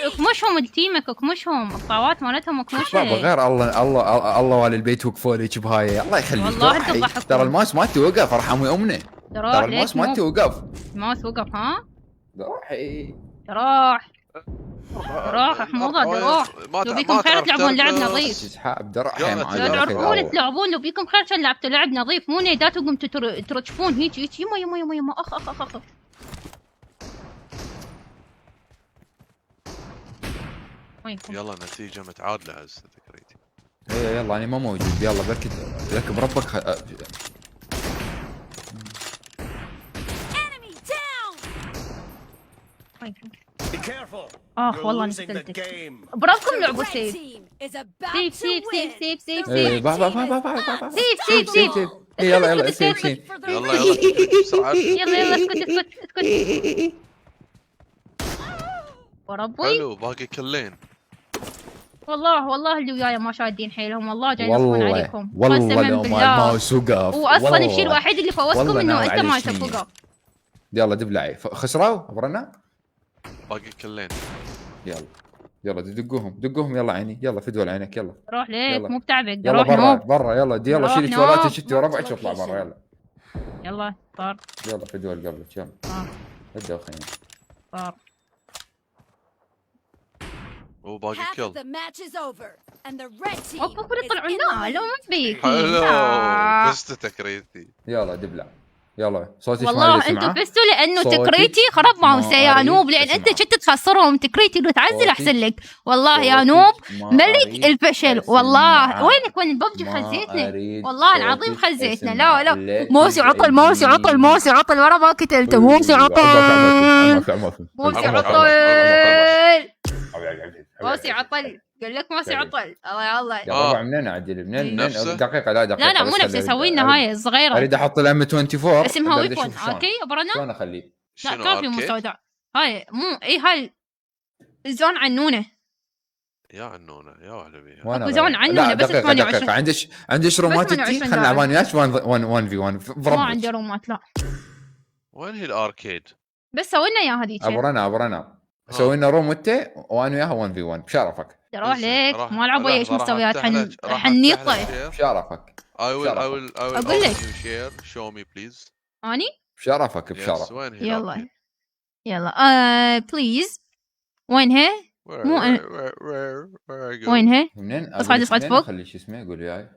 اكمشهم التيمك اكمشهم الطاوات مالتهم اكمشها. غير الله والي البيت وقفوا لك بهاي. الله يخليك. والله انت تضحكون. ترى الماوس مالتي وقف ارحم امي. ترى الماوس مالتي وقف. الماوس وقف ها؟ روحي روح حموضة روح. لو بيكم خير تلعبون لعب نظيف. تسحب درعي لو تعرفون تلعبون لو بيكم خير كان لعبتوا لعب نظيف مو نيدات وقمتوا ترجفون هيك يما اخ. يلا نتيجة متعادلة هسه تكريتي. يلا انا ما موجود. يلا بركد لك بربك. والله نسيت. برافكم لعبوا سيف. سيف يلا سيف. يلا اسكت. وربي حلو باقي كلين. والله اللي وياي ما شادين حيلهم. والله جاي يصفون عليكم. والله لو الماوس وقف. واصلا الشيء الوحيد اللي فوزكم انه انت ما وقف. يلا دبلعي خسروا عبرنا. باقي كلين. يلا دقوهم يلا عيني. يلا فدوى عينك. يلا روح ليك مو بتعبك. يلا برا يلا شيلي شوالاتك شتي وربعك واطلع برا. يلا طار. يلا فدوى قبلك. يلا ابدا خلينا طار. وباقي كل. وقفوا يطلعون. لا ما بيك. حلو بس تكريتي. يلا دبلع. يلا صوتي والله انتم بستوا لانه تكريتي خرب ماوسه يا نوب. لان انت كنت تخسرهم تكريتي وتعزل احسن لك. والله يا نوب ملك الفشل. والله وين الببجي خزيتنا. والله العظيم خزيتنا. لا موسي عطل ورا ما كتلته. موسي عطل. قال لك ماسي عطل. الله يا ربع منين اعدل منين دقيقة. لا مو نفسه سوي لنا هاي الصغيرة. اريد احط الام 24 اسمها ويبون. اوكي ابرنا شلون اخليه؟ لا كافي مسودع. هاي مو هاي زون عنونة. يا عنونة يا وهلا بيها. اكو زون عنونة بس 28. عندش رومات انتي؟ خلينا نلعب انا وياك 1 في 1 ما عندي رومات لا. وين هي الاركيد؟ بس سوي لنا اياها هذيك. ابرنا سوي لنا روم انت وانا وياها 1 في 1 بشرفك. ترى عليك ما العب ويا ايش مستويات حنيطه. بشرفك. اقول لك شو مي بليز. اني بشرفك. يلا بليز. وين هي؟ مو وين هي؟ منين؟ اصعد فوق. خلي شو اسمه يقول وياي.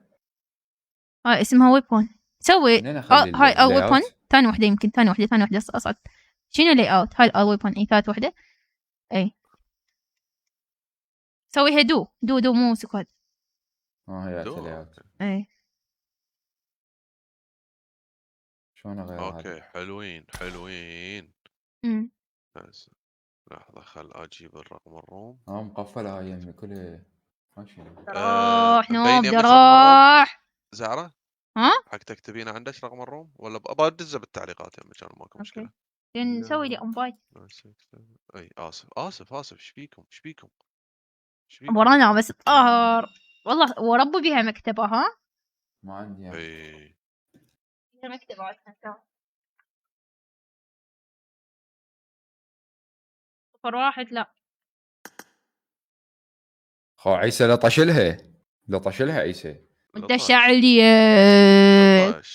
اسمها ويبون. سوي هاي ويبون ثاني وحده يمكن ثاني وحده اصعد. شنو لاي اوت؟ هاي ويبون اي ثالث وحده. اي سويها دو مو سكواد. هي لاي اوت. اي شلون اغير؟ اوكي حلوين. بس لحظة خل اجيب الرقم الروم. مقفلة هاي يمي كلها ماشي. راح نوب راح زعرة. ها؟ حق تكتبين عندك رقم الروم ولا بدزه بالتعليقات يا كان ماكو مشكلة. نسوي لي انفايت. اي اسف ايش فيكم؟ ورانا بس طاهر والله وربي بيها مكتبة. ها؟ ما عندي. اي بيها مكتبة صفر واحد. لا خو عيسى لطش لها عيسى. دش علي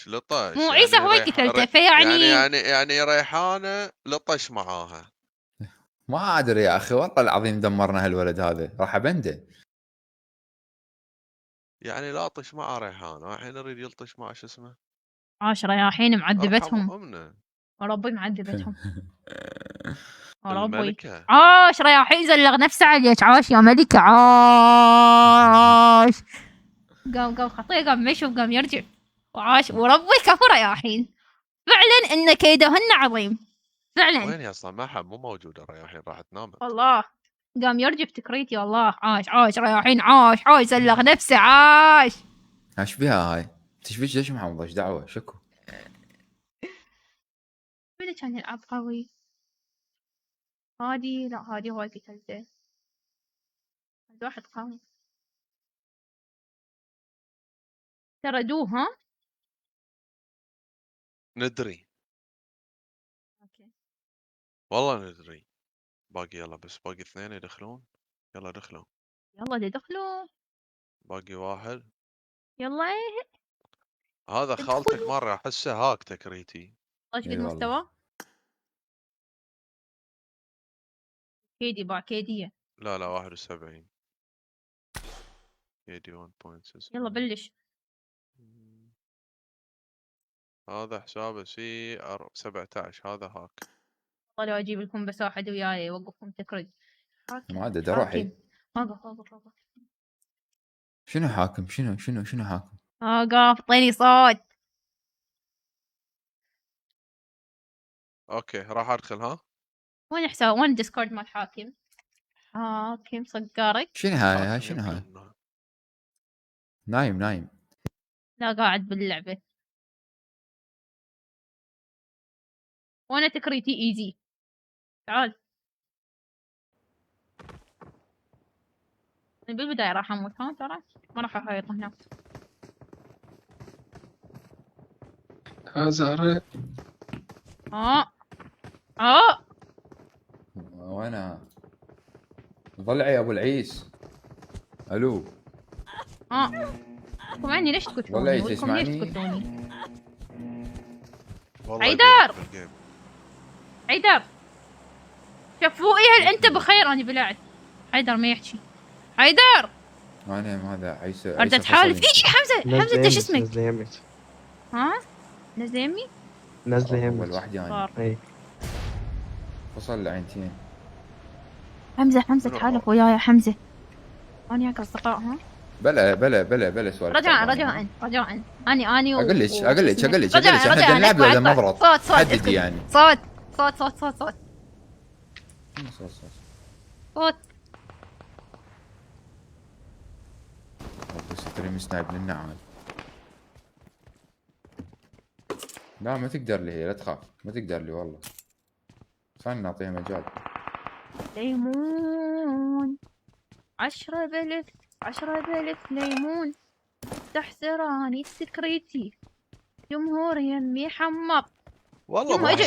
لطش مو عيسى هو قتلته فيعني يعني ريحانة لطش معاها. ما ادري يا اخي والله العظيم دمرنا هالولد هذا راح ابنده. يعني لاطش مع ريحانة الحين يريد يلطش مع شو اسمه 10 يا حين معذبتهم وربي معذبتهم. وربي 10 يا حين زلغ نفسه عليك. عاش يا ملكة عاش. قام خطيه قام يشوف قام يرجع وعاش وربي كفره يا حين. فعلا ان كيدهن عظيم فعلا. وين هي اصلا؟ ما مو موجودة رياحين راحت نامت والله. قام يرجع بتكريتي والله. عاش رياحين عاش زلغ نفسه عاش. ايش بها هاي؟ تشبيك ليش محمد ايش دعوه شكو؟ من كان يلعب قوي؟ هادي لا هادي هو قتلته. واحد قوي ترى ها؟ ندري. اوكي والله ندري. باقي يلا بس باقي 2 يدخلون. يلا دخلوا. باقي 1. يلا هذا خالتك مرة احسه هاك تكريتي. ايش قد مستوى؟ كيدي باع كيدية. لا 71 كيدي 1.6. يلا بلش. هذا حسابه سي 17 هذا هاك. والله لو اجيب لكم بس واحد وياي يوقفكم تكرد. ما عاد روحي. وقف. شنو حاكم؟ شنو حاكم؟ وقف اعطيني صوت. اوكي راح ادخل. ها وين حساب وين ديسكورد مال حاكم؟ حاكم صقارك. شنو هاي؟ شنو هاي؟ نايم. لا قاعد باللعبة. وانا تكريتي ايزي. تعال بالبداية راح اموت. ها ترى ما راح احيط هنا. زهرة. وانا ضلعي ابو العيس. الو سمعني ليش تقتلوني؟ والله تسمعني. حيدر شوفوا هل انت بخير؟ انا بلعت. حيدر ما يحكي. حيدر انا هذا عيسى ردت حالف. ايش حمزه انت شو اسمك؟ نزله يمك. نزله يمي. نزله يمك. اول واحد يعني وصل لعينتين. حمزه تحالف وياي حمزه. انا وياك اصدقاء. بلا سؤال. رجاء اني اقول لك احنا نلعب ولا نضرب؟ صوت يعني صوت بس تري سنايب لنا عاد. لا ما تقدر لي هي لا تخاف ما تقدر لي والله. خلنا نعطيها مجال. ليمون 10 بلف ليمون تحسراني سكريتي جمهور يمي حمر. والله اجي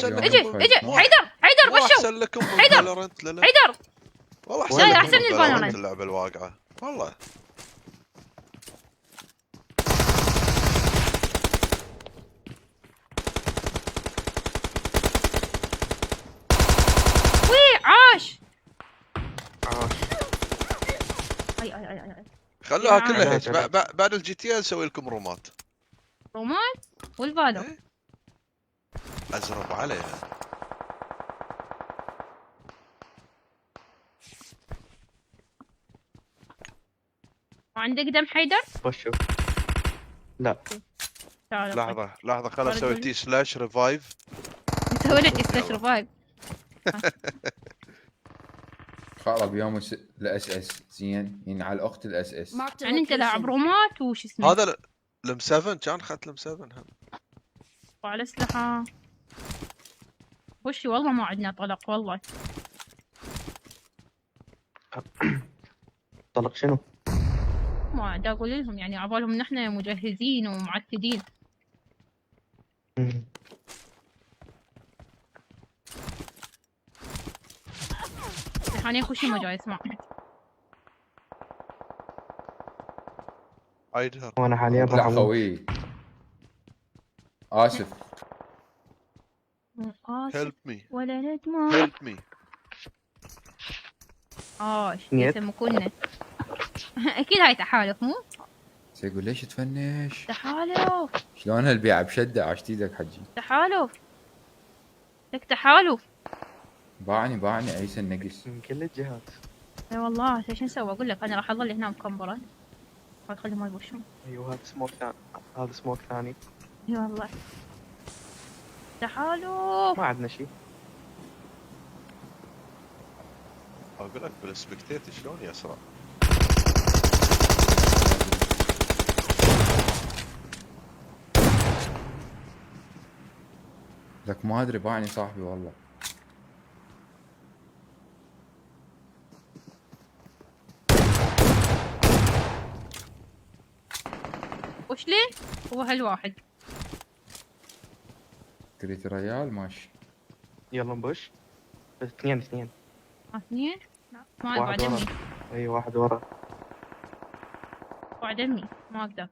حيدر حيدر بشو احسن لكم من حيدر فالورنت. لا حيدر والله لا احسن احسن لكم من من الفالورنت. اللعبه الواقعه والله. وي عاش. اي خلوها كلها هيك. بعد الجي تي نسوي لكم رومات. رومات والفالو ازرب عليها. وعندك دم حيدر؟ وشو؟ لا لحظة خل اسوي تي سلاش ريفايف. مسوي لك تي سلاش ريفايف. خرب يوم الاس اس زين يعني على الاخت الاس اس. يعني انت لاعب رومات وش اسمه؟ هذا الام 7 كان اخذت الام 7 هم. وعلى اسلحة وشي والله ما عندنا طلق والله. طلق شنو؟ ما دا اقول لهم يعني عبالهم نحن مجهزين ومعتدين. حاليا كل شيء ما جاي اسمع. عيدها. وانا حاليا لا خوي اسف. هيلب مي ولا ندمع. هيلب مي. يسمكونا. اكيد هاي تحالف مو؟ يقول ليش تفنش؟ تحالف. شلون هالبيعه بشده عشت ايدك حجي. تحالف. لك تحالف. باعني عيسى النقص من كل الجهات. اي والله ايش نسوي؟ اقول لك انا راح اظل هنا مكمبره. خلي ما يبوشون. ايوه هذا سموك ثاني. هذا سموك ثاني. اي والله. تحالف. ما عندنا شيء. اقول لك بالسبكتيت شلون يسرع. لك ما ادري باعني صاحبي والله. وش ليه؟ هو هالواحد. تريد ريال ماشي. يلا نبش. بس اثنين. اثنين؟ لا ما واحد اقدر ورا. امي. اي واحد ورا. بعد امي ما اقدر.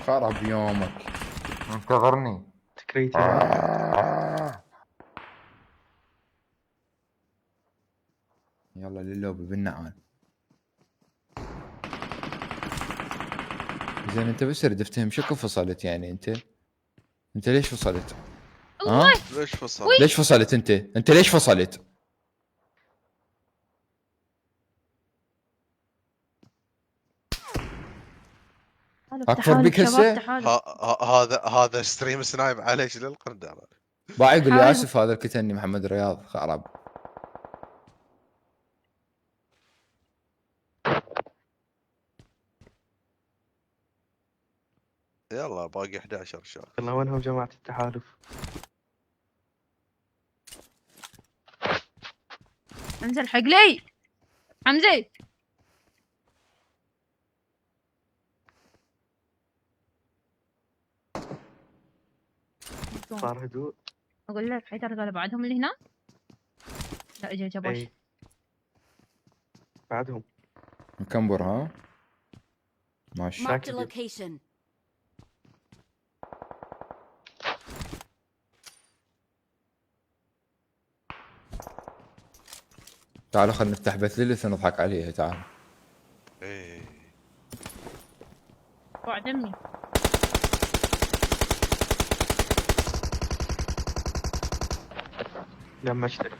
خرب يومك. انتظرني. تكريتي. يلا للوب بالنعال. زين انت بس اريد افتهم شكو فصلت يعني انت ليش فصلت؟ الله ليش فصلت؟ ليش فصلت انت ليش فصلت؟ اكفر بك هسه. هذا ستريم سنايب عليك للقندره. باعي يقول لي اسف هذا الكتني محمد رياض خرب. يلا باقي 11 شهر. يلا وينهم جماعة التحالف؟ انزل حق لي حمزة. صار هدوء. اقول لك حيدر قال بعدهم اللي هنا. لا اجى جبش. اي بعدهم مكمبر ها ماشي. Marked a location. تعالوا خلينا نفتح بث ليلث ونضحك عليها. تعال. ايه بعد امي. لما اشتري.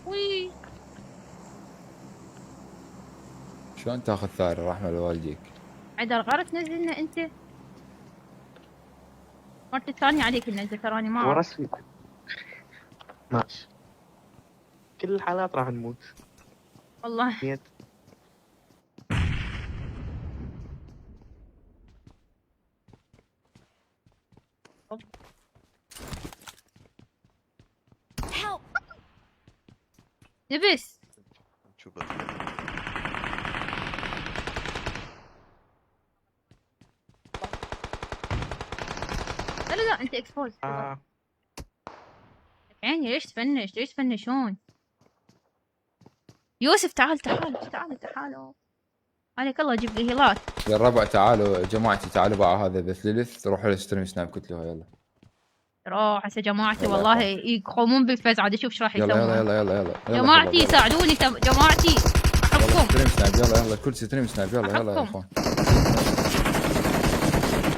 وي شلون تاخذ ثاري رحمه لوالديك؟ عدل غير تنزلنا انت. مرت الثانية عليك ننزل تراني ما اعرف. ورسمي. ماشي. كل الحالات راح نموت. والله نيت. لبس نشوف لا انت اكسبوز. يعني ليش تفنشون؟ يوسف تعالوا عليك الله جيب لي هيلات. يا الربع تعالوا جماعتي، تعالوا باعوا هذا ذا ثلث، روحوا للستريم سناب كتلوها يلا. روح هسه جماعتي يلا والله يقومون بالفز عاد اشوف ايش راح يسوون. يلا جماعتي ساعدوني جماعتي يلا احبكم. ستريم سناب يلا الكل ستريم سناب يلا يا اخوان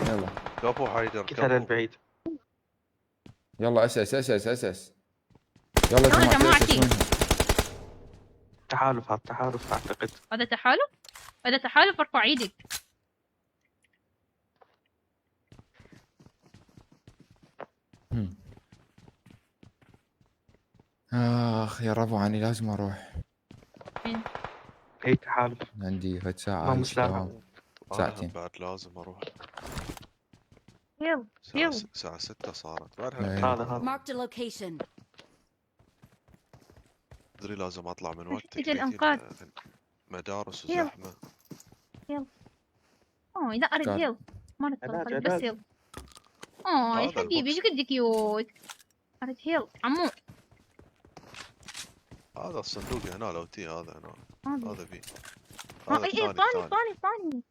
يلا. كفو حيدر قتال البعيد. يلا اس يلا جماعتي. تحالف اعتقد. هذا تحالف ارفع ايدك. اخ يا ربو اني لازم اروح. اي تحالف. عندي فد ساعة ما مسلاح. ساعتين بعد لازم اروح. يلا الساعة 6 صارت. هذا Marked a location. ادري لازم اطلع من وقت اجى الانقاذ. مدارس وزحمة. يلا لا اريد يلا ما ندخل بس يلا. يا حبيبي ايش قد كيوت. اريد هيل عمو. هذا الصندوق هنا لو تي هذا هنا. هذا فيه. اي ثاني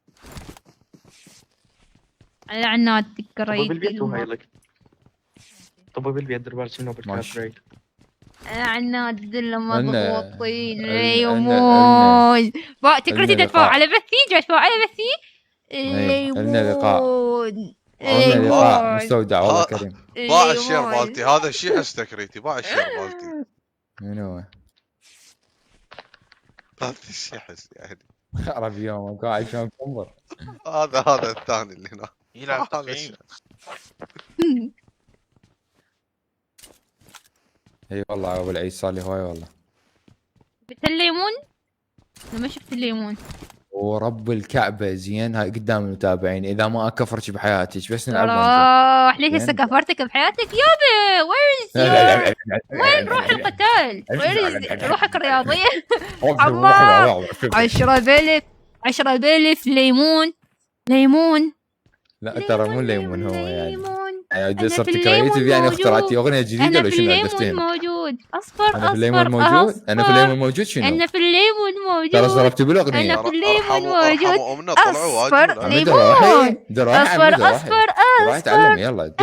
لعنات طب بالبيت وهاي لك. طب بالبيت دربال شنو بالكاس بريك. لعنات دل مضغوطين ليمون. تكرتي تدفع على بثي جاي تدفع على بثي. ليمون لقاء مستودع والله كريم. باع الشير مالتي هذا الشيء حس تكريتي باع الشير مالتي. من هو؟ هذا الشيء حس يعني. خرب يوم قاعد شلون كمبر. هذا الثاني اللي هنا. يلعب تقييم. اي والله ابو العيد صار لي هواي والله. شفت الليمون؟ انا ما شفت الليمون. ورب الكعبه زين هاي قدام المتابعين اذا ما اكفرش بحياتك بس نلعب راح ليش هسه كفرتك بحياتك يابا. وين روح القتال؟ وين روحك الرياضيه؟ عمار 10,000 ليمون. لا ترى مو ليمون هو يعني صرت كريتيف يعني اخترعتي اغنيه جديده ولا شنو عرفتين؟ موجود اصفر انا في الليمون موجود. انا في الليمون موجود شنو؟ انا في الليمون موجود. ترى ضربت بالاغنيه. انا في الليمون موجود. اصفر ليمون اصفر تعلم يلا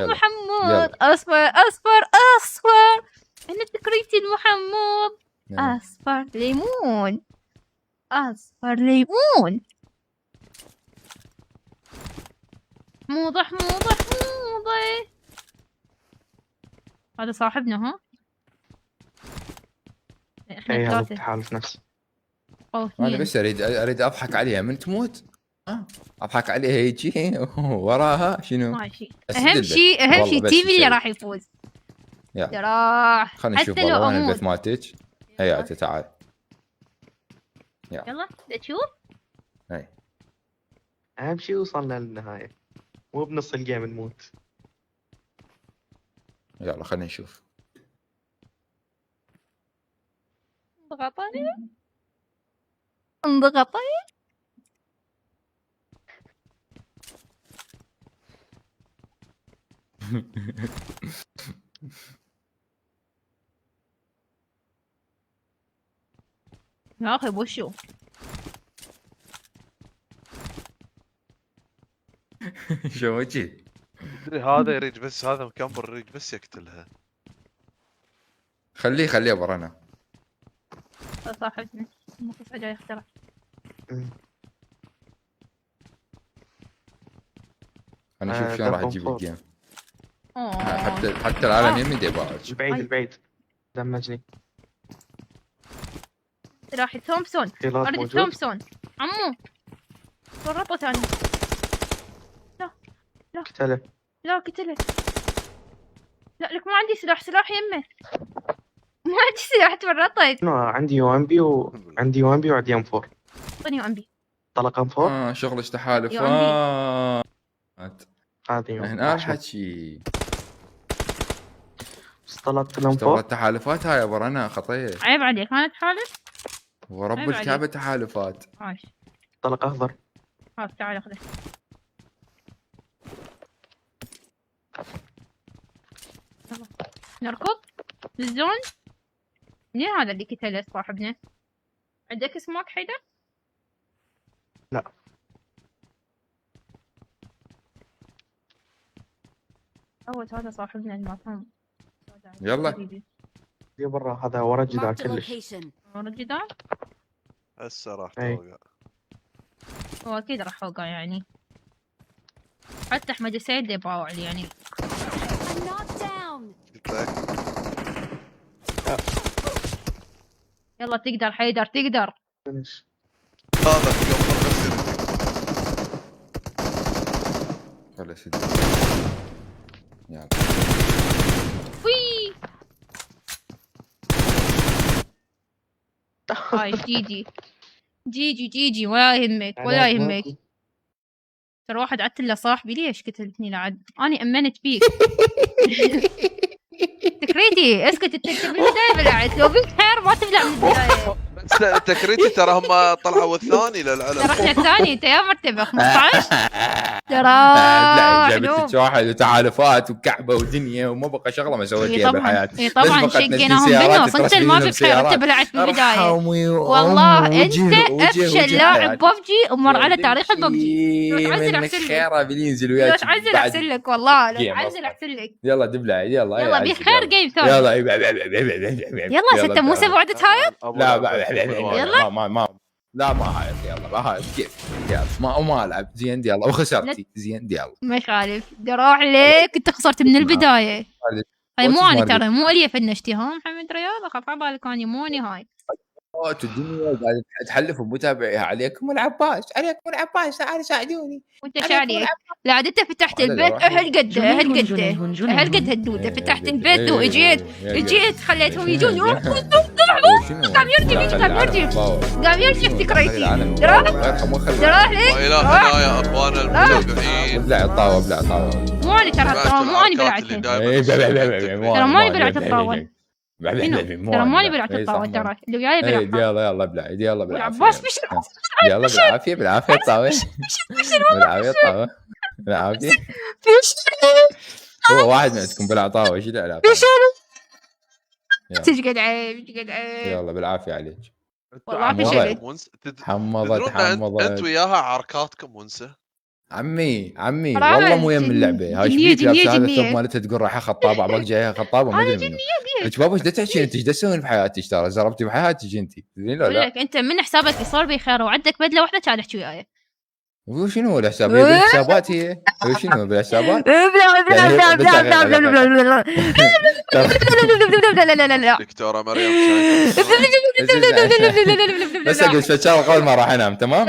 محمود اصفر انا تكريتي المحمود. اصفر ليمون موضح هذا صاحبنا ها. اي هذا التحالف نفسه. انا بس اريد اضحك عليها من تموت. اضحك عليها هيجي وراها شنو ماشي. اهم شيء تيفي اللي راح يفوز. راح خلينا نشوف والله وين البث مالتك. هيا تعال يلا تشوف. اي اهم شيء وصلنا للنهايه مو بنص الجيم نموت. يلا خلينا نشوف. انضغطي يا اخي بوشو. شو وجهي؟ هذا يريد بس هذا مكمبر يريد بس يقتلها. خليه برانا. صاحبنا المقص جاي يخترع. انا اشوف شلون راح تجيب الجيم. حتى العالم يمي ديبارج. البعيد دمجني. راح تومسون. اريد تومسون عمو. ورطه ثاني. لا قتله. لا لك ما عندي سلاح يمه. ما عندي سلاح تورطت. أنا عندي يو ام بي وعندي ام 4. اعطيني يو ام بي. طلق ام 4. شغلش تحالفات. هذه هنا الحكي. طلقت الام 4. اشتغلت تحالفات هاي ابو رنا خطير. عيب عليك ما تحالف. ورب عيب الكعبة عليك. تحالفات. عايش. طلق اخضر. خلاص تعال خذه. يلا نركض للزون. منين هذا اللي قتله صاحبنا؟ عندك سموك حيدر؟ لا. أول هذا صاحبنا المفهوم. يلا. في برا هذا ورا الجدار كلش. ورا الجدار؟ هسه راح أي. توقع. هو أكيد راح أوقع يعني. حتى أحمد السيد يباوع لي يعني. قلت لك. يلا تقدر حيدر تقدر. هذا خلاص سيدي. يلا. وي. هاي جيجي ولا يهمك ولا يهمك. ترى واحد عدت له صاحبي ليش قتلتني لعد؟ أنا أمنت بيك. تكريتي اسكت تكتب من البداية بلعت. لو قلت خير ما تبلع من البداية. بس تكريتي ترى هم طلعوا الثاني للعلم. ترى احنا الثاني انت يا مرتبة 15. ترى لا جابت حلو. لك واحد وتحالفات وكعبه ودنيا وما بقى شغله ما سويتيها طبعا بالحياه. طبعا شقيناهم بالنص. انت اللي ما فيك خير انت بلعت في البداية. والله انت افشل لاعب ببجي ومر على تاريخ الببجي. لو تعزل احسن لك. خيره بينزل لو وياك. تعزل احسن لك والله لو تعزل احسن لك. يلا دبلع يلا يلا بخير جيم ثاني. يلا يلا 6 موسى بعد هايط. لا يلا ما لا ما هايط يلا ما هايط كيف يلا ما العب زين يلا وخسرتي زين يلا ما يخالف راح لك انت خسرت من البدايه. هاي مو انا ترى مو الي فنشتي ها محمد رياض اخاف على بالك اني مو اني هاي الدنيا قاعد تحلف بمتابعيها عليكم العباس تعالوا ساعدوني وانت شاري. لا عاد انت فتحت البيت اهل قد هالدوده فتحت البيت واجيت خليتهم يجون قام يرجف تكريتي راح لي والى هنا يا اخوان المتابعين. ابلع الطاوه مو انا ترى مو انا بلعتها ترى ماني بلعت الطاوه. ترى ماني بلعت الطاوه ترى اللي وياي بلعب. يلا ابلع يلا بالعافيه. عباس يلا بالعافيه الطاوه بالعافيه هو واحد منكم بلع طاوه ايش العلاقه؟ تشقد عيب يلا بالعافيه عليك. والله فشلت. حمضت انت وياها عركاتكم ونسه. عمي والله مو يم اللعبه هاي شبيك لابسه هذا الثوب مالتها تقول رايحه خطابه عبالك جايها خطابه ما ادري منو. انت بابا ايش تحكي انت ايش تسوين بحياتك ترى زربتي بحياتك انت زين لا لك انت من حسابك صار بي خير وعندك بدله واحده كان احكي وياي. وشنو هو الحساب؟ هي بالحسابات هي شنو بالحسابات؟ دكتوره مريم بس اقول فشار قبل ما راح انام تمام؟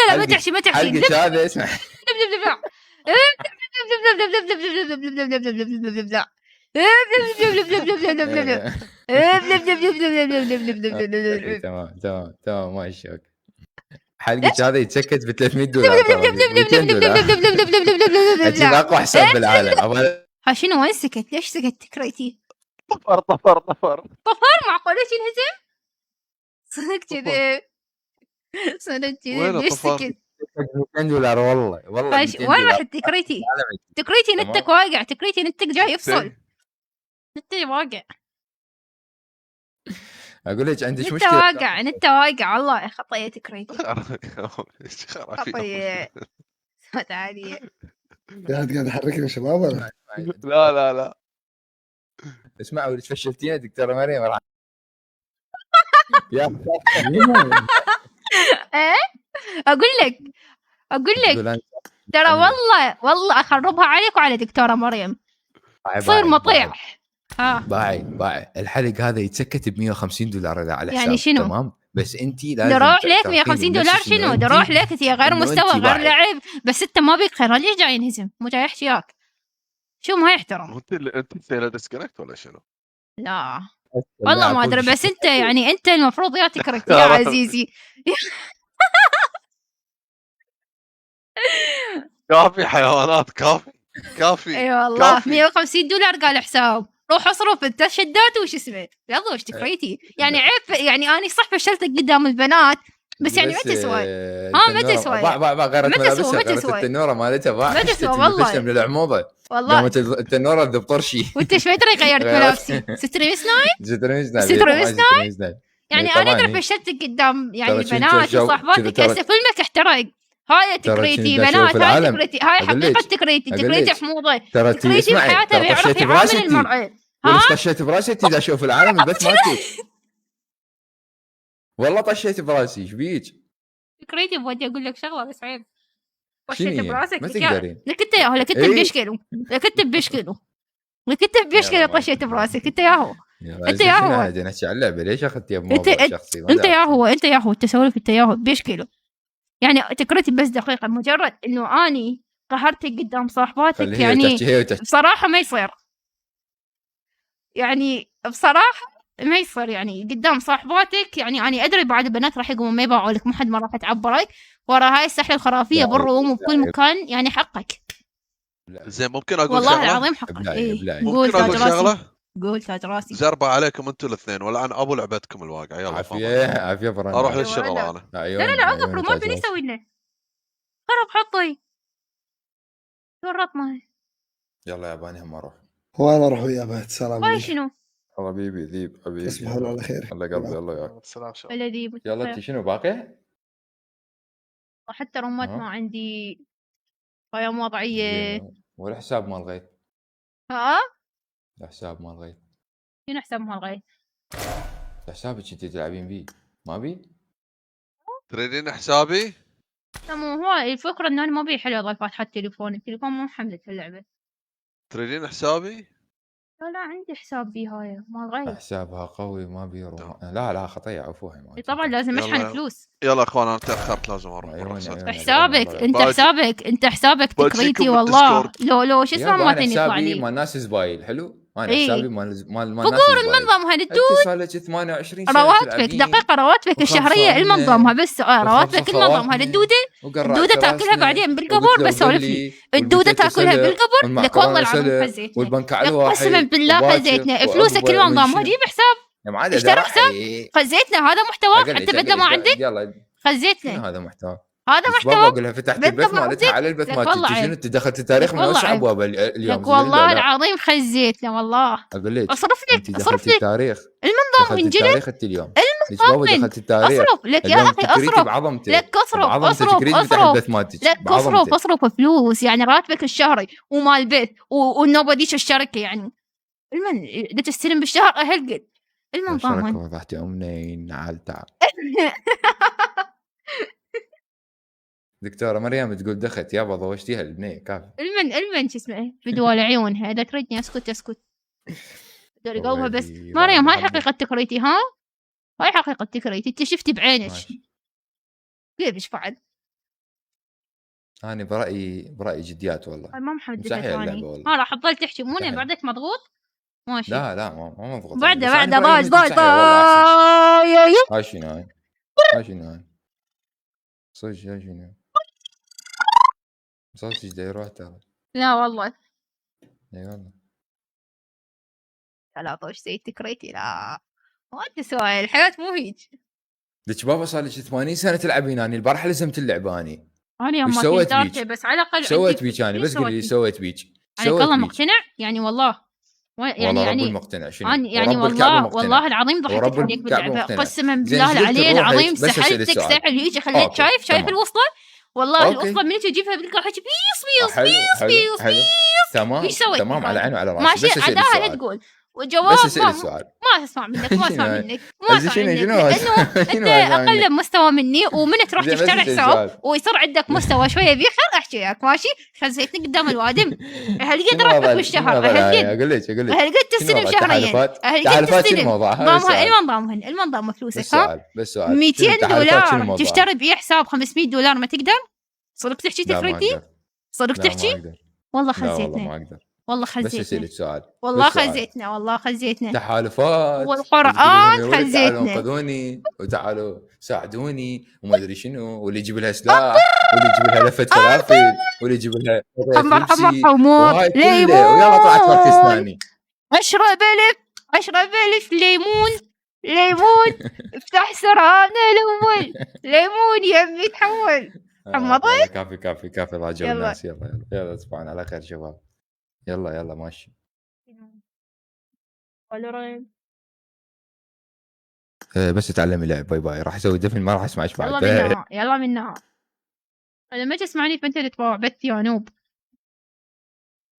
لا ما تحكي حلقك هذا اسمع تمام ماشي اوكي. حلقك هذا يتسكت ب $300 انت اقوى حساب بالعالم. ها شنو وين سكت؟ ليش سكت تكريتي؟ طفر معقوله شي انهزم؟ صدق كذي ليش سكت؟ $200 والله وين رحت تكريتي نتك واقع تكريتي نتك جاي يفصل نتي واقع. اقول لك عندك مشكله نت واقع والله خطيه تكريتي خطيه تعالي قاعد احركني يا شباب. لا اسمعوا اللي فشلتينا دكتوره مريم راح يا اقول لك ترى والله اخربها عليك وعلى دكتوره مريم صير مطيع. باعي الحلق هذا يتسكت ب $150 على حساب يعني شنو؟ تمام بس انت لازم نروح لك $150 شنو؟ نروح لك انت غير مستوى غير لعب بس انت ما بيك خير ليش جاي ينهزم؟ مو جاي يحكي وياك شو ما يحترم. انت تسوي ديسكونكت ولا شنو؟ لا والله ما ادري، بس انت يعني انت المفروض يا تكرت يا عزيزي. كافي حيوانات، كافي اي والله. $150 قال حساب، روح اصرف انت شدات وش اسمه يلا وش تكريتي. يعني عيب، يعني اني صح فشلتك قدام البنات بس يعني ما تسوى. ما تسوى. ما تسوى. التنوره مالتها ما تسوى والله من العموضه والله. قامت التنوره بطرشي. وانت شوي ترى غيرت ملابسي. ستريم سنايب يعني انا ادري فشلتك قدام يعني البنات وصاحباتك. هسه فيلمك احترق. هاي تكريتي بنات، هاي تكريتي، هاي حقيقه تكريتي حموضه. تكريتي بحياته بيعرف يعامل المرأة. وليش طشيت براسي تي اشوف العالم البث مالتك. والله طشيت براسي ايش بيك؟ تكريتي بودي اقول لك شغله بس عيب. طشيت براسك ما تقدرين. لك انت ياهو، لك انت بيشكلوا، لك انت بيشكلوا، لك انت بيشكلوا. طشيت براسك انت ياهو، انت ياهو. هذه نحكي على اللعبه، ليش اخذتيها بموضوع شخصي؟ انت ياهو التسولف انت ياهو بيشكلوا. يعني تكريتي بس دقيقه، مجرد انه اني قهرتك قدام صاحباتك يعني بصراحه ما يصير. يعني بصراحه ما يصير يعني قدام صاحباتك. يعني أنا أدري بعض البنات راح يقومون ما يباعوا لك، ما حد ما راح تعبرك ورا هاي السحله الخرافيه بالروم وبكل مكان. يعني حقك. زين ممكن اقول والله شغله؟ العظيم حقك. اي قول تاج راسي. قول تاج راسي. زربة عليكم انتوا الاثنين ولا عن ابو لعبتكم الواقع. يلا عافيه برا. اروح للشغل انا. لا اوقف ما بني يسوي لنا. خرب حطي ورطنا. يلا يا باني هم اروح. وانا اروح ويا بعد. سلام عليكم. شنو؟ حبيبي ذيب حبيبي. تصبحوا على خير. الله قلبي الله ياك. سلام شباب. ولا ذيب. يلا انت شنو باقي؟ حتى رومات ما عندي قيم وضعيه. والحساب مال غيث. الحساب مال غيث. شنو حساب مال غيث؟ حسابك انت تلعبين بيه ما بي؟ تريدين حسابي؟ لا مو هو الفكرة انه انا ما بي حلو اظل فاتحة التليفون مو محملة اللعبة. تريدين حسابي؟ لا عندي حساب بي هاي مال غير. حسابها قوي ما بيروح. لا خطية عفوها. طبعا لازم اشحن فلوس. يلا اخوان انا تاخرت لازم اروح. حسابك انت حسابك تكريتي والله. لو شو اسمه ما تني يطلع لي. مال ناس زبايل حلو. انا حسابي مال ناس فقور المنظم هالدود. صار لك 28 سنة رواتبك دقيقة، رواتبك الشهرية المنظمها بس رواتبك المنظمها الدودة تاكلها بعدين بالقبر. بس سولف لي الدودة تاكلها بالقبر. لك والله العظيم خزيتنا. والبنك على الواحد قسما بالله خزيتنا فلوسك المنظمها. جيب حساب اشتري حساب. خزيتنا هذا محتواك. انت بدله ما عندك خزيتنا. هذا محتوى. هذا محتوى. اقول لها فتحت البث مالتها على البث مالتك. شنو انت دخلت التاريخ من اوسع ابواب اليوم. لك والله العظيم خزيتنا والله. اقول لك اصرف لي التاريخ المنظم من جد. التاريخ انت اليوم المنظم دخلت التاريخ. اصرف لك يا اخي اصرف لك اصرف فلوس. يعني راتبك الشهري ومال بيت والنوبديش الشركه. يعني المن تستلم بالشهر اهل قد المنظم. وضحتي امنين على تعب. دكتورة مريم تقول دخت يابا ضوجتيها البنية كافي. المن شو اسمه بدوال عيونها اذا تريدني اسكت دوري قلبها. بس مريم هاي حقيقة تكريتي. هاي حقيقة تكريتي. انت شفتي بعينك كيف ايش فعل. انا برأيي جديات والله. ما محمد ثاني. راح تظل تحكي مو بعدك مضغوط ماشي. لا ما مضغوط. بعده ضايج هاي شنو صدق شنو صوتك دا يروح ترى. لا والله. اي والله. لا طوش زي تكريتي. لا ما تسوي الحياة مو هيك. لك بابا صار لك 80 سنة تلعبين. اني البارحة لزمت اللعبة اني. انا ما سويت بيك بس على الاقل سويت بيك انا بس قولي سويت بيك. انا والله مقتنع يعني والله. يعني رب المقتنع شنو؟ يعني والله العظيم ضحكت عليك باللعبة. قسما بالله العلي العظيم سحلتك سحل هيك خليت شايف الوصلة. والله الوصلة من تجيبها بالقاع حكي بيص تمام على عيني وعلى راسي. ماشي عداها لا تقول وجواب ما اسمع منك انه انت اقل مستوى مني. ومن تروح تشتري حساب ويصير عندك مستوى شويه بيخر احكي وياك ماشي. خزيتني قدام الوادم. هل قد راتبك بالشهر؟ اقول لك هل قد تستلم شهريا؟ هل قد تستلم المنظم فلوسك؟ بس سؤال $200 تشتري بيه حساب $500 ما تقدر؟ صدق تحكي تكريتي؟ صدق تحكي؟ والله خزيتني. والله بس خزيتنا اسالك سؤال، والله بس سؤال. خزيتنا والله خزيتنا تحالفات والقرآن وتقول لهم تعالوا خزيتنا. انقذوني وتعالوا ساعدوني وما ادري شنو، واللي يجيب لها سلاح واللي يجيب لها لفه فلافل واللي يجيب لها حمر حموض وهاي كله، ليمون ويلا طلعت مركز ثاني. اشرب الف ليمون ليمون افتح سرعان الاول ليمون يمي تحول. حمضت. كافي راجعوا يلا. الناس. يلا تصبحون على خير شباب. يلا ماشي. بس تعلمي لعب. باي راح اسوي دفن، ما راح اسمعش بعد. يلا منها انا ما تسمعني فانت اللي تبغى بث يا نوب.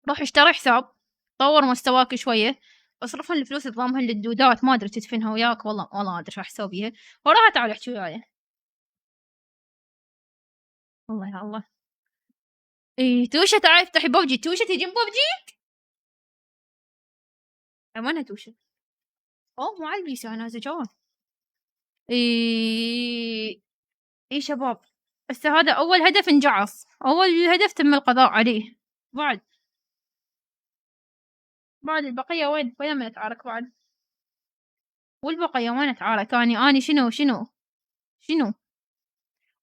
روح اشتري حساب، طور مستواك شويه، اصرفهم الفلوس تضامها للدودات، ما ادري تدفنها وياك. والله ما ادري شو راح اسوي بيها. وراها تعال احكي وياي. والله يا الله. توشه تعال افتحي ببجي. توشه تجي ببجي. وينها توشه؟ مو على البيسي انا زجاج. شباب هسه هذا اول هدف انجعص، اول هدف تم القضاء عليه. بعد البقيه وين من اتعارك بعد؟ والبقيه وين اتعارك؟ اني شنو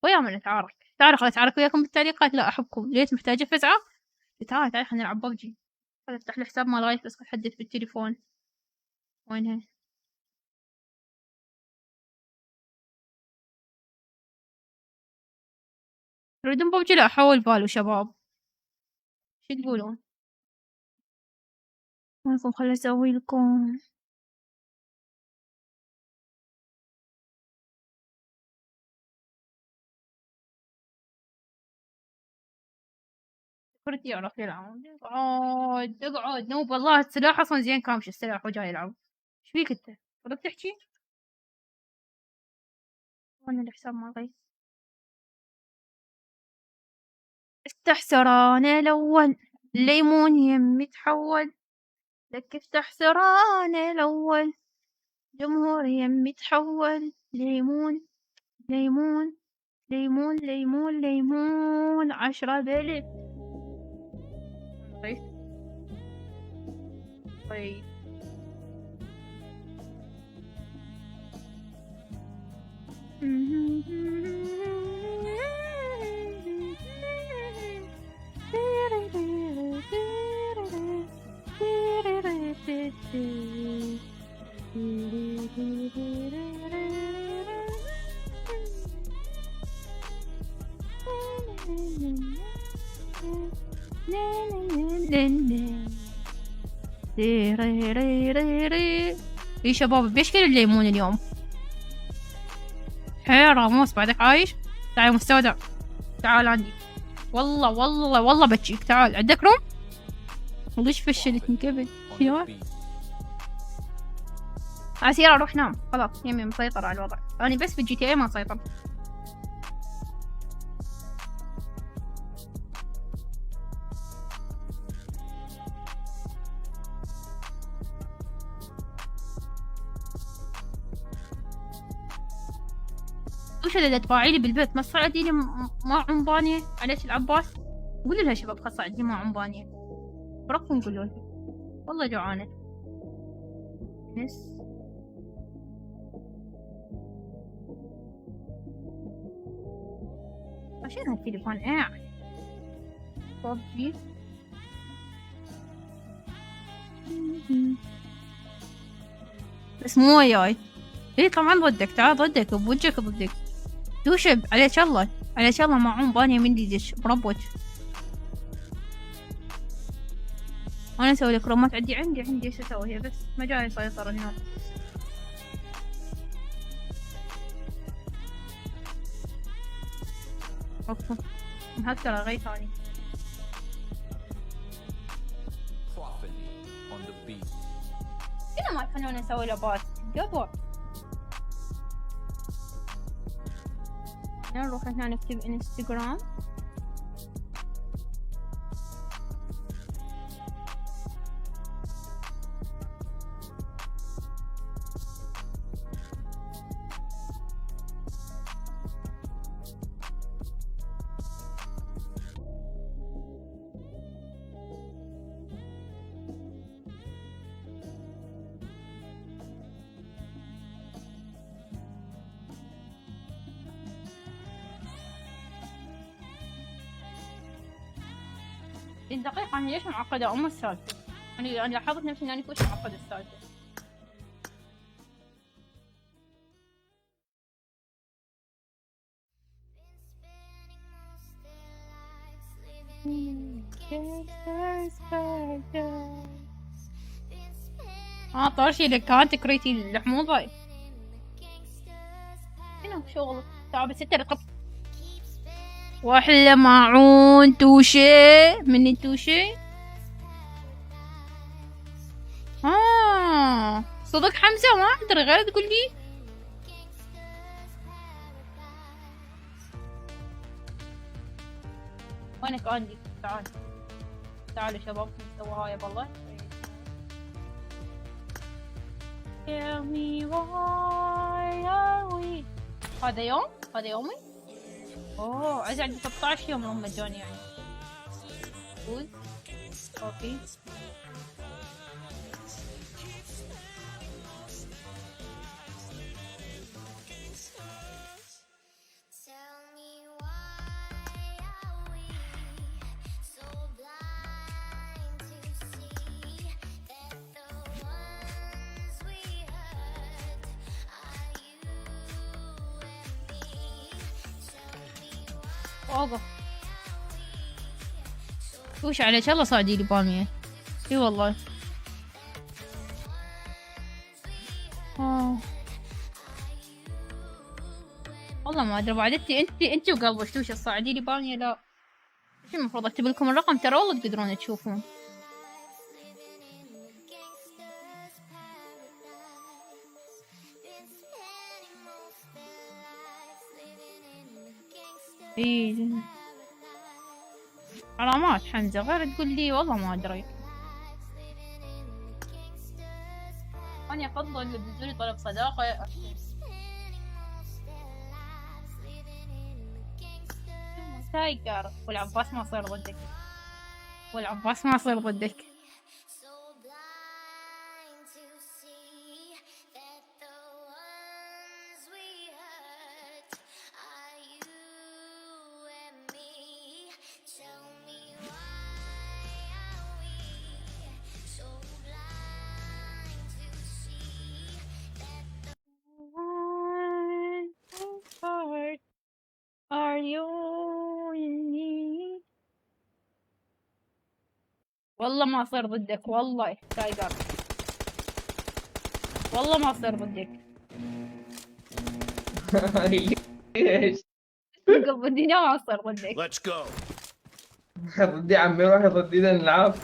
ويا من اتعارك؟ تعالوا اتعارك وياكم بالتعليقات. لا احبكم. ليش محتاجه فزعه؟ تعال خلينا نلعب ببجي. خليني افتح الحساب مال غاية بس احدث بالتليفون. وينها؟ تريدون ببجي؟ لا احول بالو شباب. شو تقولون؟ وينكم؟ خليني اسوي لكم. كرتي يعرف يلعب. اقعد نوب. والله السلاح اصلا زين كامش السلاح وجاي يلعب. ايش فيك انت؟ ردت تحكي؟ وين الحساب مال غيث؟ افتح سران الاول ليمون يمي تحول لك. افتح سران الاول جمهور يمي تحول. ليمون 10 بلف. طيب اي شباب بيشكل الليمون اليوم. حيرة موس بعدك عايش؟ تعال مستودع. تعال عندي. والله بتشيك. تعال عندك روم؟ ليش فشلتني قبل؟ عسيرة روح نام خلاص. يمي مسيطر على الوضع. أنا بس في GTA ما سيطر. وش اللي تفاعلي بالبيت؟ ما تصعديني مع عنبانية عليش العباس؟ قولوا لها شباب خلاص صعديني مع عنبانية. بركم قولوا لها والله جوعانة. نس عشان هالتليفون قاعد ببجي. بس مو وياي. ايه طبعا ضدك. تعال ضدك بوجهك ضدك. توشب عليك الله مع عنبانية من ديدش بربوك. انا اسوي لك رومات. عندي ايش اسوي بس ما جاي سيطر اليوم. اوكي مهكرة غير ثاني. كنا ما يخلونا نسوي لبات قبل. نروح هنا نكتب انستغرام. دقيقة أنا ليش معقدة أم السالفة؟ أنا لاحظت نفسي إني كلش معقدة السالفة. طرشي لك تكريتي الحموضة. هنا شغل تعب 6 رقب. واحلى معون توشي من التوشي. صدق حمزة ما أقدر غير تقول لي. وينك عندي؟ تعال تعالوا شباب نسوي هاي بالله. Tell me why are we. هذا يوم؟ هذا يومي؟ اوه عزيز عندي 16 يوم هم مجاني يعني. قول اوكي. اوقف وش عليك الله صعدي لي بالمية. اي والله والله ما ادري بعد انتي وقلبك وش صعدي لي بالمية. لا شو المفروض اكتب لكم الرقم ترى والله تقدرون تشوفون. ايه علامات حمزة غير تقول لي والله ما ادري. انا افضل اللي بينزلي طلب صداقة. تايجر والعباس ما صار ضدك. والعباس ما صار ضدك. والله ما صار ضدك والله تايجر. والله ما صار ضدك. ليش؟ قلب الدنيا ما صار ضدك. Let's go. ضدي عمي روح ضدينا نلعب.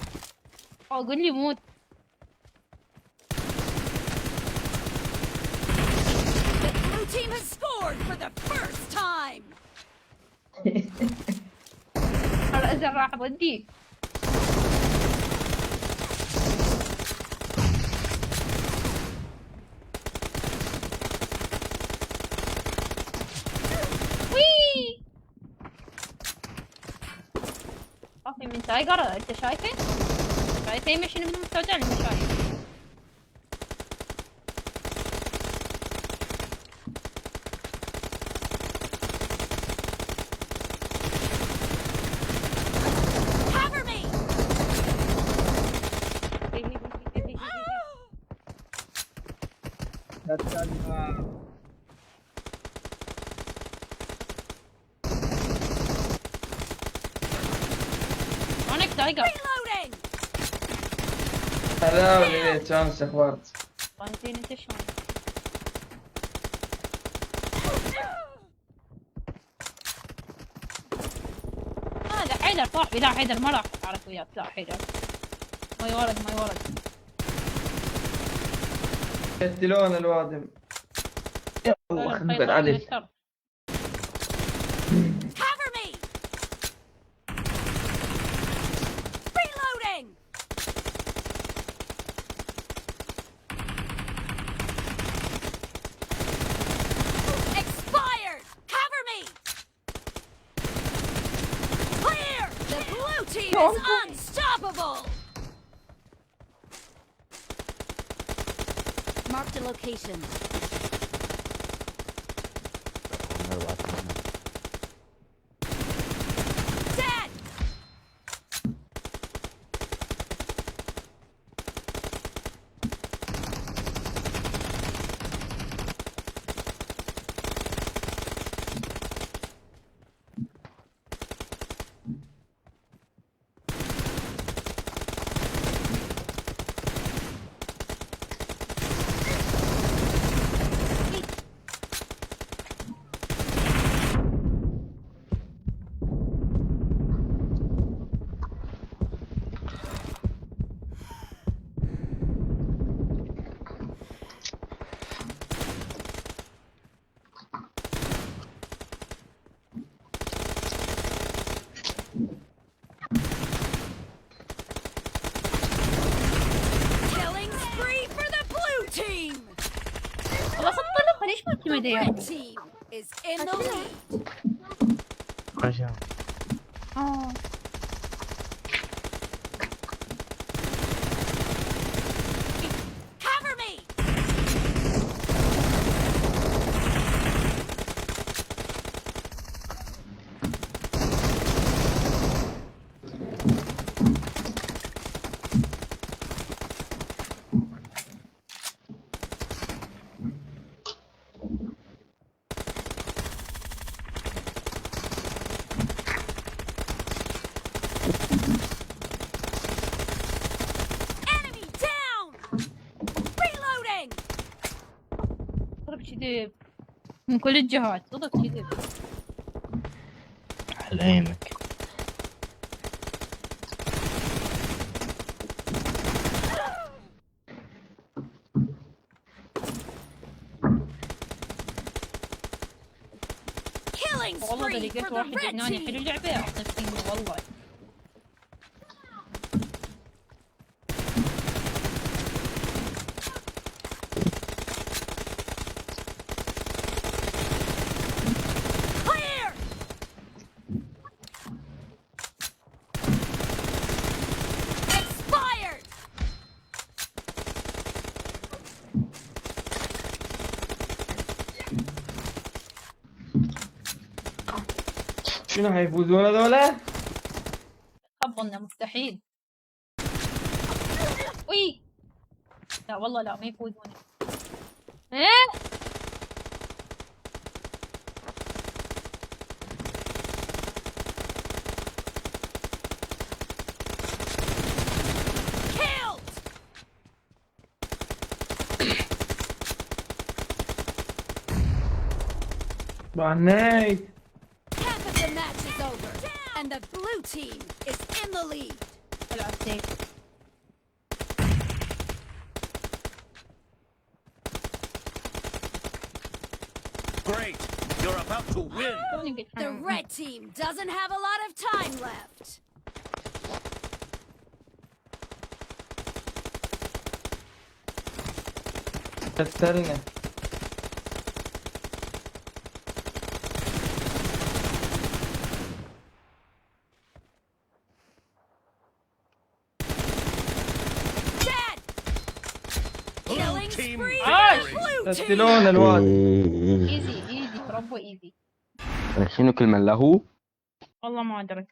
قول لي موت. The blue team has scored for the first time. إذا راح ضدي. طافي من تايجر انت شايفه؟ شايفه يمشي من المستودع اللي شايف. Cover me. تايجر هلا وليت شلون استخبرت؟ طيبين انت شلون؟ هذا حيدر صاحبي. لا حيدر ما راح اعرف وياك. لا حيدر ما يورد ما يورد. يقتلون الوادم. يا الله خبر عليك. Is unstoppable. Mark the location. Dead. شنو يدي ياخذ؟ is in the lead. رجع Cover me. Enemy down. Reloading. ضرب كذب من كل الجهات، صدق كذب. على عينك. Killing والله اذا spree لقيت for the واحد red لبناني team. حلو اللعبة اعطيه فيه والله. Clear. Expired. شنو حيفوزون هذولا؟ خبصنا مستحيل. وي لا والله لا ما يفوزون. ايه Killed. بعناي. Half of the match is over, and the blue team is in the lead. العب سيف. Great. You're about to win. The red team doesn't have a lot of time left. كسرنا. Dead. Killing team spree victory. for the blue team. كسلون الواد. ايزي ايزي ربو ايزي. شنو كلمة له؟ والله ما ادري.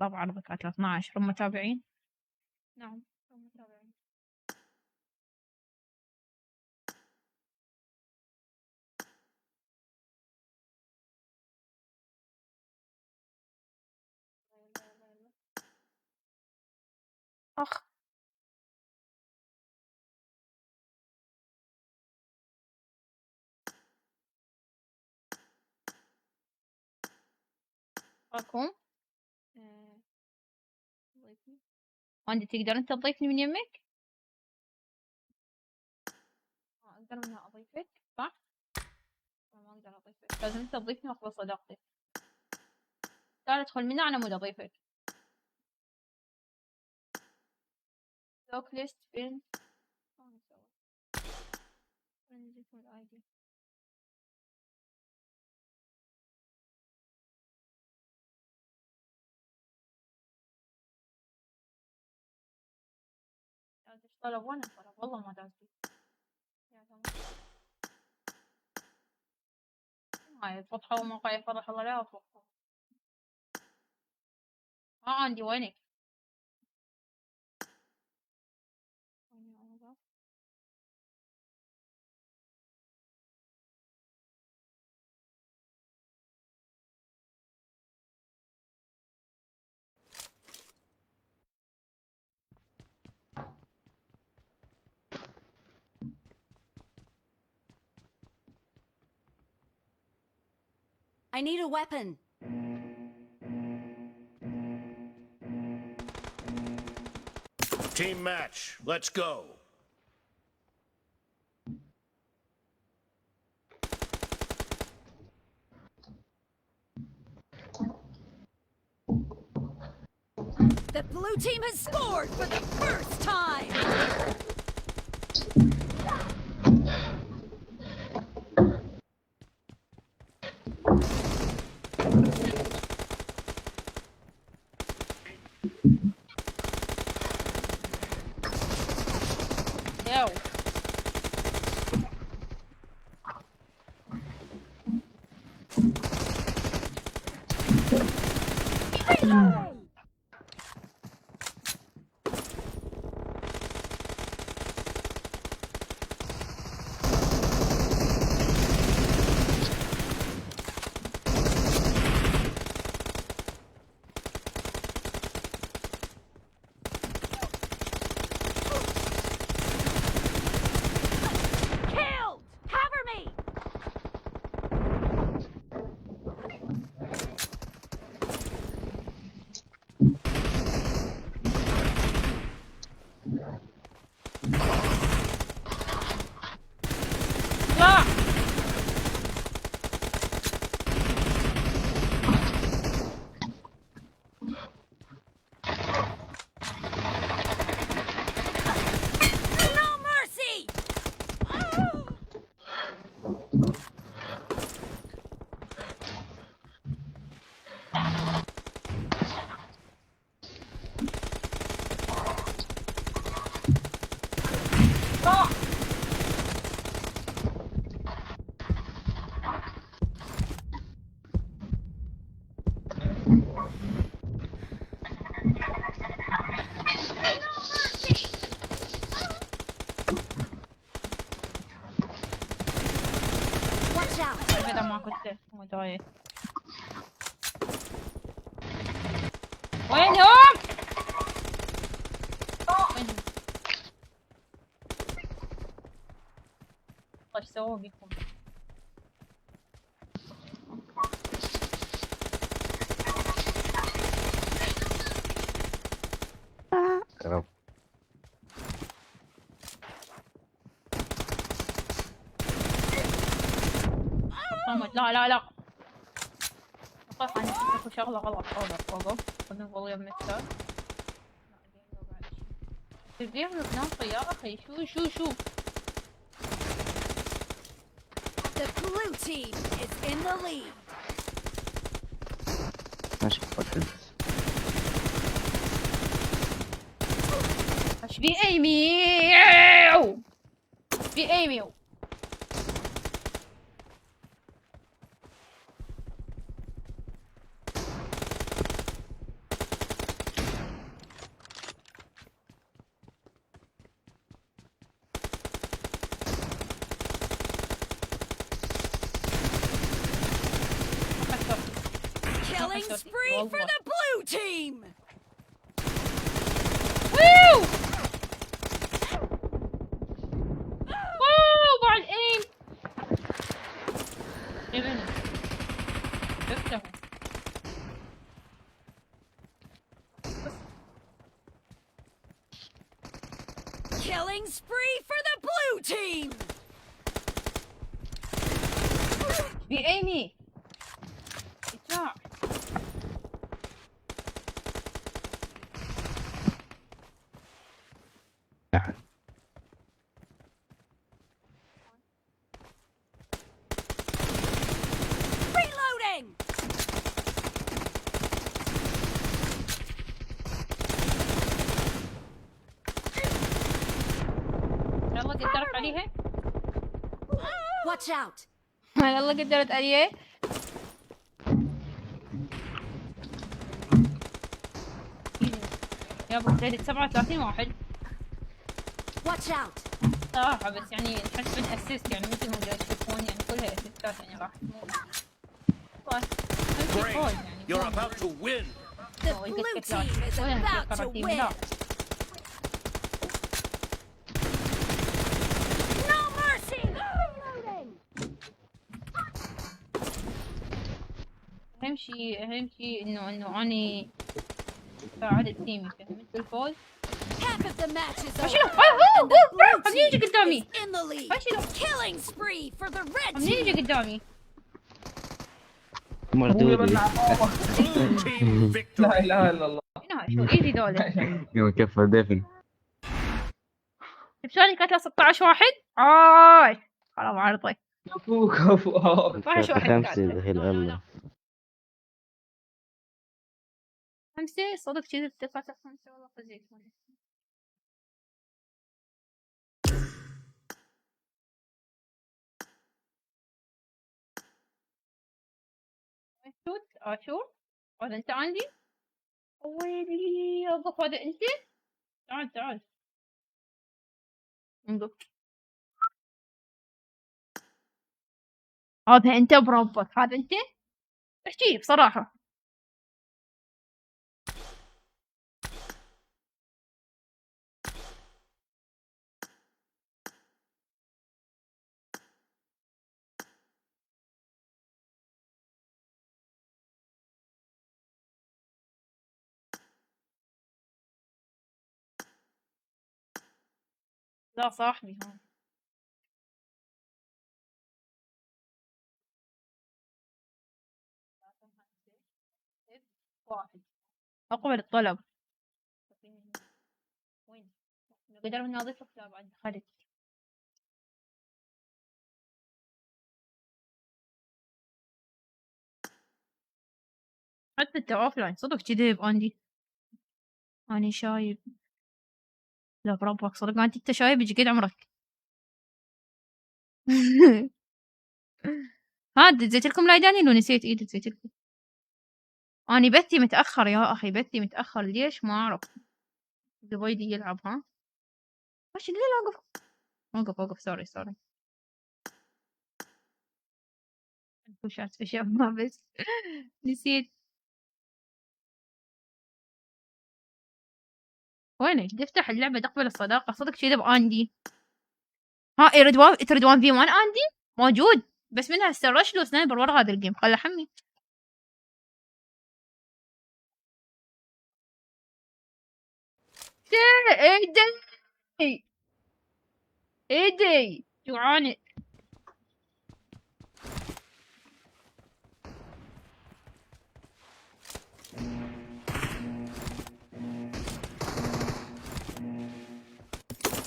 ربع ربكات 12 هم متابعين. نعم هم متابعين. اخ راكم ضيفني. وانت تقدر انت تضيفني من يمك؟ اقدر منها اضيفك صح؟ ما اقدر اضيفك، لازم انت تضيفني واقبل صداقتك. تعال ادخل من انا مود اضيفك. لوك ليست فين؟ شلون نسوي؟ وين نجيب الاي دي؟ طلب وانا طلب والله ما دازلي. يا تمام. هاي تفتحوا موقع فرح الله لا تفتحوا. ما عندي وينك؟ I need a weapon. Team match. Let's go. The blue team has scored for the first time. هذا ما كنت مدعي. وينهم؟ ايش سووا بكم؟ لا لا لا أخاف أنا أسوي شغلة غلط. أوقف خذني والله يم الثالث تبيع بناطة يا أخي. شو The blue team is in the lead. ايش في ايمي Killing spree for the blue team. Woo! مع الايم. Killing spree for the blue team. في ايمي. اتجاه. Reloading. يلا قدرت عليها. Watch out. يلا قدرت عليه. يا ابو زيد 37 واحد. Watch out. صراحة بس يعني نحس بالاسيست يعني مثل ما جاي تشوفون يعني كلها اسيستات يعني راح Great. You're about to win. The blue team is about to win. No mercy. اهم شيء انه اني ساعدت تيمي فهمت بالفوز. Half of the match is over. فشلوا. خليني يجي قدامي. In the lead. Killing spree for the red خليني يجي team. قدامي. مردودي. Blue team victory. لا اله الا الله. منها شو ايزي ذولا. يوم كفى دفن. شلون قتله 16 واحد؟ خلاص عرضي. كفو كفو. 16 واحد خمسة قاتله. دخل الله. 5 صدق كذي اتفقت 5 والله فزيت. شوت اشوف هذا انت عندي. ويلي اوقف هذا انت. تعال انقف. هذا انت بربك هذا انت. احكي بصراحة. لا صاحبي ها. واحد اقبل الطلب. وين قدرنا نضيف لا بعد دخلت. حتى انت اوفلاين صدق كذب عندي. اني شايب. لا بربك صدق انت شايب يجي قد عمرك. ها دزيت لكم لايداني لو نسيت ايد دزيت لكم. اني بثي متاخر يا اخي بثي متاخر ليش ما اعرف. زبيدي يلعب ها. وش اللي اوقف سوري وشات في شيء ما بس نسيت. وينك تفتح اللعبة تقبل الصداقة صدق شي بأندي. ها تريد 1 في 1 أندي موجود بس منها استرش له سنايبر ورا هذا الجيم خله حمي. ايدي جوعانة.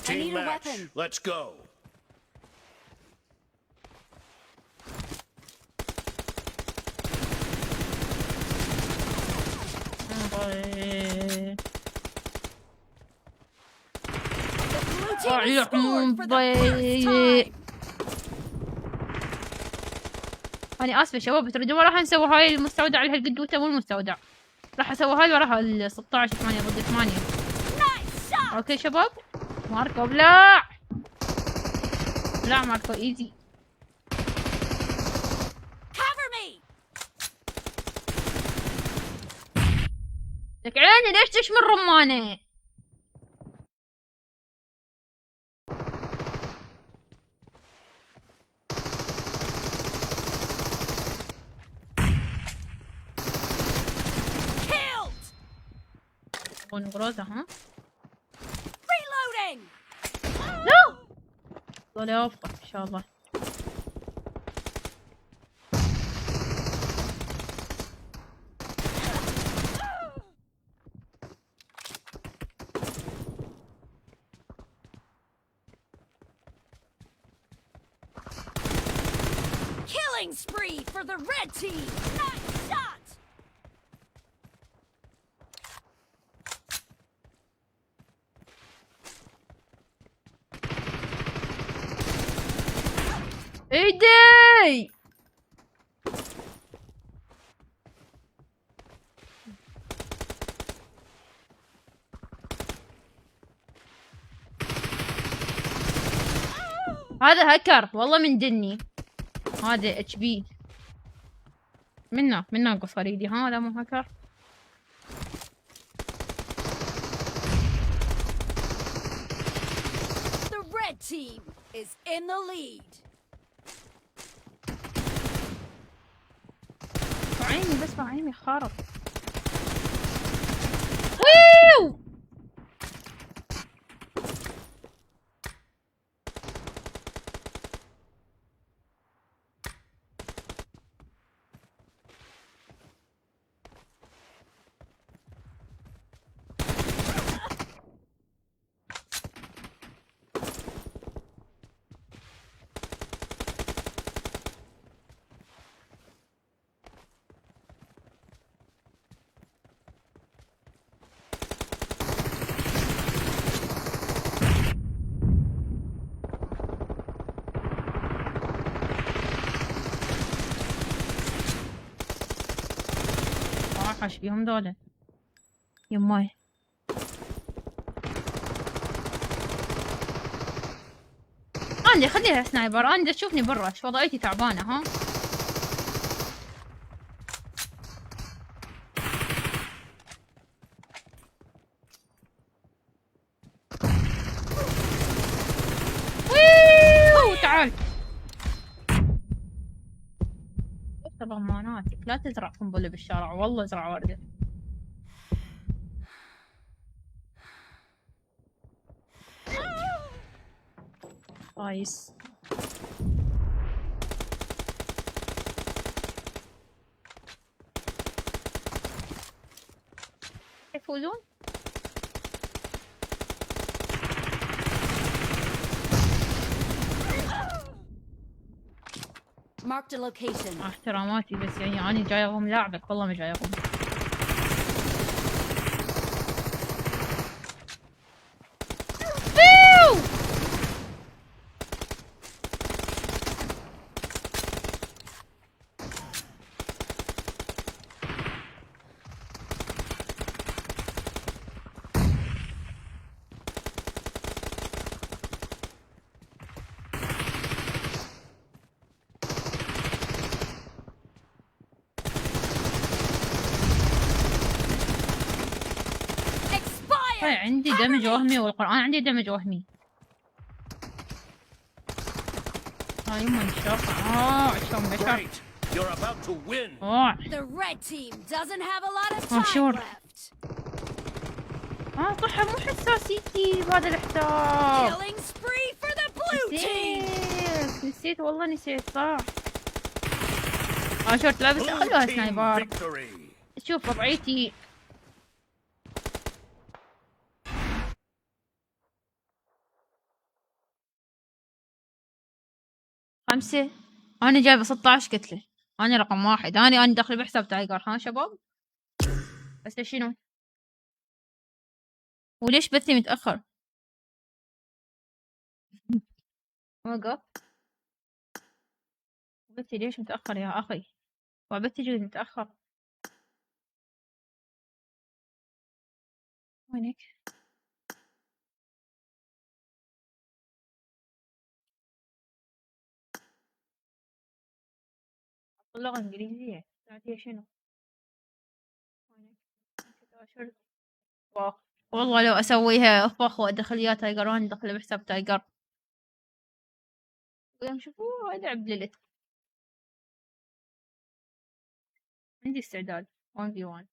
Team match. Let's go. أنا آسفة شباب تريدون راح نسوي هاي المستودع على هالقدوته مو المستودع. راح أسوي هاي وراها ال 16 8 ضد 8. أوكي شباب. ماركو ابلع. لا ماركو ايزي. لك عيني ليش تشمي الرمانة؟ ونقروزة ها؟ لا ولا يوفق ان شاء الله. Killing spree for the red team. Nice shot. ايدي هذا هكر والله من دني. هذا اتش بي منا قصريدي هذا مو هكر. The red team is in the lead. عيني بس عيني خارق. ويو ايش بيهم ذولا يماي. عندي خليها سنايبر، عندي تشوفني برا شو وضعيتي تعبانة ها. تعال ضماناتك لا تزرع قنبلة بالشارع، والله ازرع وردة. كويس يفوزون. Marked a location. احتراماتي بس يعني أنا جاي أقوم لاعبك، والله ما جاي أقوم. عندي دمج وهمي والقرآن عندي دمج وهمي. هاي يما انشاق شلون بشر. The red team doesn't have a lot of time left. صح مو حساسيتي بهذا الحساب. Killing spree for the blue team. نسيت والله نسيت صح. شورت لابس خلوها سنايبر. شوف وضعيتي. خمسة. أنا جايبة 16 كتلة. أنا رقم 1. أنا داخل بحساب تايجر ها شباب. بس شنو؟ وليش بثي متأخر؟ وقف. بثي ليش متأخر يا أخي؟ وبثي جوز متأخر. وينك؟ اللغة الإنجليزية. تعطيها شنو؟ واو. والله لو أسويها أفخ وأدخل إياه تايجر وأنا داخلة بحساب تايجر. ويوم شوفوه ألعب ليلت. عندي استعداد 1v1.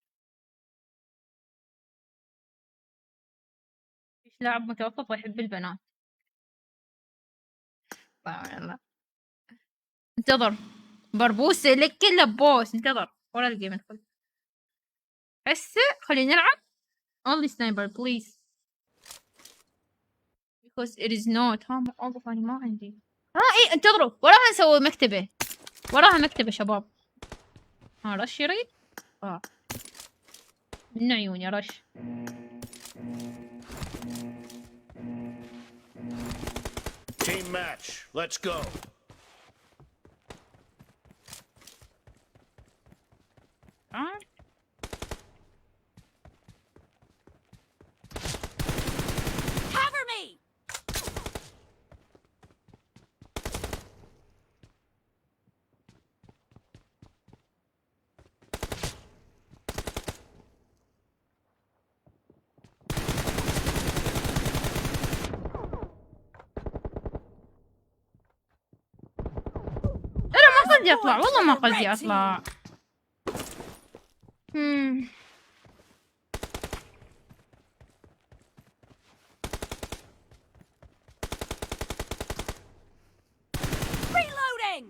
إيش لاعب متوسط ويحب البنات. الله. انتظر بربوسة لك كله بوس. انتظر ورا الجيم ادخل هسه. خلينا نلعب only sniper please because it is not. ما اوقف انا ما عندي. ايه انتظروا وراها نسوي مكتبة. وراها مكتبة شباب. رش يريد. من عيوني رش. Team match. Let's go. Cover me. ما قصدي اطلع والله ما قصدي اطلع. Reloading.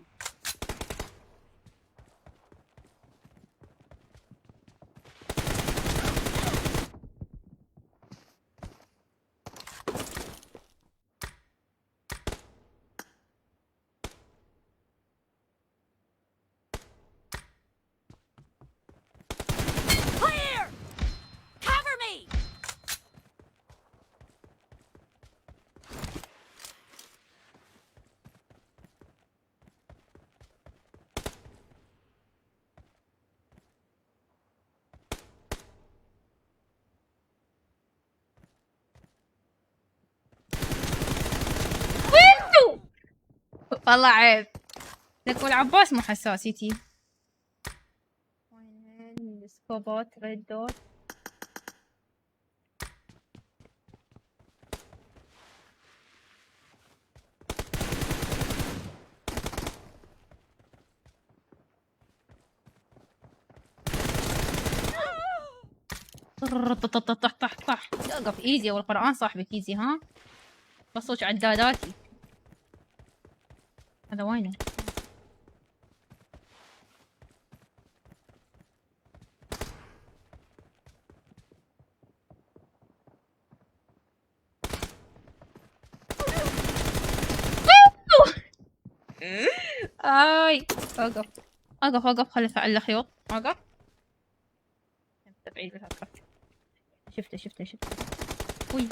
والله عيب لك والعباس مو حساسيتي. وين السكوبات ريد دوت؟ طح توقف ايزي والقرآن صاحبك ايزي ها. بصوش عداداتي. هذا وينه؟ اي اوقف خلي افعل له خيوط. اوقف بعيد بالهكر. شفته وي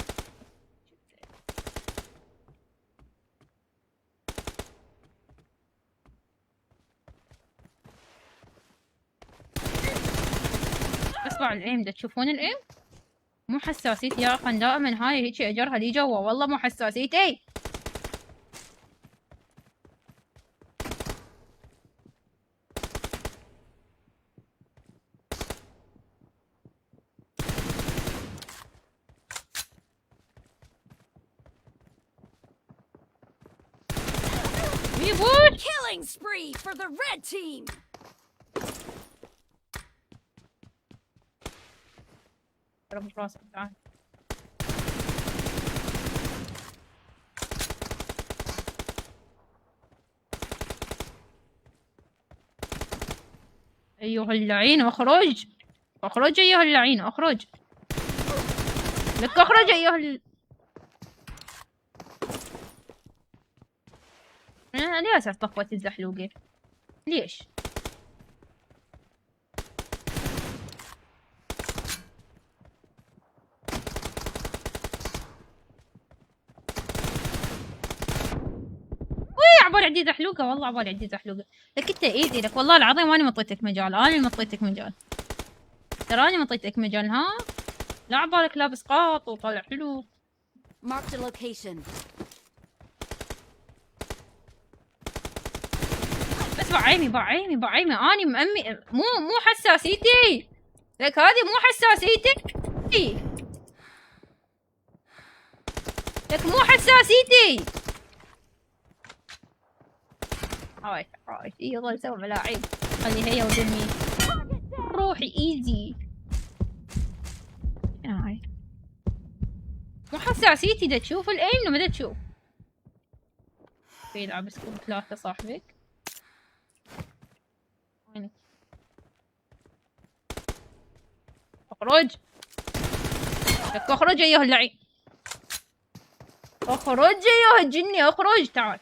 اسمعوا الايم ده تشوفون الايم مو حساسيتي يا اخي دائما هاي هيجي اجرها لي جوا والله مو حساسيتي. Killing spree for the red team. ضرب راسك تعال. ايها اللعين اخرج ايها اللعين اخرج لك اخرج ايها أنا ليش طفت الزحلوقة؟ ليش؟ وي عبالي عندي زحلوقة والله عبالي عندي زحلوقة. لك انت ايدي لك والله العظيم أنا مطيتك مجال. أنا اللي مطيتك مجال ترى أنا مطيتك مجال ها. لا عبالك لابس قاط وطالع حلو. Mark the location. بس بعيمي اني مأمي مو حساسيتي لك هذه مو حساسيتي لك مو حساسيتي. هاي يلا نسوي ملاعب خلي هي ودمي روحي ايزي. هاي مو حساسيتي دا تشوف الايم لما دا تشوف في يلعب سكوب 3 صاحبك. وينك؟ اخرج لك اخرج ايها اللعين اخرج ايها الجني اخرج. تعال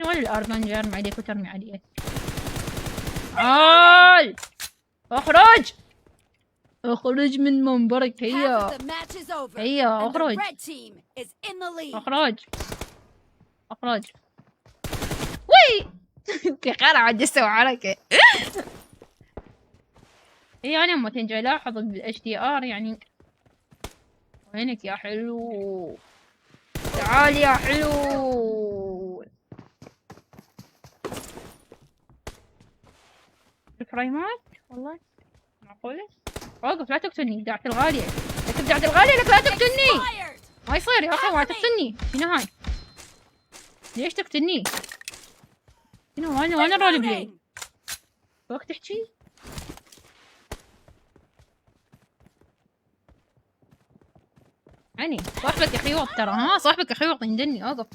وين الاربنجر ما عليك وترمي عليه. تعال اخرج من منبرك. هيا اخرج وي انت خرع عاد تسوي حركة. هي انا لما تنجي الاحظ بالاتش دي ار يعني. وينك يا حلو؟ تعال يا حلو. الفريمات والله معقولة. وقف لا تقتلني بدعة الغالية لك بدعة الغالية لك لا تقتلني. ما يصير يا اخي ما تقتلني. شنو هاي؟ ليش تقتلني؟ شنو وانا رول بلاي وقت تحكي؟ يعني صاحبك خيوط ترى ها صاحبك خيوط يندني. اوقف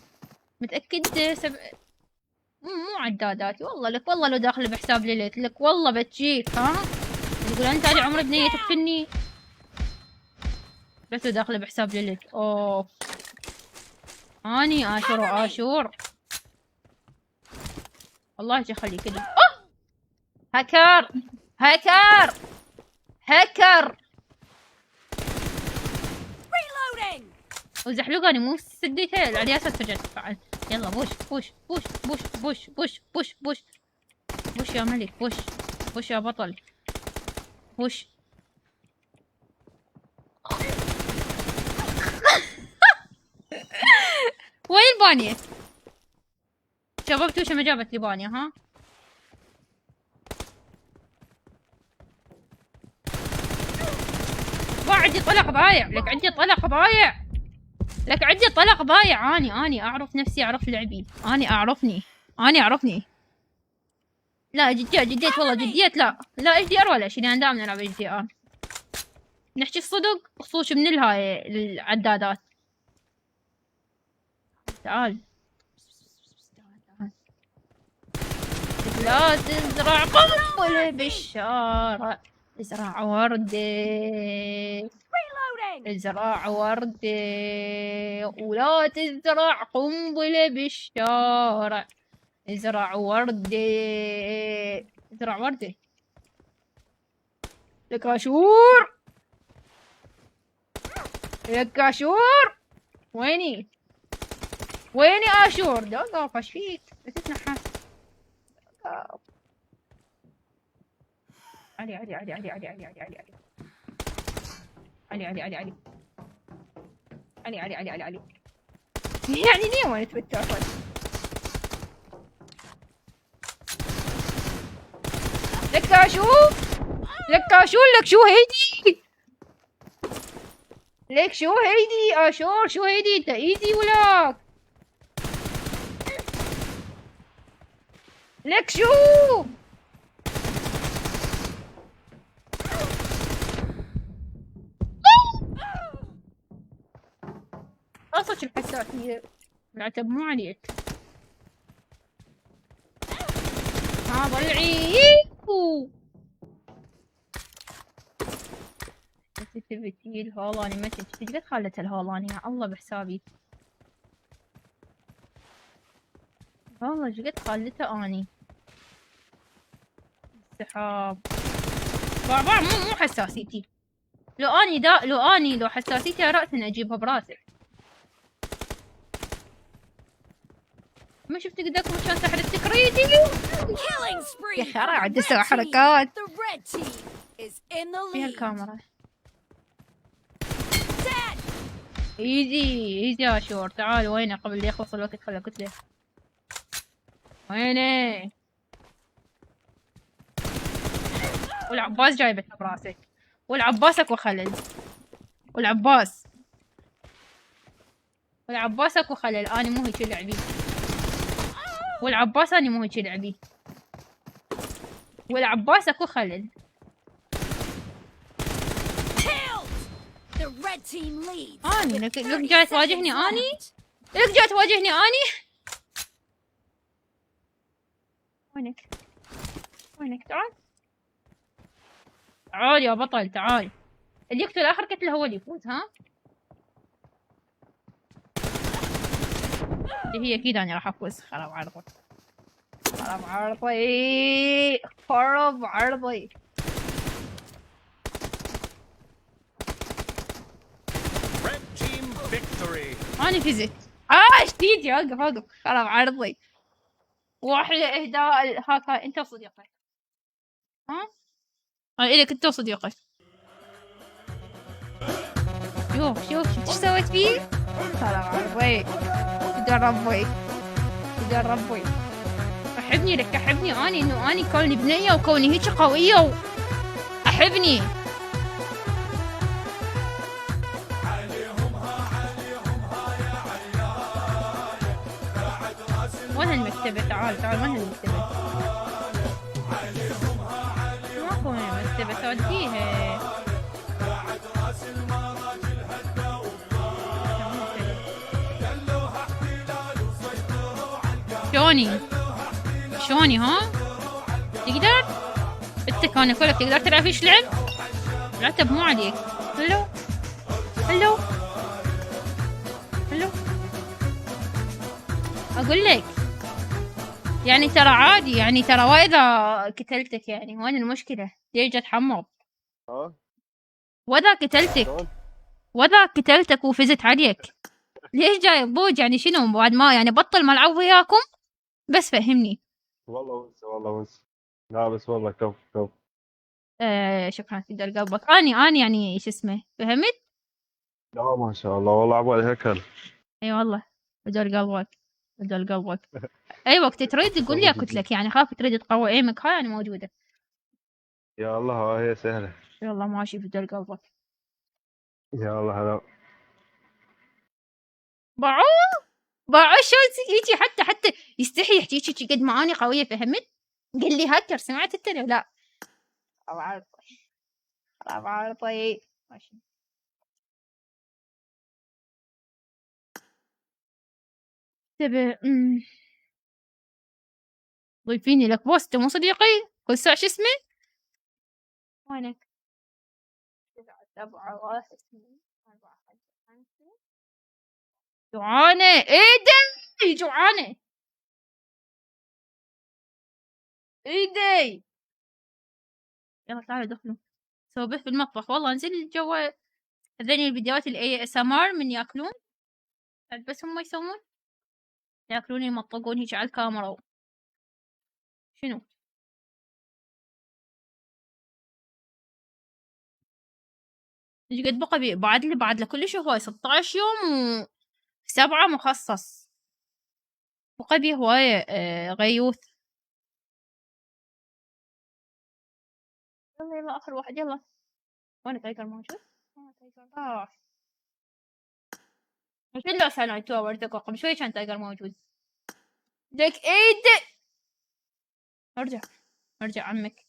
متأكد مو عداداتي والله لك والله لو داخل بحساب ليليت لك والله بتجيك ها. تقول انت على عمر بنية تقتلني بس داخله بحساب ليليت. اوف اني اشور والله ايش اخليه كذا. هاكر وزحلوقاني مو سديتها على اساس ترجع تفعل. يلا بوش يا ملك بوش يا بطل بوش. وين البانية؟ شباب توشة ما جابت لي بانية ها؟ عندي طلق ضايع، لك عندي طلق ضايع، لك عندي طلق ضايع. اني اعرف نفسي، اعرف لعبي، اني اعرفني. لا جديت والله جديت. لا اتش دي ار ولا شيء، انا دائما العب اتش دي ار. نحكي الصدق بخصوص من الهاي العدادات. تعال لا تزرع قنبلة بالشارع، ازرع وردة، ازرع وردة ولا تزرع قنبلة بالشارع. ازرع وردة، ازرع وردة. لك عاشور، لك عاشور، ويني عاشور؟ دقف ايش فيك؟ لا تتنحس. علي علي علي علي علي علي علي علي علي علي علي علي علي علي علي علي علي. يعني ليه ما نتوتر؟ لك اشوف، لك شو هيدي؟ لك شو هيدي اشور؟ شو هيدي؟ انت ايدي ولا لك شو؟ قصة الحساسية العتب مو عليك. هذا العيب سنسيتيفيتي الهولاني مسج. قد خلت الهولاني يا الله بحسابي، والله قد خلته اني. السحاب بابا مو حساسيتي. لو حساسيتي رأسا اجيبها براسي. ما شفت قدامكم عشان سحر التكريتي يا اخي عاد اسوي حركات فيها الكاميرا. ايزي يا شور، تعال. وينه قبل لا يخلص الوقت؟ خله كتله. وينه؟ والعباس جايبتها براسك، والعباسك وخلل، والعباسك وخلل. اني مو هيك لعبي، والعباس اني مو هيك لعبي، والعباس اكو خلل. اني لك جاي تواجهني اني؟ وينك؟ تعال يا بطل، تعال. اللي يقتل اخر قتله هو اللي يفوز. ها اللي هي اكيد انا راح افوز. خرب عرضي. أنا فزت. شديد يا وقف خرب عرضي. واحدة إهداء هاكا أنت وصديقك. ها؟ إلك أنت وصديقك. شوف ايش سويت فيه؟ خرب عرضي. تدربي. أحبني لك، أحبني أني إنه أني كوني بنية وكوني هيك قوية أحبني. وين المكتبة؟ تعال وين المكتبة؟ ماكو المكتبة توديها. شوني ها؟ تقدر؟ انت كونك ولد تقدر تلعب فيش لعب؟ العتب مو عليك. هلو اقول لك يعني ترى عادي، يعني ترى واذا قتلتك يعني وين المشكلة؟ ليش جاي تحمض؟ واذا قتلتك وفزت عليك ليش جاي بوج؟ يعني شنو بعد ما يعني بطل ملعب وياكم؟ بس فهمني. والله ونس لا بس والله كف شكرا تقدر قلبك. اني يعني شو اسمه، فهمت؟ لا ما شاء الله والله عبالي هيكل. اي والله بدل قلبك بدل قلبك. اي وقت تريد تقول لي قلت لك، يعني خاف تريد تقوي ايمك، هاي انا موجوده. يا الله هي سهلة. يلا ماشي بدل قلبك. يا الله هلا. باعو شو يجي حتى يستحي يحكي قد ما اني قويه، فهمت؟ قال لي هكر، سمعت انت لا؟ خراب عارضي ماشي. تبي ضيفيني لك بوست مو صديقي كل ساعة شو اسمه؟ وينك؟ 9 7 1 2 4 5 جوعانة ايدي جوعانة ايدي. يلا تعالوا دخلوا سووا بث بالمطبخ. والله انزل جوا هذني الفيديوهات الاي اس ام ار من ياكلون، بس هم ما يسوون ياكلون يمطقون هيك على الكاميرا. شنو ايش قد بقى بعد له كلش هواي 16 يوم و7 مخصص بقى بيه هواية غيوث. يلا اخر واحد يلا. وين تايجر موجود؟ تايجر مش اللي سنة تاور دقيقة شوي كان تايجر موجود. دك ايد ارجع عمك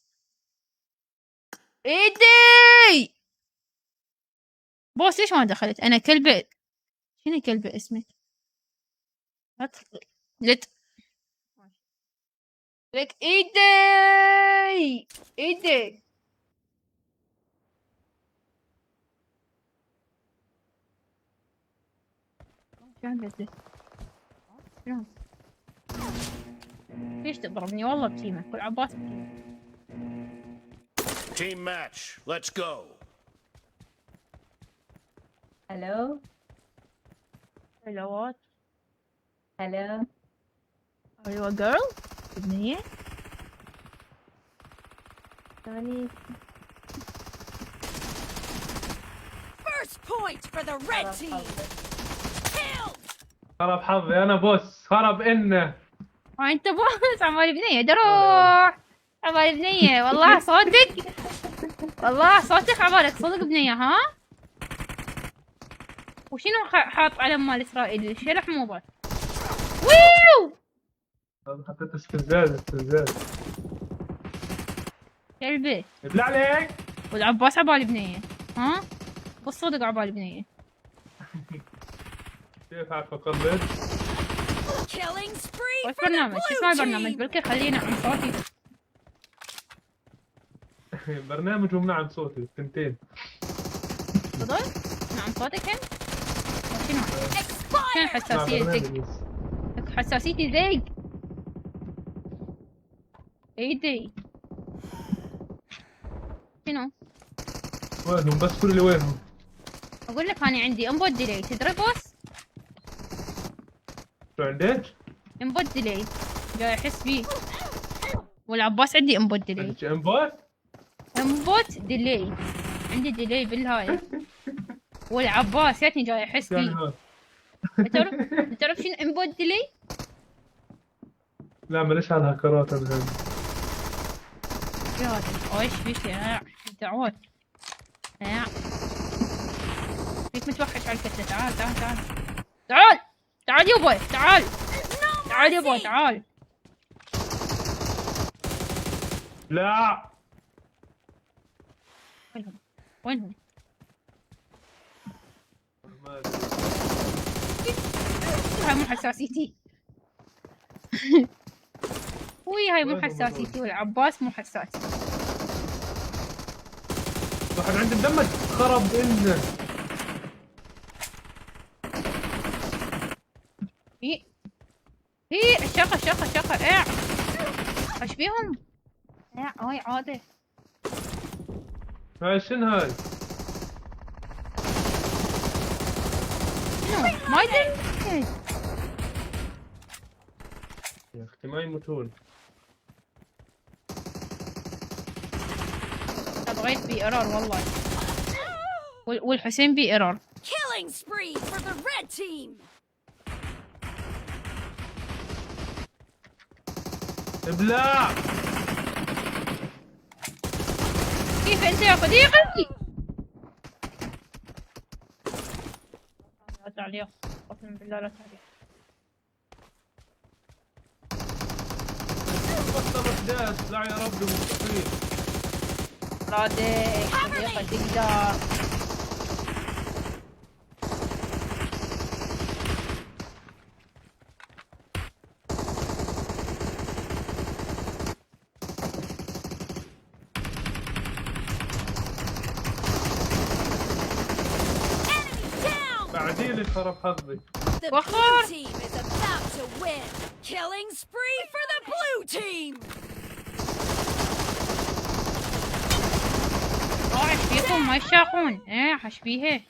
ايدي. بوس ليش ما دخلت؟ انا كلبة. شنو كلبة اسمك؟ لك ايدي شلون ليش تضربني؟ والله بتيمك كل عباس بتيمك. Team match. Let's go. Hello. What? Hello. Are you a girl? ابنية؟ ثاني. First point for the red team. خرب حظي انا بوس، خرب انه. انت بوس عمال بنية دروح عمال بنية. والله صوتك عبالك صدق بنية. ها وشنو حاط علم مال اسرائيل؟ شلح موبايل. ويو حطيت استفزاز كلبي بالله عليك. والعباس عبالي بنية. ها بالصدق عبالي بنية. كيف عارف اقلد؟ وش برنامج؟ شو اسمه البرنامج؟ بلكي خلينا عن صوتي. برنامج ومنعم صوتي الثنتين. صدق؟ نعم صوتك هم؟ شنو حساسيتك؟ حساسيتي زيق. ايدي شنو؟ وينهم؟ بس قولي لي وينهم. اقول لك انا عندي انبوت ديلي، تدري بوس؟ شو عندك؟ انبوت ديلي جاي احس بيه. والعباس عندي انبوت ديلي. عندك انبوت؟ انبوت ديلي عندي ديلي بالهاي. والعباس ياتني جاي احس بيه. تعرف شنو انبوت ديلي؟ لا ماليش على الهكرات انا. يا ايش فيك يا تعال فيك متوحش على الكتله. تعال يا بوي تعال يا بوي تعال. لا وينهم؟ هاي مو حساسيتي. هاي مو حساسيتي والعباس مو حساسي. واحد عنده مدمج خرب انه. هي الشقة ايش بيهم؟ هاي عادة. هاي شنو هاي؟ ما يدري يا اختي ما يموتون. بغيت بي ايرور والله. والحسين بي ايرور. Killing spree for the red team. ابلع. كيف انت يا صديقي؟ لا تعليق، قسما بالله لا تعليق. لا يا ربي مستحيل. صادق صديقي تقدر. بعدين خرب حظي. The blue team is about to win. Killing spree for the blue team. ايش فيكم ما يشاقون؟ ايه حش فيها.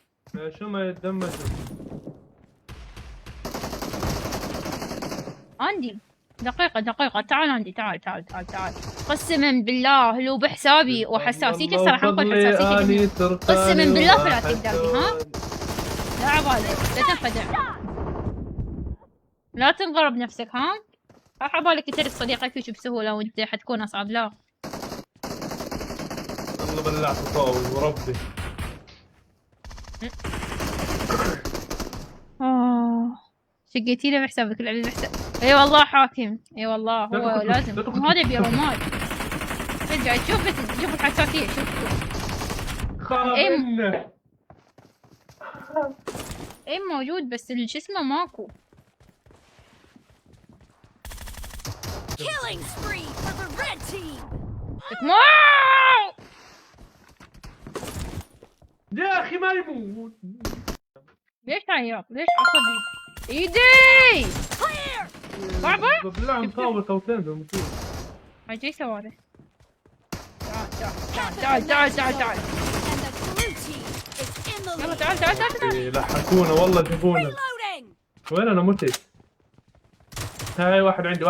شو ما يتدمجوا. عندي دقيقة تعال عندي تعال. قسما بالله لو بحسابي وحساسيتي صراحة نقول حساسيتي قسما بالله فلا تقدر ها؟ لا عبالك لا تنخدع. لا تنغرب نفسك ها؟ راح عبالك ترد صديقك وش بسهولة وانت حتكون اصعب. لا والله بلعت طاول وربي. شقيتي له بحسابك العبي بحساب. اي والله حاكم. اي والله هو لازم هذا بيرومات. رجع شوف الحساسية شوف. اي موجود بس شو اسمه ماكو. Killing spree for the red team. يا اخي ما يموت. ليش عياط؟ ليش عصبي؟ ايدي صعبة؟ ببلع مطاول صوتين بالمثير. هاي سواره. تعال يلا تعال. لحقونا والله جابونا. وين انا متت؟ هاي واحد عندي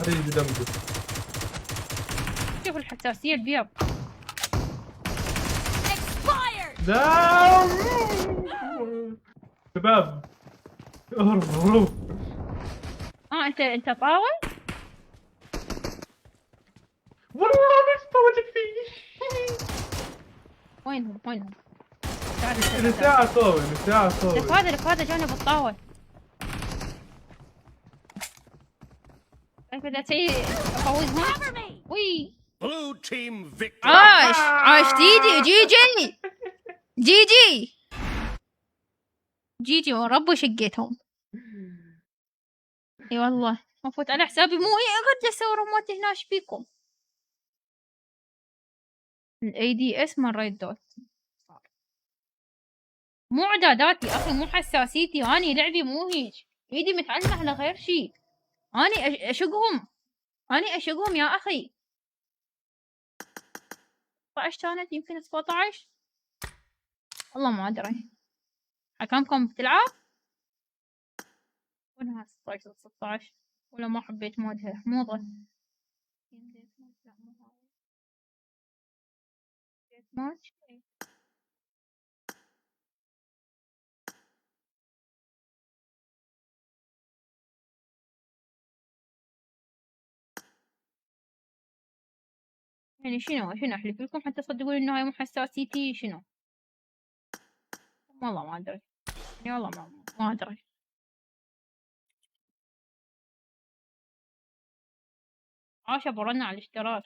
يجي دمجه. شوف الحساسية البيض. لا شباب اهربوا. انت طاول؟ والله مش طولت فيه. وينهم؟ الساعة طاول. لك هذا جانب الطاول. كيف بدأت افوزهم؟ وي Blue team victory. عاش جي ورب شقيتهم. اي والله ما فوت على حسابي مو اقعد اسوي رومات هنا ايش بيكم. الاي دي اس مال ريد دوت مو اعداداتي اخي مو حساسيتي. اني لعبي مو هيج. ايدي متعلمة على غير شيء. اني اشقهم يا اخي. 16 كانت يمكن 17 والله ما ادري. حكمكم بتلعب وانها 16 ولا ما حبيت مودها موضة. ماتش يعني شنو احلف لكم حتى تصدقون انه هاي مو حساسيتي. شنو والله ما ادري. يعني والله ما ادري. عاش برنا على الاشتراك.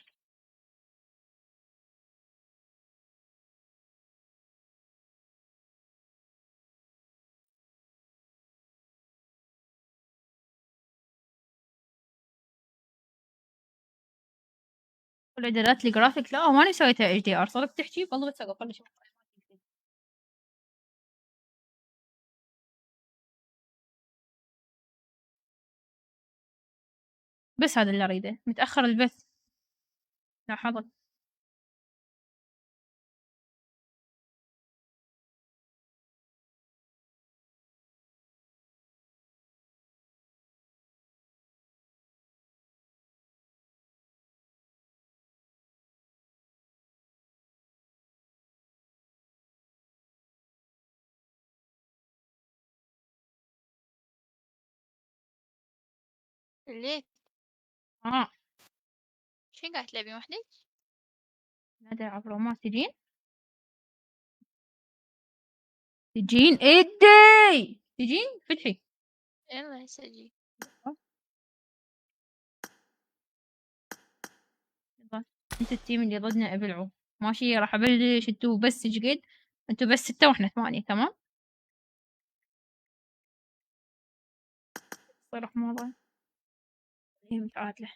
الاعدادات الجرافيك لا ماني سويتها اتش دي ار. صدق تحكي والله بس اقل شوي. بس هذا اللي اريده. متاخر البث لاحظت. ليه؟ شين قاعد تلعبين وحدك؟ نادي العب رومات. تجين؟ تجين ايدي تجين فتحي. يلا هسه اجي. انت التيم اللي ضدنا ابلعوا ماشي. راح ابلش انتو بس قد انتو بس 6 واحنا 8. تمام صرح موضوع هي متعادلة.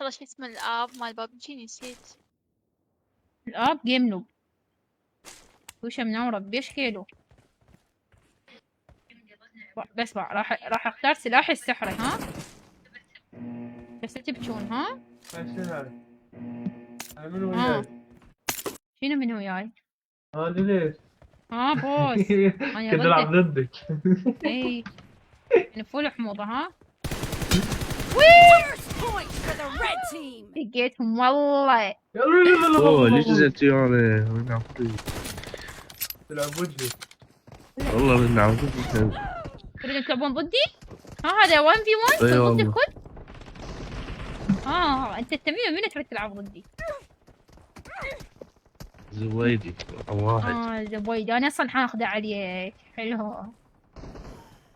لحظة شو اسم الاب مال بابجي نسيت. الاب جيم نوب. وش منورة بيش كيلو. بس بقى راح اختار سلاحي السحري. ها بس تبكون. ها شنو هذا؟ أنا من ها وياي؟ شنو من وياي؟ هذا ليش؟ ها بوس انا كنت العب ضدك. اي انا فول حموضة. ها دقيتهم والله. اوه ليش نزلتي انا؟ تلعب وجهي. والله نعم ضدك. تريدون تلعبون ضدي؟ ها هذا 1v1 اي ضد والله. الكل. انت التميم من تريد تلعب ضدي؟ زويدي واحد. زبيدي انا اصلا حاخذه عليك. حلو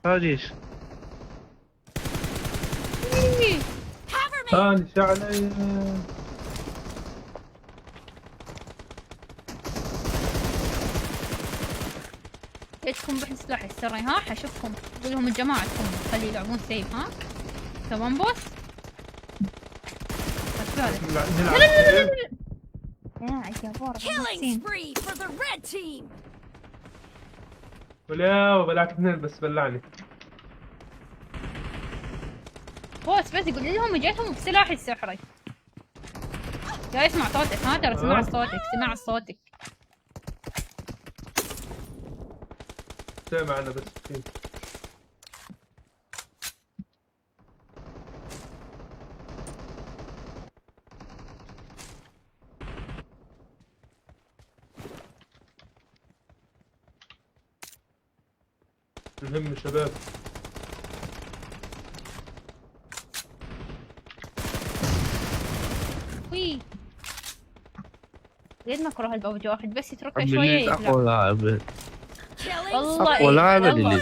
ليش؟ ثاني شعلي. جيتكم بحث سلاحي السري. ها حشوفكم قول لهم جماعتكم خلي يلعبون سيف. ها تمام بوس. بس لا يا بورا ولا بلعت اثنين بس بلعني. بوس بس يقول لهم جيتهم بسلاحي السحري. جاي اسمع صوتك. ها ترى سمعت صوتك. سمعت صوتك. سامع انا بس فين. المهم شباب وي قد ما اكره الببجي. واحد بس يتركه شويه يبلع. اقوى لاعب. والله اقوى لاعب اللي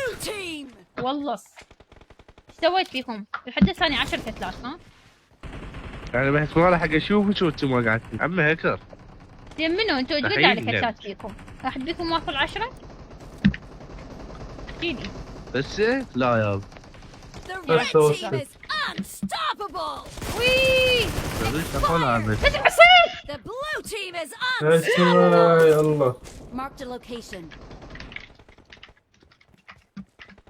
والله ايش سويت فيكم؟ لحد ثاني 10 كتلات. ها يعني بحس ما راح اشوفك وانتم ما قاعدين. عمي هكر زين منو انتوا ايش قد على كتلات فيكم؟ واحد بيكم ماكل 10؟ احكيلي بس لا يا بس وي اقوى لاعب. The blue team is يا الله. Marked a location.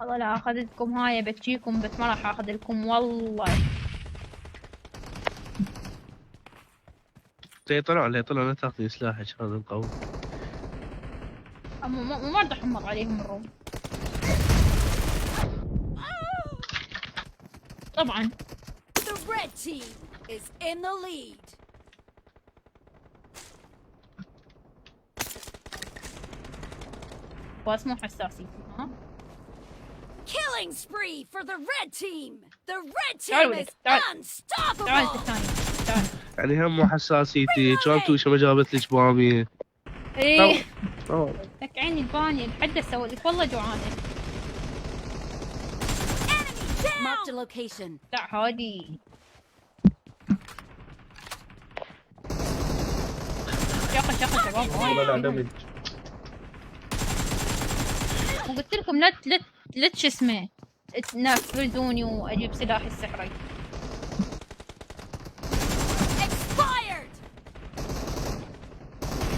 والله لا اخذتكم هاي بتجيكم بس ما راح اخذ لكم والله. طلعوا لا تاخذي سلاحك هذا القوي. ما راح احمر عليهم الروم طبعا. The red team is in the lead. بس مو حساسي. ها Killing spree for the red team. The red تعالوا team لك. is تعال unstoppable. الثاني. تعال يعني هم مو حساسيتي كان توشه ما جابت لك بامي. ايه لك عيني الباني لحد اسوي لك والله جوعانه. Marked a location. لا هادي شغل شباب. والله لا دمج. وقلت لكم لا شو اسمه تنفذوني واجيب سلاحي السحري. Expired.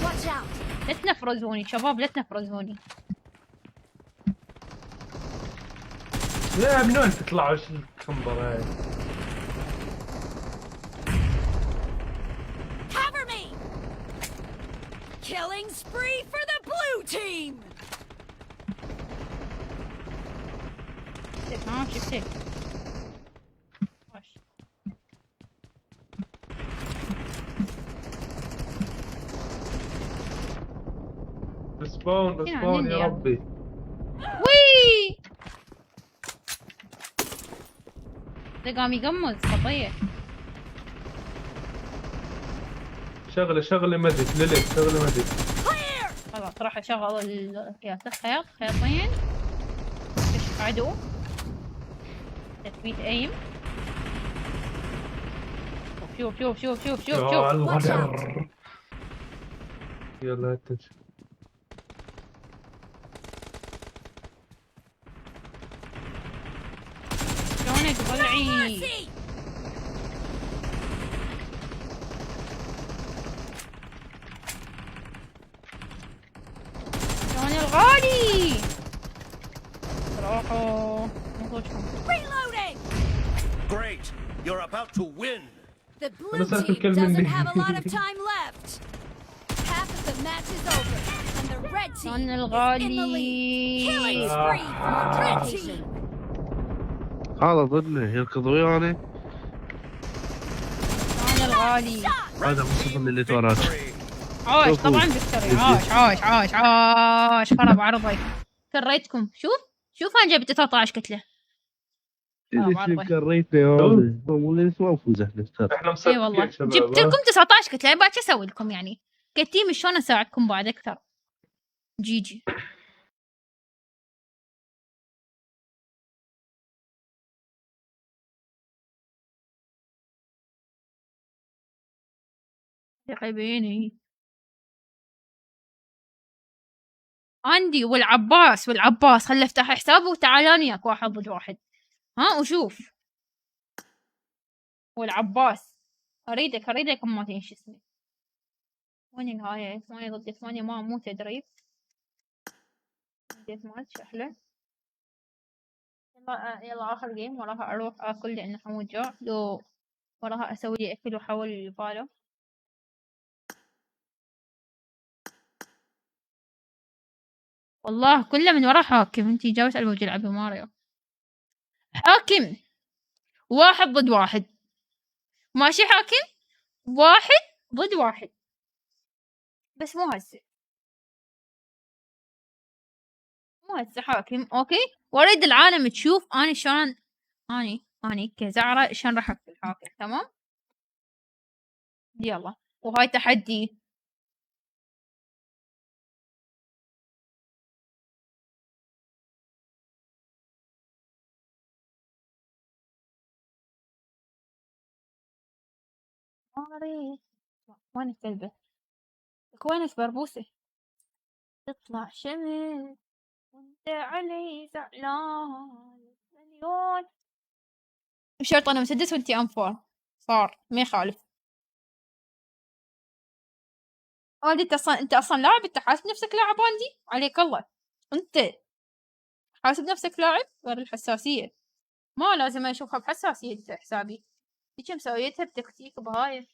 Watch out. لا تنفرزوني شباب لا تنفرزوني. لا من وين تطلعوا شو الكمبر هاي؟ Cover me. Killing spree for the blue team. ها شفتك. رسبون يا ربي. وي قام يقمز خطيه. شغله مدك ليلك، شغله مدك. خلاص راح اشغل خياطين كشف عدو، تثبيت ايم. شوف يا الغدر. يلا هتج. شلونك ضلعي؟ شلون الغالي؟ روحوا Reloading. Great. You're about to win. The blue team doesn't have a lot of time left. Half of the match is over, and the red team is in the lead. Killing spree for the red team. هذا ضدنا يركض ويانا. شلون الغالي؟ هذا مصطفى اللي توراك. عاش طبعا فيكتوري. عاش خرب عرضي. كريتكم. شوف انا جبت 19 كتله. كريتنا يا ولد. مو ليش ما نفوز احنا احنا مسكين. اي والله جبت لكم 19 كتله. بعد شو اسوي لكم يعني؟ كتيم شلون اساعدكم بعد اكثر؟ جي يا حبيبي. عندي والعباس خلي افتح حسابه وتعالاني وياك 1 ضد 1. ها وشوف والعباس اريدك ما تنش اسمي. وين النهاية؟ 8 ضد 8 مو تدريب. ديت ماتش احلى. يلا اخر جيم وراها اروح اكل لان حمود جوع. لو وراها اسوي لي اكل واحول الفالو. والله كله من ورا حاكم. انتي جاوز على وجه العب ماريو. حاكم 1 ضد 1. ماشي حاكم 1 ضد 1 بس مو هسه حاكم. اوكي واريد العالم تشوف اني شلون اني كزعرة شلون راح اقتل حاكم. تمام يلا. وهاي تحدي. وينك كلبة؟ وينك بربوسة؟ تطلع شمس وانت علي زعلان مليون. بشرط انا مسدس وانتي ام4 صار ما يخالف. انت اصلا لاعب. انت حاسب نفسك لاعب عندي عليك الله. انت حاسب نفسك لاعب. غير الحساسية ما لازم اشوفها بحساسية حسابي. هيك مسويتها بتكتيك بهاي.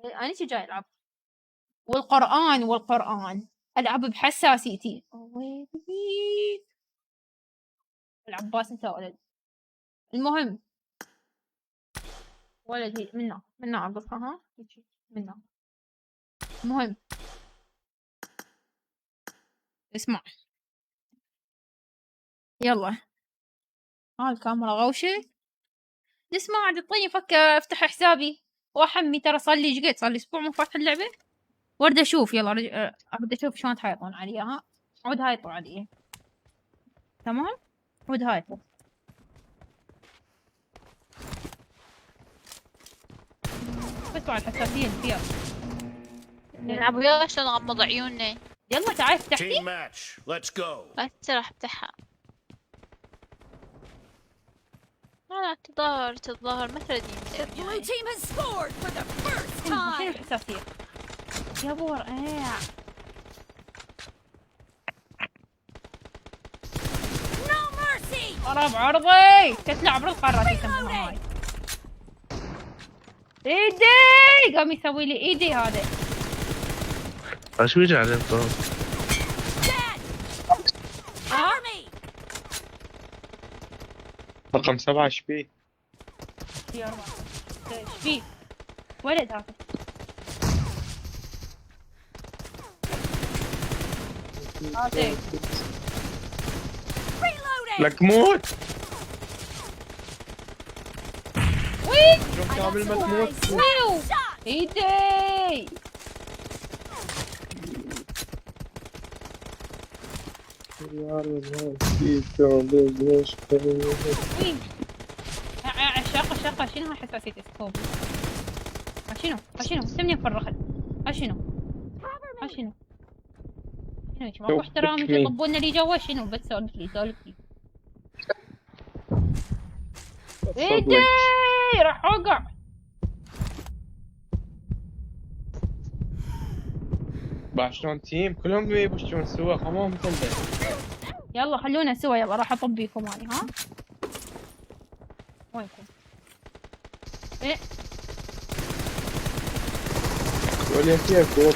انا شي جاي العب والقرآن العب بحساسيتي. العباس انت ولد. المهم ولد منا عقصها. ها منا. المهم اسمع يلا. الكاميرا غوشة. نسمع عاد الطيب فك افتح حسابي واحمي. ترى صار لي قد صار لي اسبوع مو فاتح اللعبة. ورد اشوف يلا اريد اشوف شلون تحيطون عليها. ها عود هايطوا علي. تمام عود هايطوا. بس على الحساسية اللي فيها. نلعب وياها شلون نغمض عيوننا. يلا تعال افتحي. Team match. Let's go. بس راح افتحها. لا تتظاهر مثل The blue team has scored for the first time. الحساسية يا ابو رقاع. No mercy. خرب عرضي. تتلعب بالقارات يسمونها هاي. ايدي قام يسوي لي ايدي هذا. شو يجي عليه الطاق؟ رقم 7 ايش بيه؟ ايش فيه؟ ولد هذا. لك موت. قبل ما تموت. ايدي شاقة شنو حساسية سكوب؟ شنو؟ سمني فرخت. شنو؟ ماكو احترام يطبون لي جوا شنو؟ بس سولف لي. ايدي راح اوقع. بعد شلون تيم كلهم يبشون سوا خمام مثل يلا خلونا سوا يلا راح اطبيكم اني ها. وينكم؟ ايه ولا كيف ورا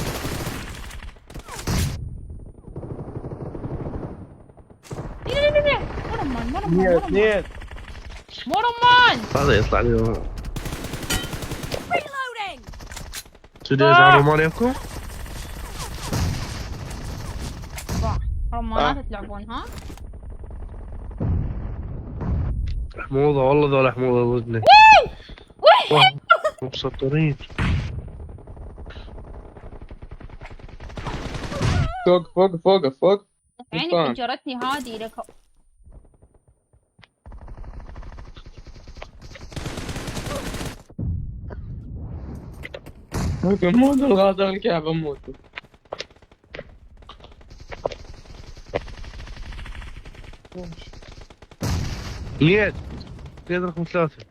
مرمان هذا يطلع لي ورا شو يزعلوا مالكم؟ رمانات تلعبون ها؟ حموضة والله ذولا حموضة وزني مسطرين. فوق عينك انجرتني هادي لك. موت الغادر الكعبة موت. نيد رقم 3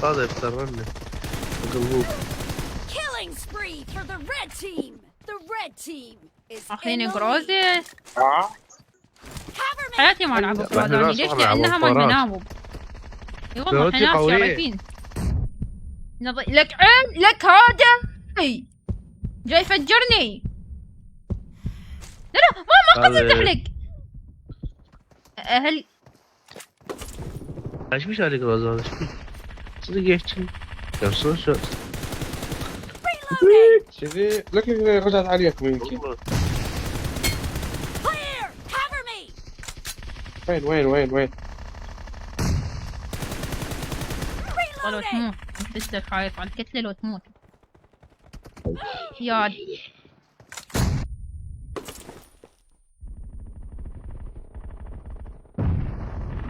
هذا يفترني قلبوك. اخيني جروزي حياتي ما العب جروزي. ليش؟ لانها مال مناوب. والله احنا ناس شريفين. لك عين لك هذا جاي يفجرني. لا ما قصدت عليك اهل. ايش مش عليك رازا؟ ايش صدق ايش كم شوت شذي لك رجعت عليك يمكن. وين والله تموت بس خايف على الكتلة لو تموت ياد.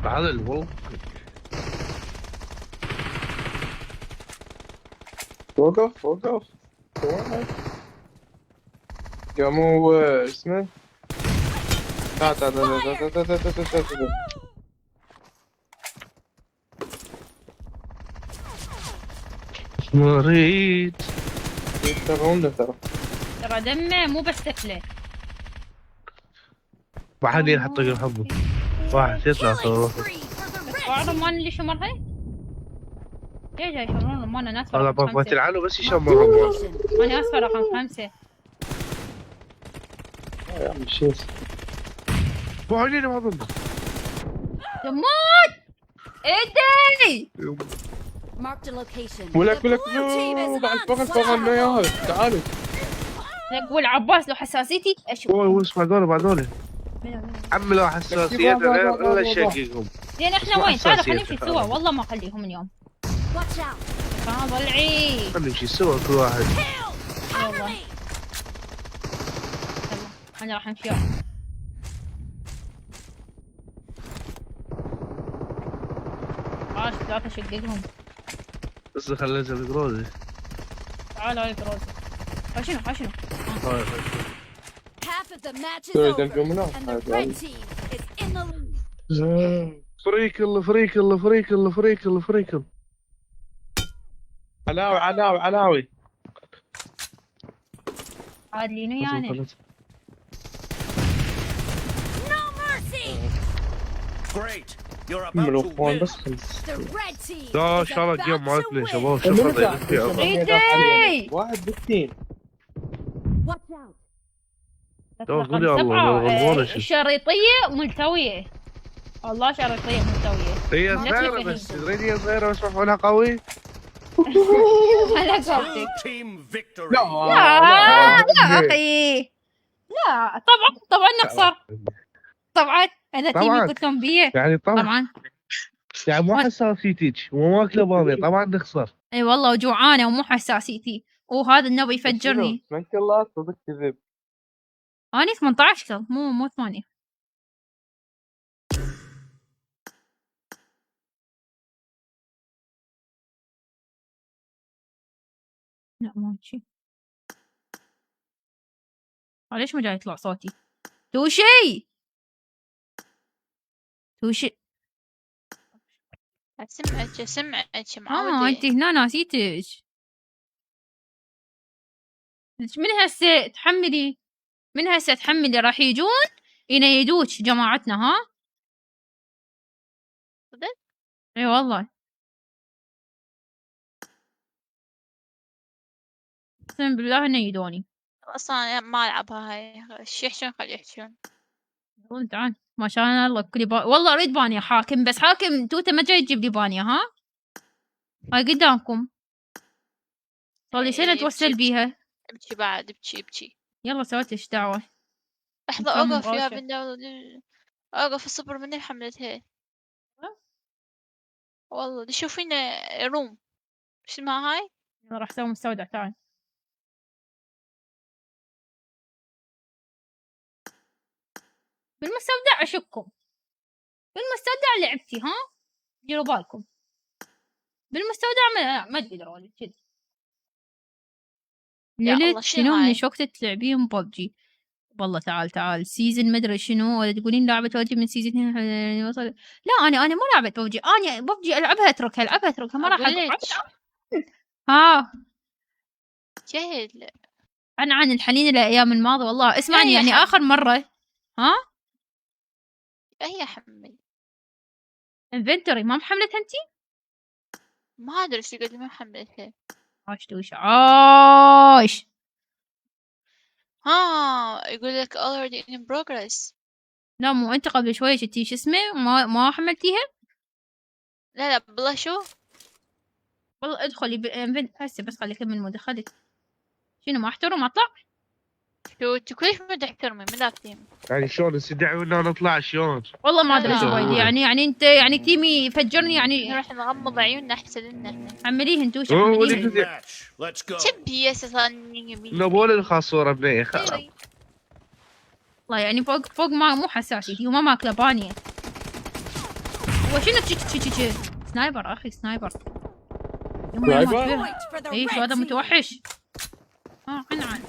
هذا والله وقف قاموا اسمه تعال مريض يترون ترى دمه مو بس تكله. واحد يحط حبه واحد يطلع صوره. بعض الرمان اللي شمرها ليه جاي يشمرون رمان؟ انا اسفل هذا رقم 5. تلعنه بس يشمر رمان. انا اسفل رقم 5 يا عم شيس مو علينا ما ضد تموت ايدي. ولك بعد فوق يا تعالوا لك والعباس لو حساسيتي اشوف. هو اسمع بعدول عم لو حساسيات غير شقيقهم. زين احنا وين؟ تعالوا خلينا نمشي سوا. والله ما اخليهم اليوم. ضلعي خلينا نمشي سوا كل واحد. والله يلا انا راح امشي. عاش 3 شققهم. بس خلينا ننزل جروزي. تعال هاي جروزي. شنو فريكل علاوي عاد لينو يعني ملوخون بس خلص. لا شاء الله الجيم مالت لي شباب. شوف ايدي واحد بالتين. شريطية ملتوية. والله شريطية ملتوية. هي صغيرة بس تدرين هي صغيرة بس مفعولها قوي. على قولتك. لا اخي لا طبعا نخسر. طبعا انا تيمي قلت لهم بيه يعني طبعا يعني مو حساسيتك وماكله باميه طبعا نخسر. اي والله وجوعانه ومو حساسيتي، وهذا النوب يفجرني. من كلات صدق كذب. اني 18 كل مو 8. لا مو شي. ليش ما جاي يطلع صوتي؟ توشي سمعك معودة. انت هنا ناسيتك. من هسه تحملي راح يجون ينيدوك جماعتنا. ها صدق؟ اي والله اقسم بالله ينيدوني. اصلا ما العبها هاي، يحشون خلي يحشون. تعال ما شاء الله كلي والله اريد بانيا حاكم، بس حاكم توته ما جاي تجيب لي بانيا. ها هاي قدامكم صار لي سنه اتوسل بيها. ابكي بعد ابكي. يلا سويت ايش دعوه. لحظه اوقف يا بنت، اوقف الصبر مني حملتها. والله دي شوفينا روم شو اسمها هاي. يلا راح اسوي مستودع. تعال بالمستودع اشككم. بالمستودع لعبتي. ها ديروا بالكم بالمستودع ما تقدرون كذي. ليلت شنو من شوكت تلعبين ببجي؟ والله تعال سيزن مدري شنو، ولا تقولين لعبة ببجي من سيزن وصل. لا انا مو لعبة ببجي، انا ببجي العبها اتركها ما راح العب. ها جهل عن الحنين الايام الماضية. والله اسمعني يعني اخر مرة. ها هي حمل انفنتوري ما محملتها انتي؟ ما ادري ايش قد ما حملتها. عاش يقول لك already in progress. لا مو انت قبل شوية شتي شو اسمه ما حملتيها؟ لا بالله شو والله ادخلي هسه بس خلي اكمل مدخلي. شنو ما احترم اطلع؟ شو انت كلش ما تحترمي ما دافتين يعني شلون نستدعي ولا نطلع شلون؟ والله ما ادري شو بايدي. يعني انت يعني تيمي فجرني يعني. نروح نغمض عيوننا احسن لنا. حمليه انتوش حمليه. شبي اساسا نبول الخاصوره بنيه خلاص. والله يعني فوق ما مو حساسيتي وما ماكله بانيه. وشنو تشي سنايبر اخي سنايبر. اي شو هذا متوحش. عنعن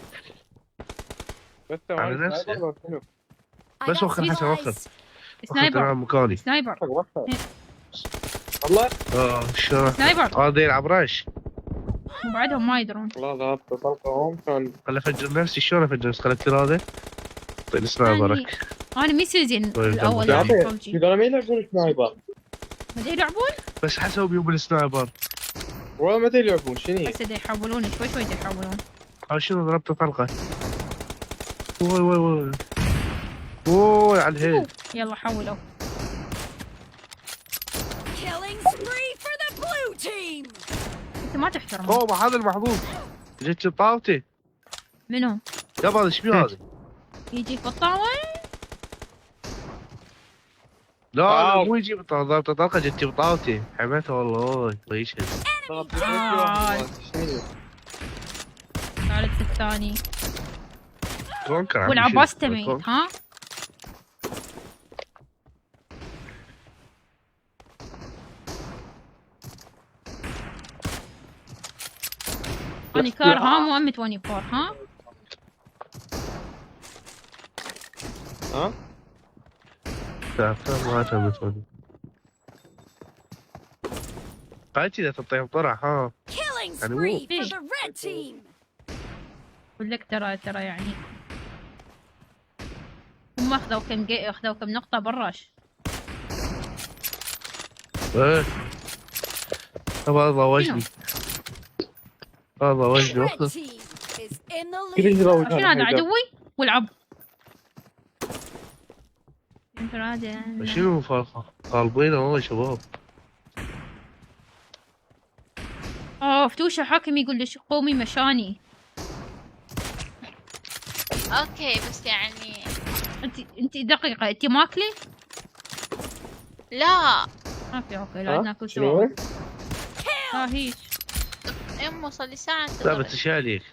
بس وخر حسن وخر سنايبر مكاني سنايبر والله شو سنايبر هذا يلعب راش وبعدهم ما يدرون. والله ضربت طلقهم كان خل افجر نفسي. شلون افجر نسخه هذا؟ طيب سنايبرك انا مي سيزن الاول يعني هذول ما يلعبون سنايبر. ما يلعبون بس حسوا بيوم السنايبر والله ما يلعبون. شنو هسه يحولون شوي يحولون. شنو ضربته طلقه. وي على الهيد. يلا حولوا. انت ما تحترم. اوه هذا المحظوظ جيت طاوتي. منو؟ يابا هذا ايش بيه هذا؟ يجيك بالطاوة؟ لا مو يجيب ضربته طلقه جت بطاوتي حميته والله طيش. الثالث الثاني كونكر والعباس تميت. ها اني كار. ها مو ام 24. ها ما تبي قاعد اذا تطيح بطرح. ها يعني اقول لك ترى يعني هم اخذوا كم نقطة براش. ايه هذا وجهي هذا وجهي. شنو هذا عدوي والعب. شنو طالبينه والله شباب. فتوشة حاكم يقول لي قومي مشاني. اوكي بس يعني انت دقيقة انت ماكلي؟ لا ما في اوكي لا ناكل سوا. ها هيك يمه صار لي ساعة لا بس ايش عليك؟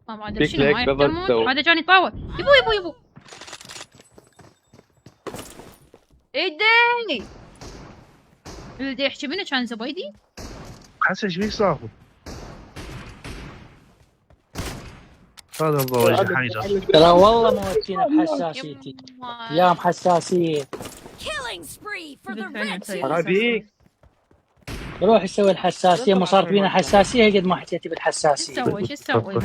ما ادري شنو ما يحترمون. هذا جاني طاول. يبو ايدي اللي يحكي منه كان زبيدي. حسن ايش بيك صاحبه؟ هذا الله وجه حيجر. ترى والله ما وجهنا بحساسيتي. يا حساسية. هذيك روح يسوي الحساسية. ما صار فينا حساسية قد ما حكيتي بالحساسية. شو تسوي؟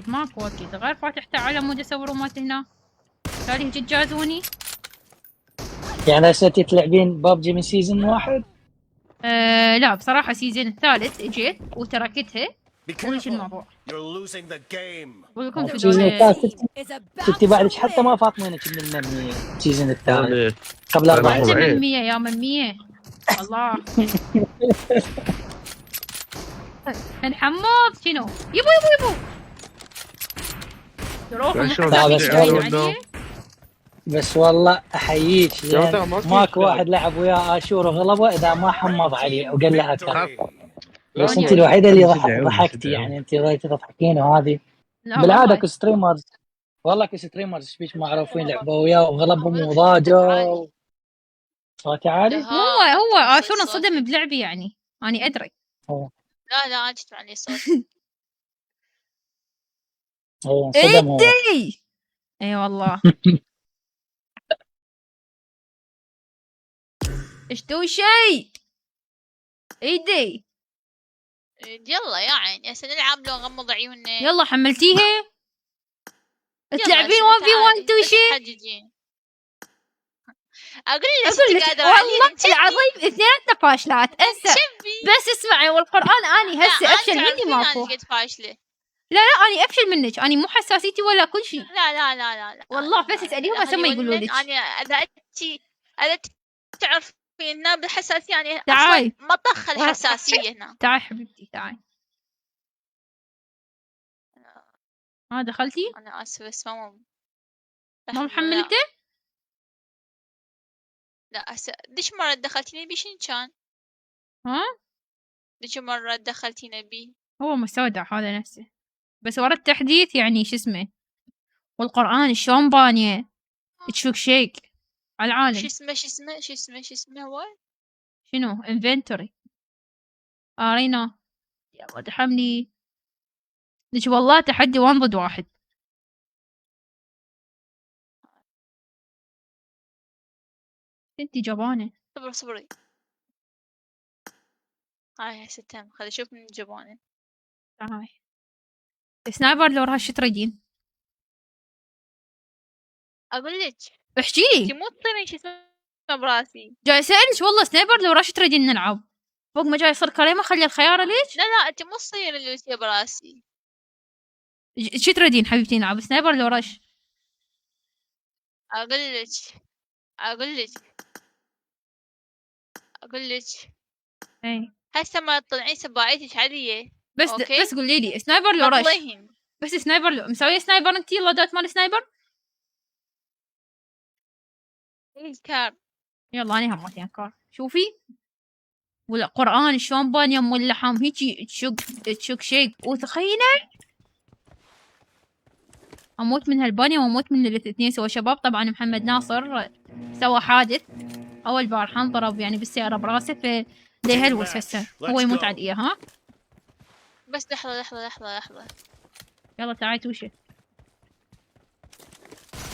ماكو وقت غير فاتحته على مود اسوي رومات هنا. تالي تجازوني. يعني هسه تلعبين بابجي من سيزون 1؟ لا بصراحة سيزون الثالث اجيت وتركتها. وش الموضوع؟ ولكم سيزون الثالث كنتي بعدك حتى ما فاطمينك من الممية. سيزون الثالث قبل 4 سنين. ممية يا ممية الله. انحمض شنو؟ يبو بس والله احييك ماكو واحد لعب وياه اشور وغلبه اذا ما حمض عليه وقال له اكثر. بس انت الوحيده اللي ضحكتي يعني انت ضايتي تضحكين وهذه بالعاده كستريمرز والله كستريمرز بيش معروفين لعبوا وياه وغلبهم وضاجوا صوتي عالي. هو اشور انصدم بلعبي يعني اني ادري. لا انا تسمع لي صوت. ايدي اي والله. ايش تو شيء ايدي. يلا يا عيني هسه نلعب لو غمض عيوننا. يلا حملتيها؟ تلعبين 1v1 تو شيء؟ اقول لك والله العظيم اثنيناتنا فاشلات هسه. بس اسمعي والقرآن اني هسه افشل مني ماكو. لا اني افشل منك. اني مو حساسيتي ولا كل شيء. لا والله بس اساليهم هسه ما يقولوا لك. انا اذا تعرفين بالحساسيه يعني تعاي مطخ الحساسيه هنا. تعاي حبيبتي تعاي. دخلتي؟ انا اسفه بس ما محملته؟ لا هسه ديش مرة دخلتيني بشين كان؟ ديش مرة دخلتيني بيه؟ هو مستودع هذا نفسه بس ورا التحديث يعني شو اسمه والقرآن شلون بانيه تشوك شيك على العالم. شو اسمه هو؟ شنو؟ انفنتوري. ارينا يلا دحمني ليش والله تحدي 1 ضد 1. انتي جبانة. صبري هاي هسه تم. خلي اشوف من جبانة. هاي سنايبر لو راح شو تريدين؟ اقول لك احكي لي. انتي مو تطيرين شو اسمه براسي. جاي اسالك والله سنايبر لو راح شو تريدين نلعب؟ فوق ما جاي يصير كريمه خلي الخياره ليش؟ لا انتي مو تصير اللي شي براسي. شو تريدين حبيبتي نلعب سنايبر لو رش؟ اقول لك اي هسه ما تطلعين سباعيتك عاديه. بس قولي لي سنايبر لو رش. بس سنايبر لو مسويه سنايبر انتي لودات مال سنايبر؟ كار. يلا انا همتين كار. شوفي ولا قرآن شلون بان يم اللحم هيجي تشوك شيك وتخينه. اموت من هالبانية واموت من الاثنين سوا شباب. طبعا محمد ناصر سوى حادث اول بارحة ضرب يعني بالسيارة براسه فدي هلوس هسه هو يموت على الايه. ها بس لحظة يلا تعالي توشي.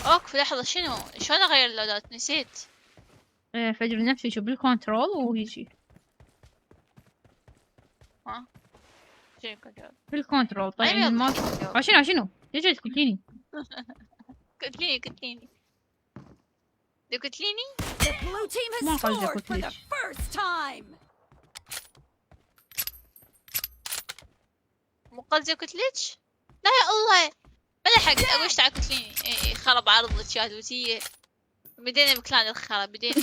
اوقف لحظة شنو شلون اغير اللودات نسيت. فجر نفسي شو بالكنترول ويجي بالكنترول. طيب الماوس شنو تجي تقتليني. قتليني ما قصدي قتليك. مو قصدي قتليك. لا يا الله بلا حق اقول تعال قتليني. خرب عرضك يا دوسية. بدينا بكلان الخرب بدينا.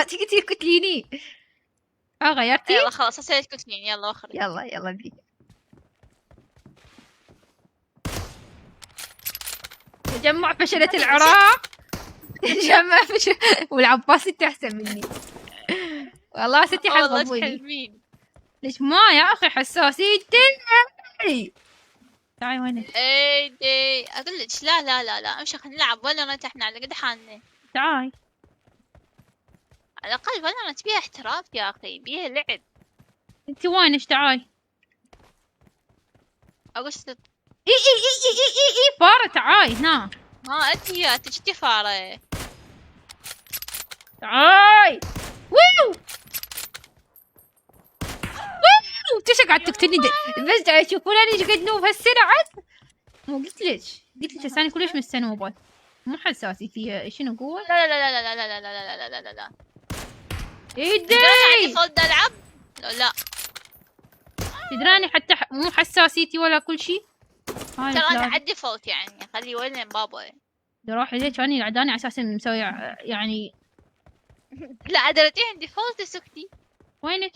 تيجي تقتليني. غيرتي؟ يلا خلاص هسه قتليني يلا وخرج. يلا بي. تجمع فشلة العراق. تجمع فشل والعباس انت احسن مني. والله ستي حلقة والله ابوي. تحلمين. ليش ما يا اخي حساسيتي. تعالي وينك؟ اي دي اقول لك لا لا لا لا امشي خلينا نلعب فالورانت احنا على قد حالنا. تعالي. على الاقل فالورانت بيها احتراف يا اخي بيها لعب. انت وينك؟ تعالي. اقول اي فارة تعالي هنا. ها انت يا تجتي فارة. تعالي. ويو تيش قاعد تقتلني بس جاي تشوفون انا ايش قد نوب هالسرعة. مو قلت لك ثاني كلش مستنوبة مو حساسي فيها. شنو قوة؟ لا لا لا لا لا لا لا لا لا لا لا ايدي عندي فولد العب. لا تدراني حتى مو حساسيتي ولا كل شيء. ترى انا عندي فولت يعني خلي وين بابا. روحي ليش اني العداني على اساس مسوي يعني. لا ادرتي عندي فولت سكتي. وينك؟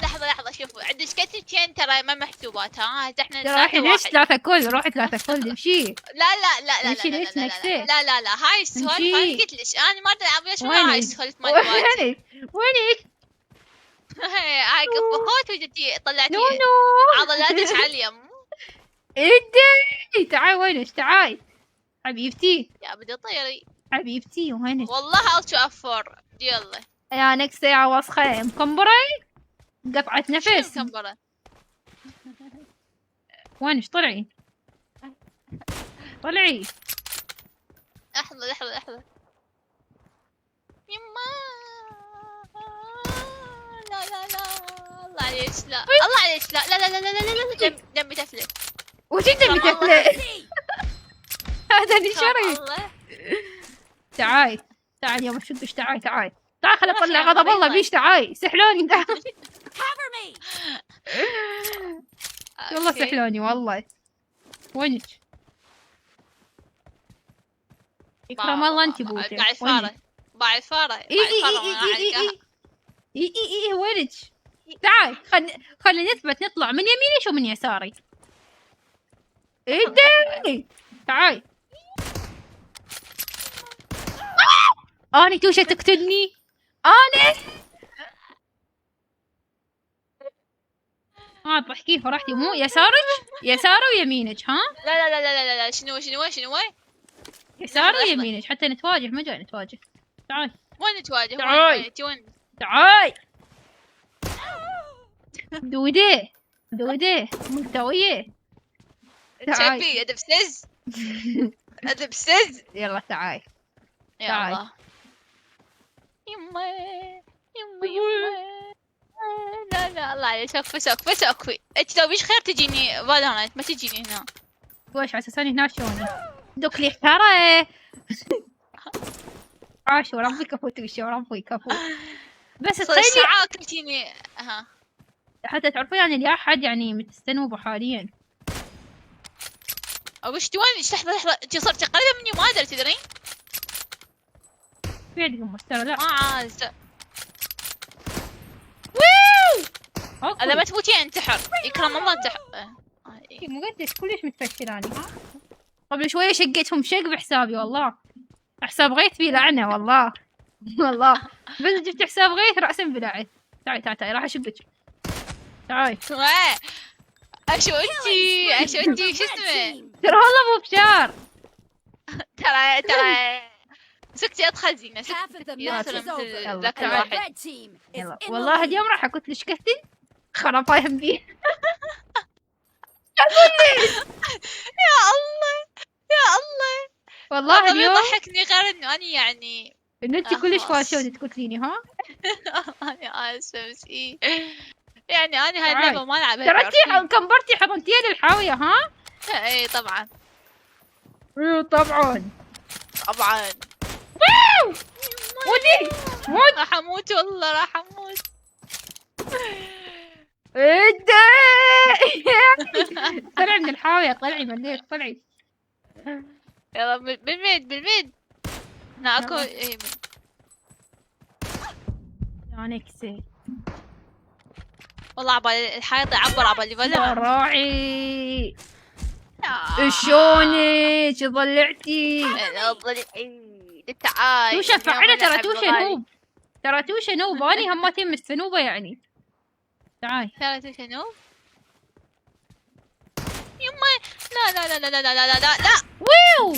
لحظة شوفوا عندي كتلتين ترى ما محسوبات. ها احنا روحي ليش 3 كل روحي 3 كل امشي. لا لا لا لا امشي ليش نكسي. لا لا لا هاي السوالف انا قلت لك انا ما العب ليش هاي السوالف مالتي. وينك؟ هاي قفقوت وجدتي طلعتي عضلاتك على اليم. ايدي تعاي وينك؟ تعاي حبيبتي يا بدي طيري حبيبتي. وينك؟ والله التو افور يلا يا نكسة يا وسخة مكمبرة قطعة نفس. مكمبرة. وينك؟ طلعي لحظة يما. لا الله عليك لا الله عليك لا لا لا لا لا لا دمي تفلت. وش دمي تفلت؟ هذا اللي شري. تعاي يا مشدش. تعاي خل اطلع غضب الله بيش. تعاي سحلوني والله سحلوني والله. وينك؟ اكرم الله انت بوجه. باعي فارة اي وينك؟ تعاي خلي نثبت نطلع من يميني شو من يساري. ايدي تعاي. اني توشة تقتلني. اني بحكي فرحتي مو يساري ويمينك. ها لا لا لا لا لا شنو يساري ويمينك حتى نتواجه. ما جاي نتواجه. تعاي وين نتواجه؟ وين تعاي دوديه ملتويه. تعاي ادبسز يلا تعاي يلا يما لا الله عليك سقفي انت لو بيش خير تجيني فالورانت ما تجيني هنا. وش على اساس اني هنا شلوني دوك لي اختاره. عاشو ربي كفو بس تخيلي ساعة قلتيني ها حتى تعرفون يعني اللي احد يعني متستنوبه حاليا. وش وين لحظة انت صرتي قريبة مني ما ادري تدرين. في عندكم مستوى لا ما عاد. انا ما تموتين انتحر يكرم الله انتحر. مو قديش كلش متفشلاني. قبل شوية شقيتهم شق بحسابي والله. حساب غيث فيه لعنة والله بس جبت حساب غيث رأسا بلعن. تعي راح اشقك. تعاي اشو انتي شو اسمه. ترى والله مو بشار. ترى سكتي ادخل زينة ذاك الواحد. والله اليوم راح اكت لك كهتن خرافة يهم بيه. يا الله والله اليوم ضحكني غير انه اني يعني انه انت كلش فاشوتي تقتليني. ها انا اسفه بس يعني انا هاي اللعبه ما العبها. تركتي كمبرتي حضنتيها للحاويه. ها اي طبعا موت راح اموت والله راح اموت. طلعي من الحاويه طلعي مليت طلعي. يلا بالميد هنا اكو يا نكسي والله عبالي الحيط يعبر عبالي فلا راعي. شلونك ضلعتي؟ تعال توشا فعلا ترى توشا نوب، ترى توشا نوب، اني همتين مستنوبه يعني. تعال ترى توشا نوب. يما لا لا لا لا لا لا لا لا لا. ويو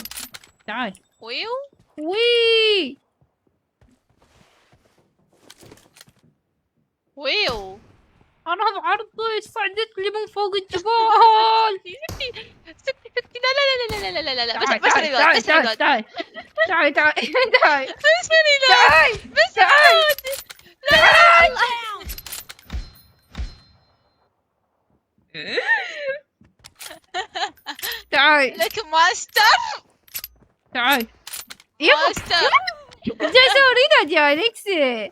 تعال ويو وي ويو. انا بعرضي صعدت لي من فوق الجبال. ستي لا لا لا لا لا لا لا. بس تعال بس تعال تعال تعال تعال تعال بس تعال بس تعال تعال. تعال لك ماستر. تعال ماستر. جالسة اريد يا اليكسي.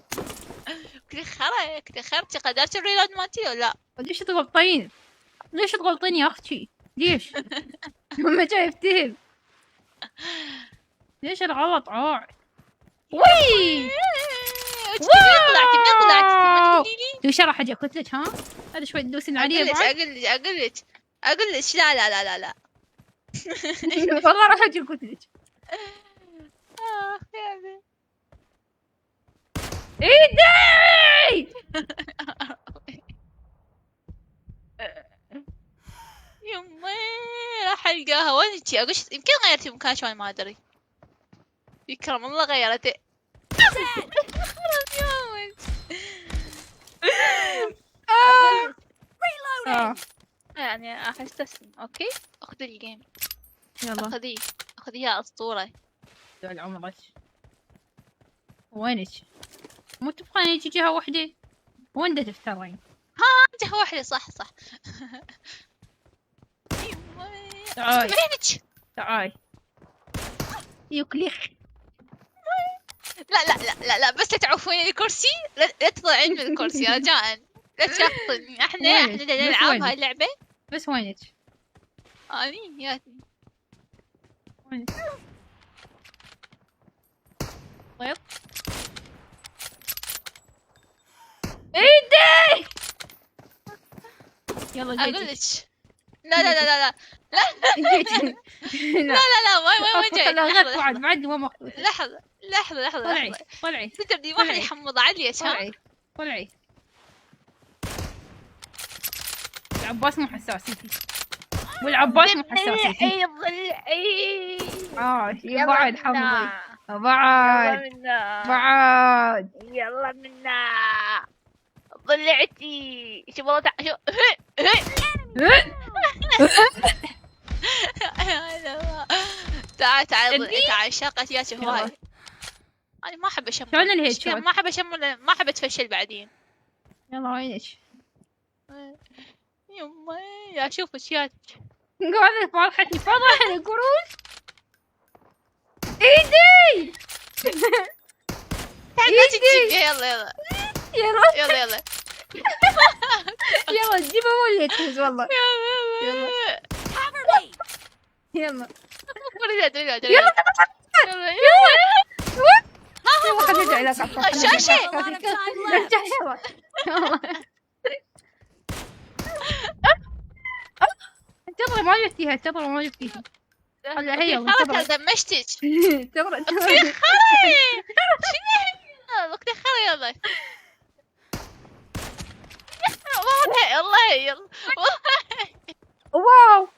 كنت خربتي قدرت الريلود مالتي ولا لا؟ ليش تغلطين؟ ليش تغلطين يا اختي؟ ليش؟ ما جاي يفتهم. ليش الغلط عاع؟ وي طلعتي دوشة راح اجي اقتلك ها؟ هذا شوي تدوسين علي بعد؟ اقلك لا لا لا لا لا. والله راح اجي اقتلك. ايدي يمي راح القاها. وين انتي؟ يمكن غيرتي مكان شوي ما ادري. يكرم الله غيرتي. يعني راح استسلم. اوكي اخذي الجيم. يلا اخذي يا اسطورة. طول عمرك. وينك؟ مو تبغين يجي جهة واحدة؟ وين دا تفترين؟ ها جهة واحدة صح. تعال وينك؟ تعال يوكليخ. لا لا لا لا لا بس لا تعوفوني الكرسي. لا تطلعين من الكرسي رجاء. لا تشخصني. احنا نلعب هاي اللعبة. بس وينك؟ اني ياتني. وينك؟ طيب ايدي يلا اقول لك لا لا لا لا لا لا لا وين جاي؟ لحظة بعد ما مخطوط. لحظة طلعي تدري واحد يحمض علي. طلعي العباس مو حساسيتي، والعباس مو حساسيتي. بعد حمضي بعد يلا منا ضلعتي. شوف والله شو تعال شاقت يا هواي. انا ما احب اشم. شلون الهيد شوت؟ ما احب اشم ما احب اتفشل بعدين. يلا وينك؟ يما يا شوف اشياتك. قاعدة فرحتي فضح القروش. ايدي ايدي. يلا يلا تجيبها ولا تفوز والله. يلا خلينا على الشاشة. انتظري ما جبتيها. خليها هي خلاص دمشتك. انتظري وقت خير. يلا والله يلا واو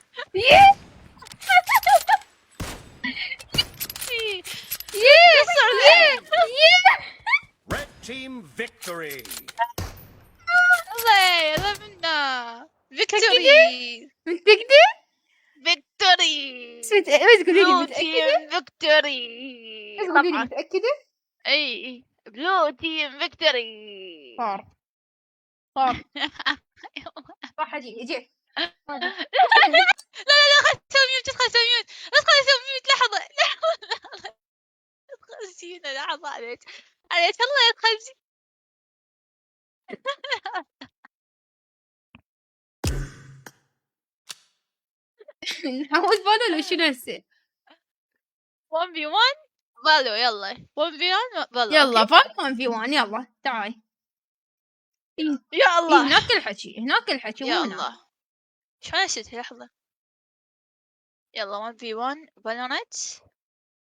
Red team victory. يلا منا فيكتوري. متأكدة؟ فيكتوري. بس قولي لي متأكدة؟ فيكتوري. بس قولي لي متأكدة؟ اي بلو تيم فيكتوري. صار راح اجي لا خلي اسوي ميوت. لحظة خلصينا لحظة عليك الله يتخلصي. نحاول بالو شنو هسه؟ 1v1 بالو. يلا 1v1 بالو. يلا فان 1v1. يلا تعال. يا الله هناك الحكي يلا شو نسيت. لحظة يلا 1v1 بالونت.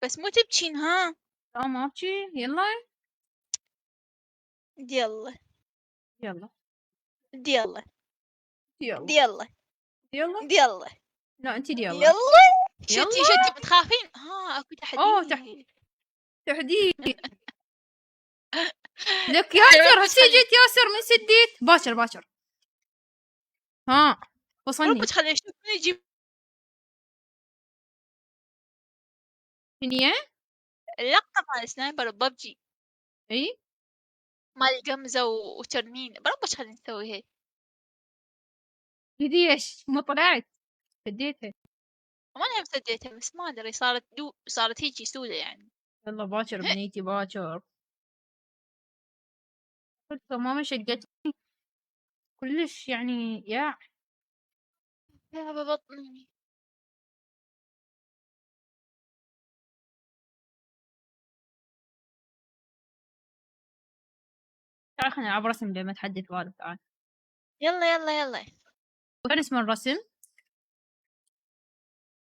بس مو تبكين ها. لا ما ابكي. يلا يلا يلا يلا يلا يلا يلا. يلا لا انت يلا يلا شتي يلا. بتخافين؟ اكو اوه تحدي. تحديد لك ياسر. هسه جيت ياسر من سديت. باكر باكر. ها وصلني. ربك خليني اشوف من يجيب هنيه اللقطة مال سنايبر ببجي. اي مال القمزة وترمين. بربك خلينا نسوي هيك. ليش ما طلعت سديتها؟ ما انا مسديتها بس ما ادري صارت هيجي سودة يعني. يلا باكر بنيتي باكر. قلت ماما شقتني كلش يعني يا ببطني. تعال خلينا نلعب رسم لما تحدث والد. تعال يلا يلا يلا. كان اسم الرسم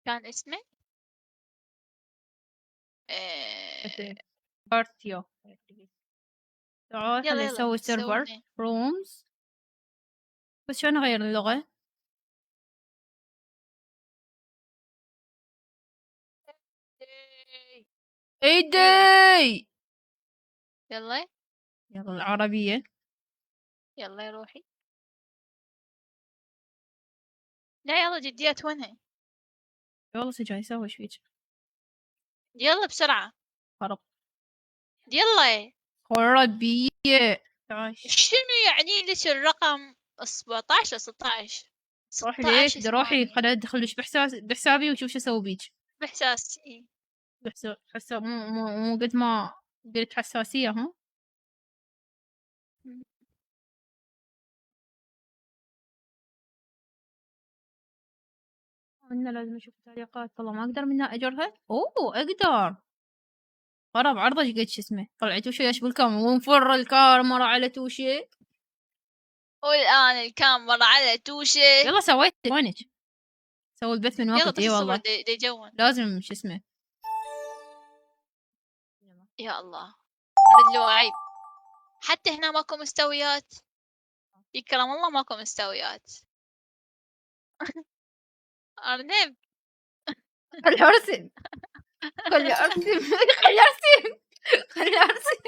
كان اسمه بارتيو. تعال يلا خلينا يلا نسوي سيرفر سوينا. رومز. بس شلون اغير اللغة؟ ايدي. يلا يلا العربية. يلا يا روحي. لا يلا جديات وينها؟ والله سجاي سوي ايش فيك؟ يلا بسرعة. خرب يلا عربية. شنو يعني ليش الرقم 17 16؟ روحي ليش بدي روحي خليني ادخل ليش بحسابي وشوف شو اسوي بيك. بإحساسي. حساب مو قد ما قلت حساسية. ها أنا لازم أشوف التعليقات. والله ما أقدر منها أجرها. أوه أقدر. خرب عرضة ايش قد شو اسمه. طلعت وش ايش بالكاميرا ونفر الكاميرا على توشي. والآن الكاميرا على توشي. يلا سويت وينك؟ سوي البث من يلا وقت. اي والله دي جون. لازم شو اسمه. يا الله هذا اللي عيب. حتى هنا ماكو مستويات. يكرم الله ماكو مستويات. أرنب خلي أرسم خلي أرسم خلي أرسم خلي أرسم.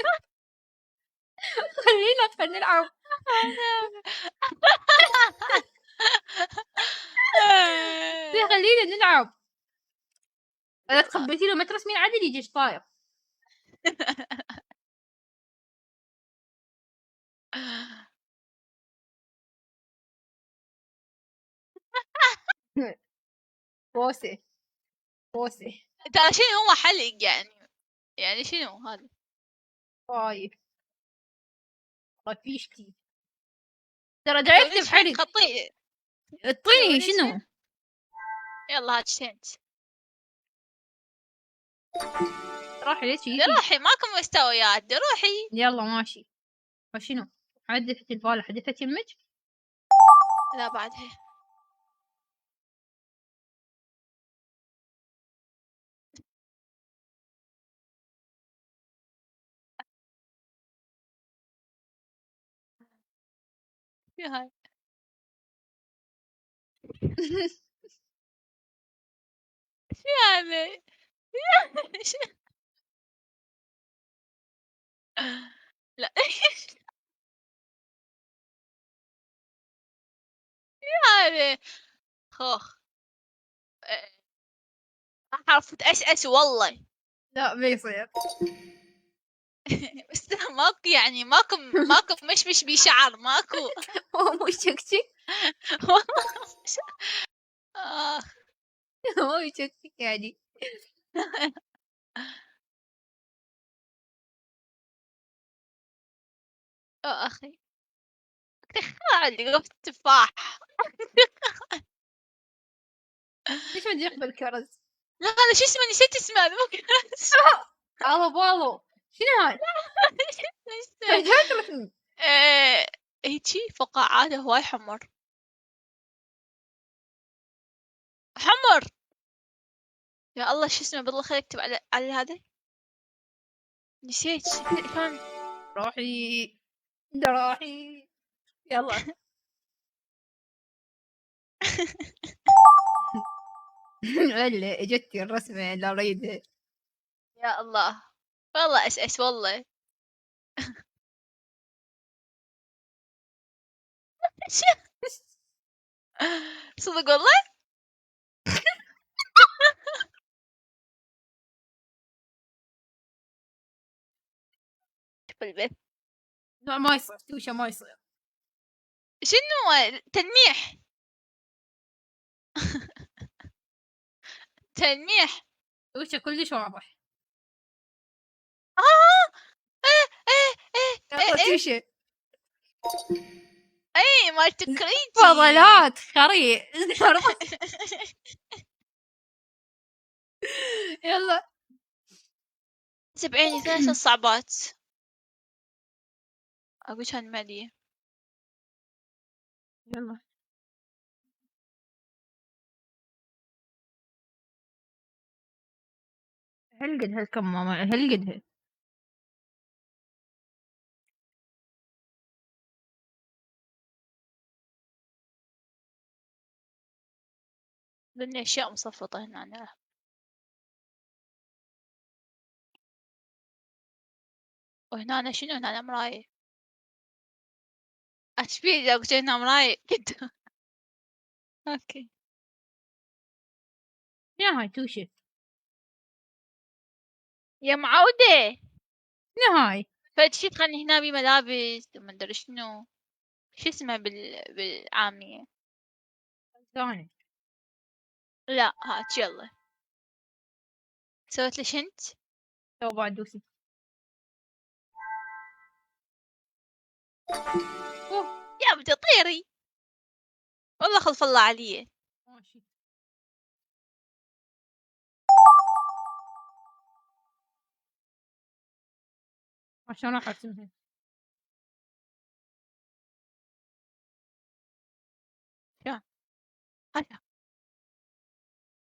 خلينا نلعب. خلينا نلعب. إذا تخبيتي له ما ترسمين عدل يجي ايش طاير. بوسه بوسه. ترى شنو هو حلق يعني شنو هذا؟ طاير رفيشتي ترى جايبت بحرق. اعطيني شنو. يلا هات شنت. روحي ليش روحي ماكو مستويات. روحي يلا ماشي. وشنو حدثت الفال حدثت يمك. لا بعدها. شو هاي؟ شو هذا؟ لا شو هذا؟ خوخ حرف تأسأس والله. لا بيصير. بس ماكو يعني ماكو مشمش بشعر ماكو. مو شكشك. مو شكشك يعني. أخي اللي قفت التفاح. ليش ما تجيك بالكرز؟ لا هذا شو اسمه نسيت اسمه. هذا مو كرز. الله بالو شنو هاي؟ هيجي فقاعات هواي حمر. يا الله شو اسمه بالله خليك اكتب على هذا. نسيت كان روحي دراحي يلا. ولا اجتي الرسمة اللي اريدها. يا الله والله اس والله. صدق والله. بالبيت لا ما يصير توشة ما يصير. شنو تلميح؟ تلميح توشة كلش واضح. توشة اي مال تكريتي فضلات خري. يلا بعيني 3 صعبات اقول كان مالية. يلا هل قد هالكمامة هل قدها. لأن أشياء مصفطة هنا أنا. وهنا أنا شنو هنا مراية أشبيه إذا قلت هنا مراية كده. أوكي يا هاي توشة يا معودة. شنو هاي؟ فشي تخلني هنا بملابس وما أدري شنو شو اسمه بالعامية. ثاني لا هات يلا سويت ليش انت؟ تو بعد دوسي. يا بدي طيري والله خلف الله علي. ماشي عشان راح ارسمها. شو هلا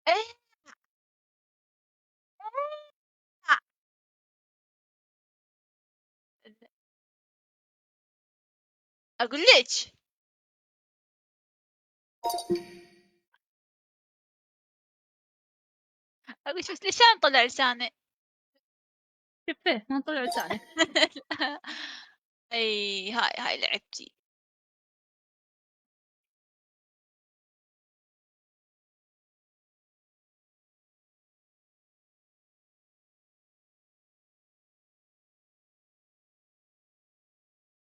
ايه اقول لك اقول بس لسان طلع لسانه. شفه ما طلع لسانه. اي هاي لعبتي.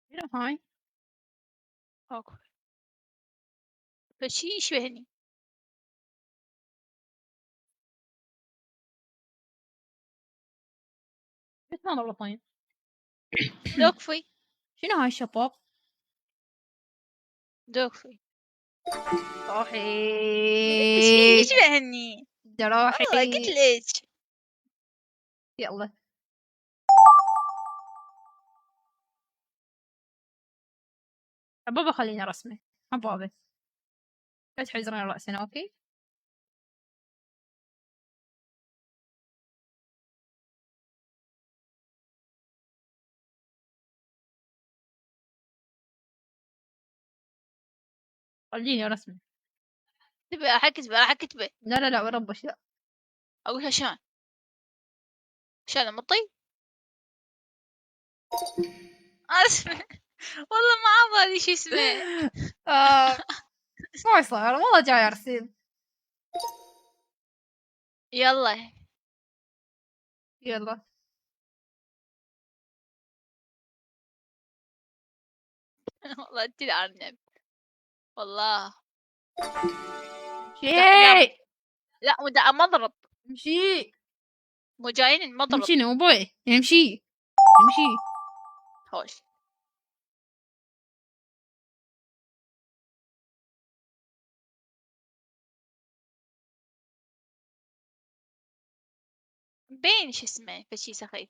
شنو هاي؟ اوكي فشي يشبهني. بس ما غلطين. دوكفي شنو هاي الشباب؟ دوكفي روحي يشبهني دراحي والله قلت لك. يلا حبابة خلينا رسمه حبابة لا تحزرين رأسنا اوكي. خليني رسمه. تبي راح اكتبه. لا وربش لا. اقولها شلون مطي اسمع والله ما عبالي شو اسمه. ما يصير والله جاي ارسم. يلا والله انت الارنب والله. شيء لا ودا مضرب امشي مو جايين المضرب. امشي نو بوي امشي هوش بين شو اسمه فشي سخيف.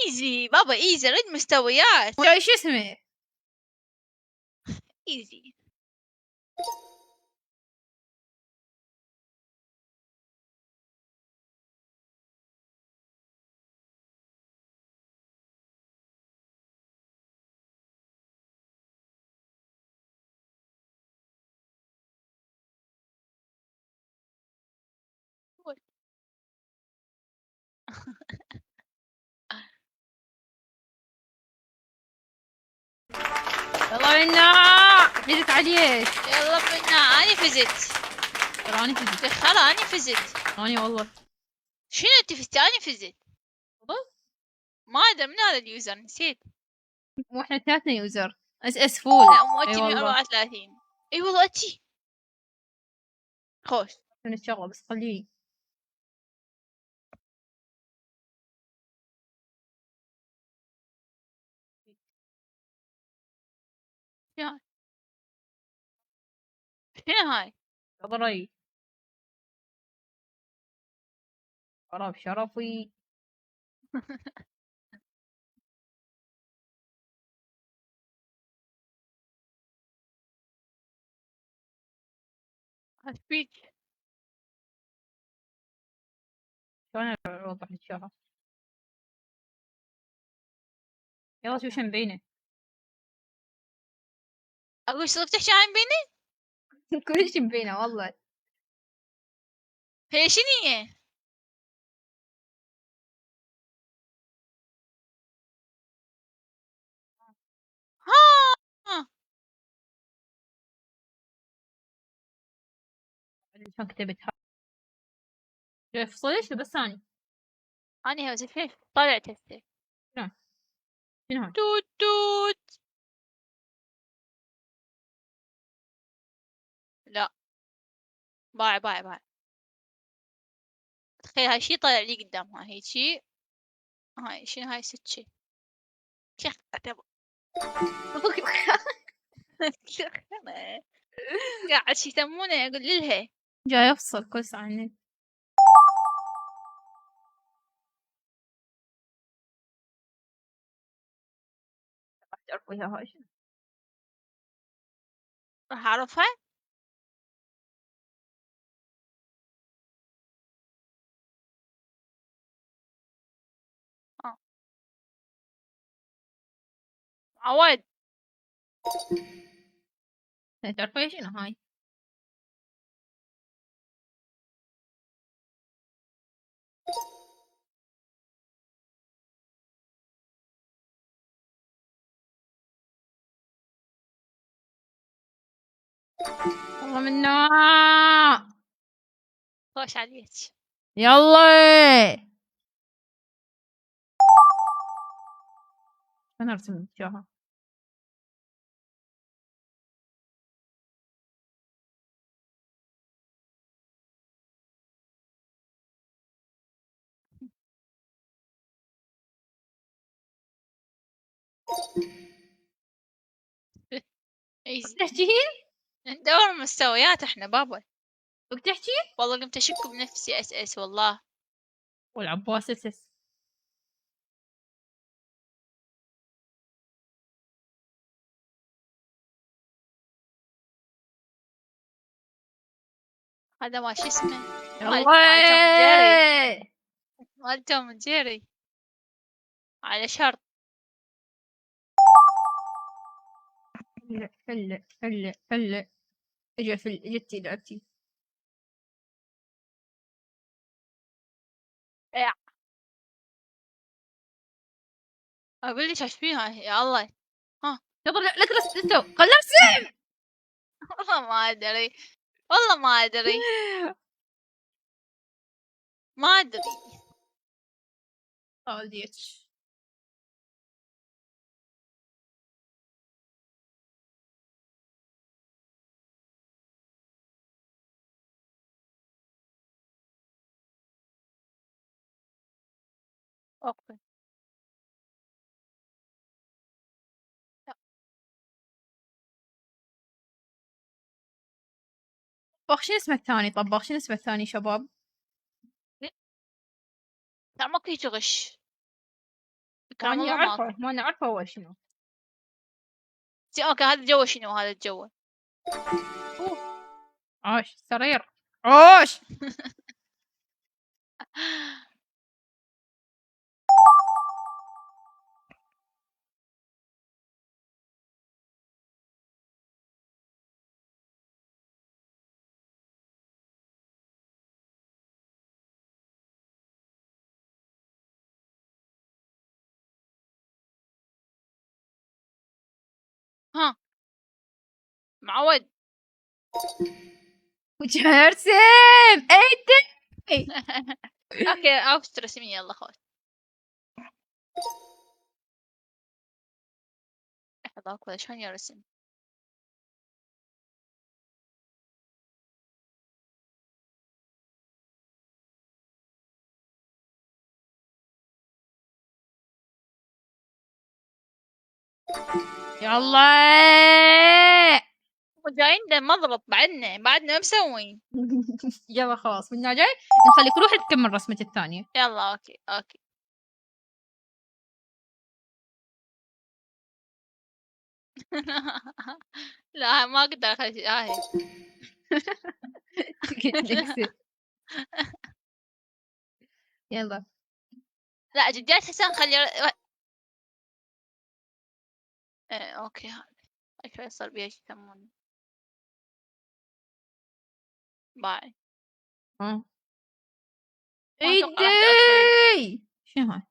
ايزي بابا ايزي رد مستويات. شو اسمه ايزي يلا بينا فزت عليك. يلا بينا. اني فزت. تراني فزت. خلا اني فزت. اني والله. شنو انت فزتي؟ اني فزت. ما ادري من هذا اليوزر، نسيت. مو احنا ثلاثنا يوزر. اس فول. لا مو اي انتي والله. 134. اي والله انتي. خوش. من الشغله بس خليه. شنو هاي؟ قبري. شرف شرفي. هالسبيك. شلون اوضح الشرف؟ يلا شوف شو مبينه. اقول صدق تحكي عن بيني؟ كل شيء مبينه والله. هي شنو هي؟ ها. شلون كتبتها؟ شوف صدق بس ثاني. اني هو زفيف طلعت هسه. شنو؟ شنو هاي؟ توت توت. لا. باع باع باع. تخيل هاي شي طلع لي قدامها هيجي. هاي شنو هاي سكي. شيخ اعتبر. قاعد شي يسمونه اقول لها. جاي افصل كل ساعة عنك. راح تعرف وياها هاي شنو؟ راح اعرفها. عواد. تعرف ويا شنو هاي؟ والله منا. خوش عليك. يلا. انا ارسم الجهة. ايزي. تحكين؟ ندور مستويات احنا بابا. وتحكي؟ والله قمت اشك بنفسي اس والله. والعباس اس. هذا ما شو اسمه. مال توم جيري. على شرط. هلا اجتي لعبتي. اقول لك ايش فيها يا الله. ها يلا لك رسمته خل ارسم. والله ما ادري. والله ما ادري. ما ادري. خالديتش. اوكي. طباخ شنو اسمه الثاني؟ طباخ شنو اسمه الثاني شباب؟ لا ماكو هيك غش. ماني عارفه ما نعرفه هو شنو. اوكي هذا الجو شنو هذا الجو. عاش سرير عاش. ها معود. وجرسم ايدي. اوكي اوست رسمي يلا خوش. لحظة اكو شلون يرسم؟ يلا وجاينا مضرب بعدنا ما مسوين. يلا خلاص من جاي نخليك روحي تكمل رسمة الثانية. يلا اوكي اوكي. لا ما اقدر اخلي هاي. يلا لا جديات حسن خلي اوكي هذا ايش يصير بيه ايش يسمونه باي. ايدي شنو هاي؟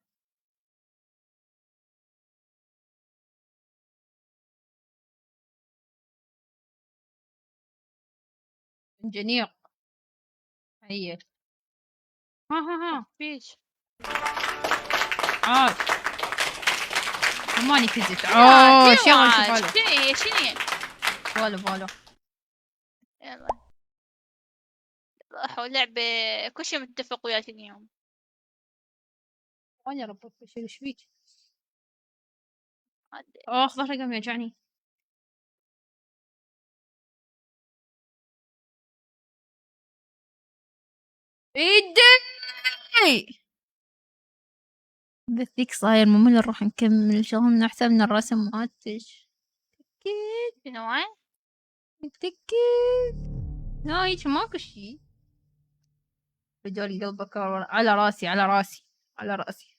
انجنير هي ها فيش عاد ماني كزت شغل شغل شنو فولو يلا راحوا لعبة كل شيء متفق وياك اليوم. وانا ربط بشيل ايش فيك؟ اخ ظهري قام يوجعني. ايدي بثيك صاير ممل. راح نكمل شغلنا احسن من الرسم مالتش. تكيت شنو وين؟ تكيت لا هيك ماكو شي. رجال قلبك على راسي على راسي على راسي.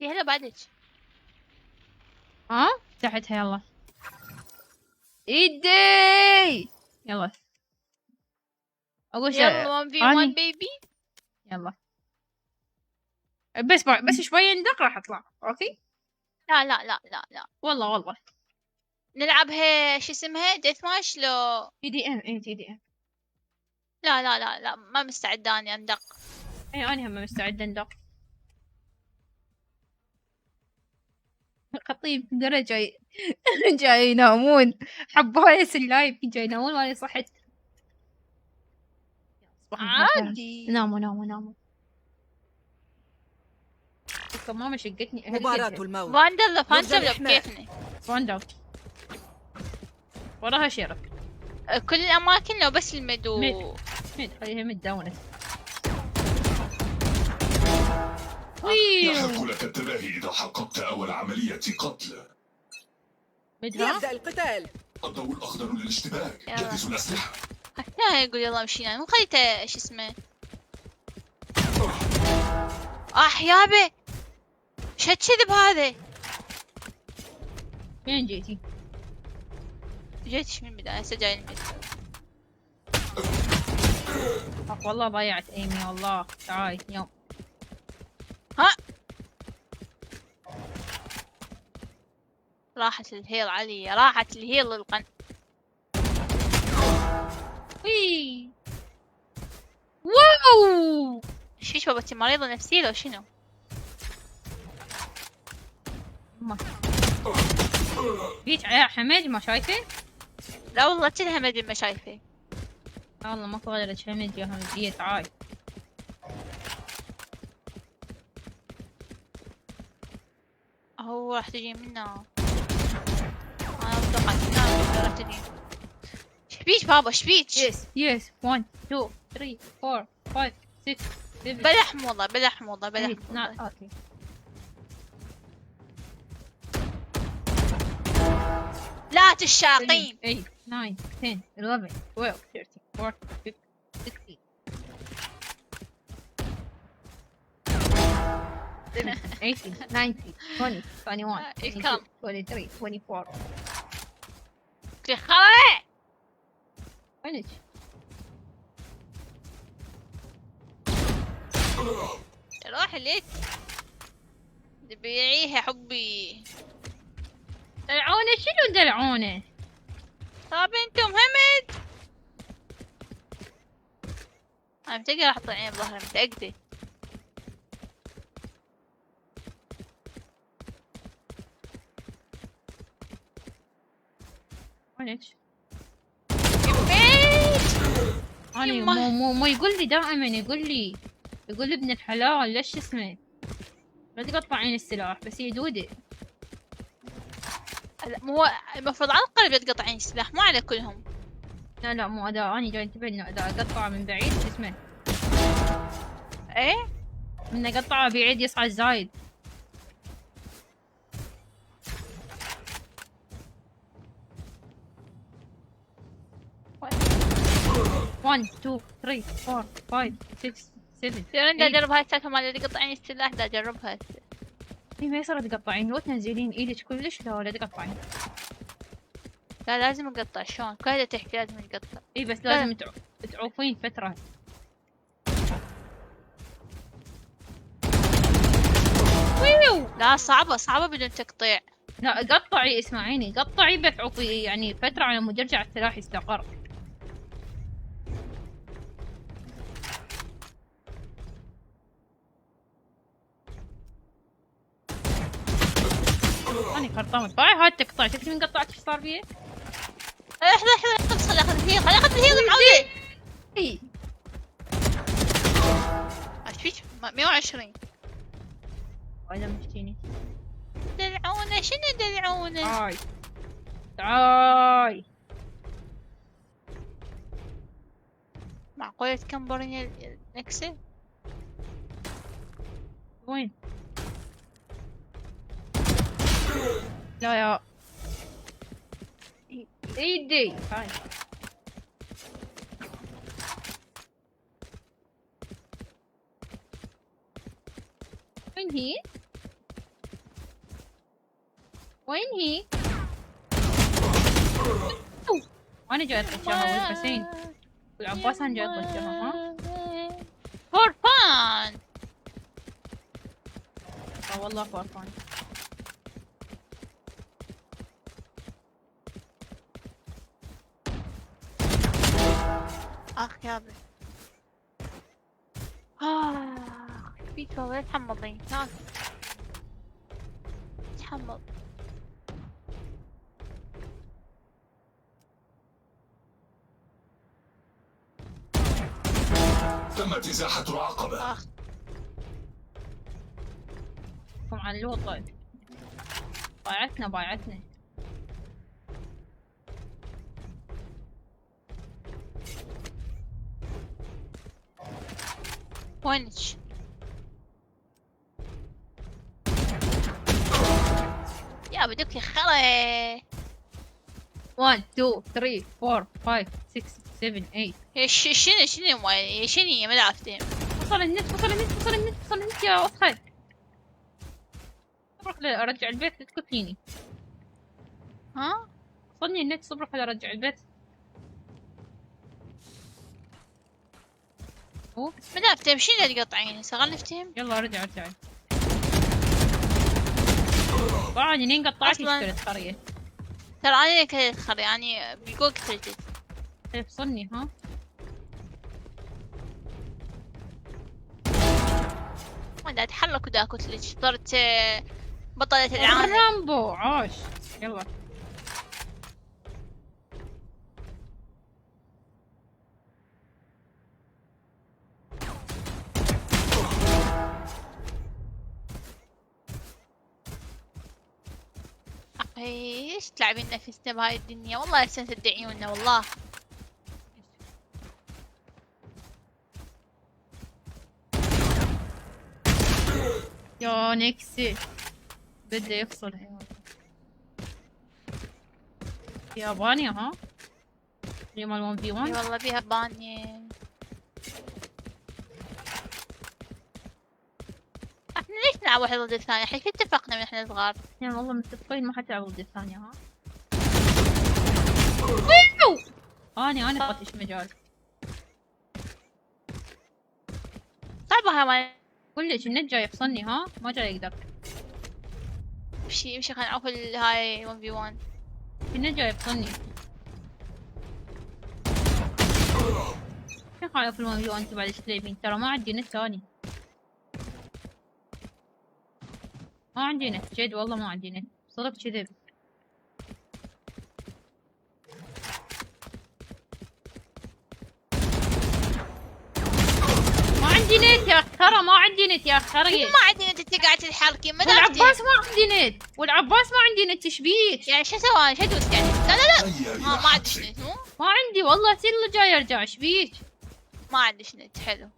هلا بعدك ها تحتها يلا. ايدي يلا اقول يلا 1v1 بيبي. يلا بس شوي ندق راح اطلع. اوكي لا لا لا لا لا والله نلعبها شو اسمها ديث ماتش لو TDM. اي TDM. لا لا لا لا ما مستعدة اني اندق. اي انا هم مستعدة ندق. خطيب درجة جاي ينامون حبايس اللايف جاي ينامون وانا صحت عادي. ناموا ماما شقتني. مباراة الموت. فاندل بكيفنا. فاندل وراها شرف. كل الاماكن لو بس المدو مد خليها متداونة. يحق لك التباهي إذا حققت أول عملية قتل. يبدأ القتال. الضوء الأخضر للاشتباك. جهزوا الأسلحة. لا يقول يلا مشينا مو خليته شو اسمه. يابا شو هالكذب هذا؟ فين جيتي؟ جيتش من البداية هسه جاي الميد. والله ضيعت ايمي والله. تعاي يوم ها راحت الهيل علي راحت الهيل للقن. وي واو ايش فيك بابتي مريضة نفسية لو شنو؟ فيك عيا حمد ما شايفه؟ لا والله كلها مدري ما شايفه. لا والله ماكو غير حمد يا حمدية. تعاي هو راح تجي منا. انا اتوقع هنا راح تجي. شبيك بابا شبيك؟ يس 1 2 3 4 5 6 7 بلا حموضة بلا حموضة بلا حموضة. اوكي لا تشاقين. 8 9 10 11 12 13 14 15 16 18 19 20 21 22 23 24. في خرا وينك؟ روح ليك بيعيه يا حبي. دلعونه شنو دلعونه؟ طب انتم همد. انا متأكدة راح احط عيني بظهري، متأكدة. وينك؟ كميت. أنا مو يقول لي دائما، يقول لي ابن الحلال ليش اسمه؟ لا تقطعين السلاح بس هي دودة. لا مو المفروض على الأقل بتقطعين السلاح مو على كلهم. لا مو أداء، أنا جاي انتبه إنه أداء أقطعه من بعيد شو اسمه؟ إيه؟ من أقطعه بعيد يصعد زايد. 1 2 3 4 5 6 7. بدي اجرب هاي السالفة مال تقطعين السلاح، بدي اجربها هسه. هي ما يصير تقطعين، لو تنزلين ايدك كلش لا تقطعين. لا لازم اقطع، شلون؟ كايدة تحكي لازم تقطع. اي بس لازم تعوفين فترة. لا صعبة بدون تقطيع. لا قطعي، اسمعيني قطعي بس عوفي يعني فترة على مود يرجع السلاح يستقر. أنا خرطومة باي هاي تقطع، شفتي من قطعت ايش صار فيه؟ لحظة خلي اخذ الهيل، معودة. اي ايش فيك؟ 120. ولا مشتيني دلعونة، شنو دلعونة؟ تعاي معقولة تكمبرين النكسة؟ وين؟ لا يا ايدي هاي وين هي؟ وين هي؟ انا جاي اطشها والحسين والعباس انا جاي اطشها. ها فور فان. والله فور فان. اخ يابا فيك والله تحمضين. هاك تحمض. تمت إزاحة العقبة. طبعا اللوطة بايعتنا. وينك؟ يا بدك يا خري. 1 2 3 4 5 6 7 8. شنو ما عرفتين. فصل النت يا أخي. صبرك ارجع البيت لا تكفيني. ها؟ وصلني النت، صبرك ارجع البيت. ما عرفتين شنو اللي تقطعين هسه، خلنا نفتهم. يلا ارجع طبعا منين قطعتي اشتريت خريه. ترى انا كلت خريه يعني بيقول قتلتك. فصلني ها. ما اتحرك ودا قتلك، صرت بطلة العالم. رامبو عاش. يلا ايش تلعبين نفسنا بهاي الدنيا، والله هسه تدعيونا والله. يا نكسي بده يفصل يابانيا. ها اليوم ال 1v1 والله بيها بانيا. احنا ليش نلعب واحد ضد الثاني؟ احنا كيف اتفقنا من احنا صغار؟ يعني والله متفقين ما حتلعب ضد الثانية. ها انا قلت ايش مجال صعبة هاي. قول ليش النت جاي يفصلني. ها ما جاي يقدر. امشي خلينا نعوف هاي 1v1. كنا جايب طني يا خايف في الموضوع. انت بعد ايش تلعبين؟ ترى ما عندي نت ثاني، ما عندي نت جد والله ما عندي نت صدق كذب. ما عندي نت يا اخي ترى، ما عندي نت يا اخي ترى. ما عندي نت انت قاعد تحركين. والعباس ما عندي نت، والعباس ما عندي نت. ايش بيك؟ يعني شو سوى؟ شو ادوس يعني؟ لا ما عنديش نت. ما عندي والله، اللي جاي ارجع. ايش بيك؟ ما عنديش نت. حلو.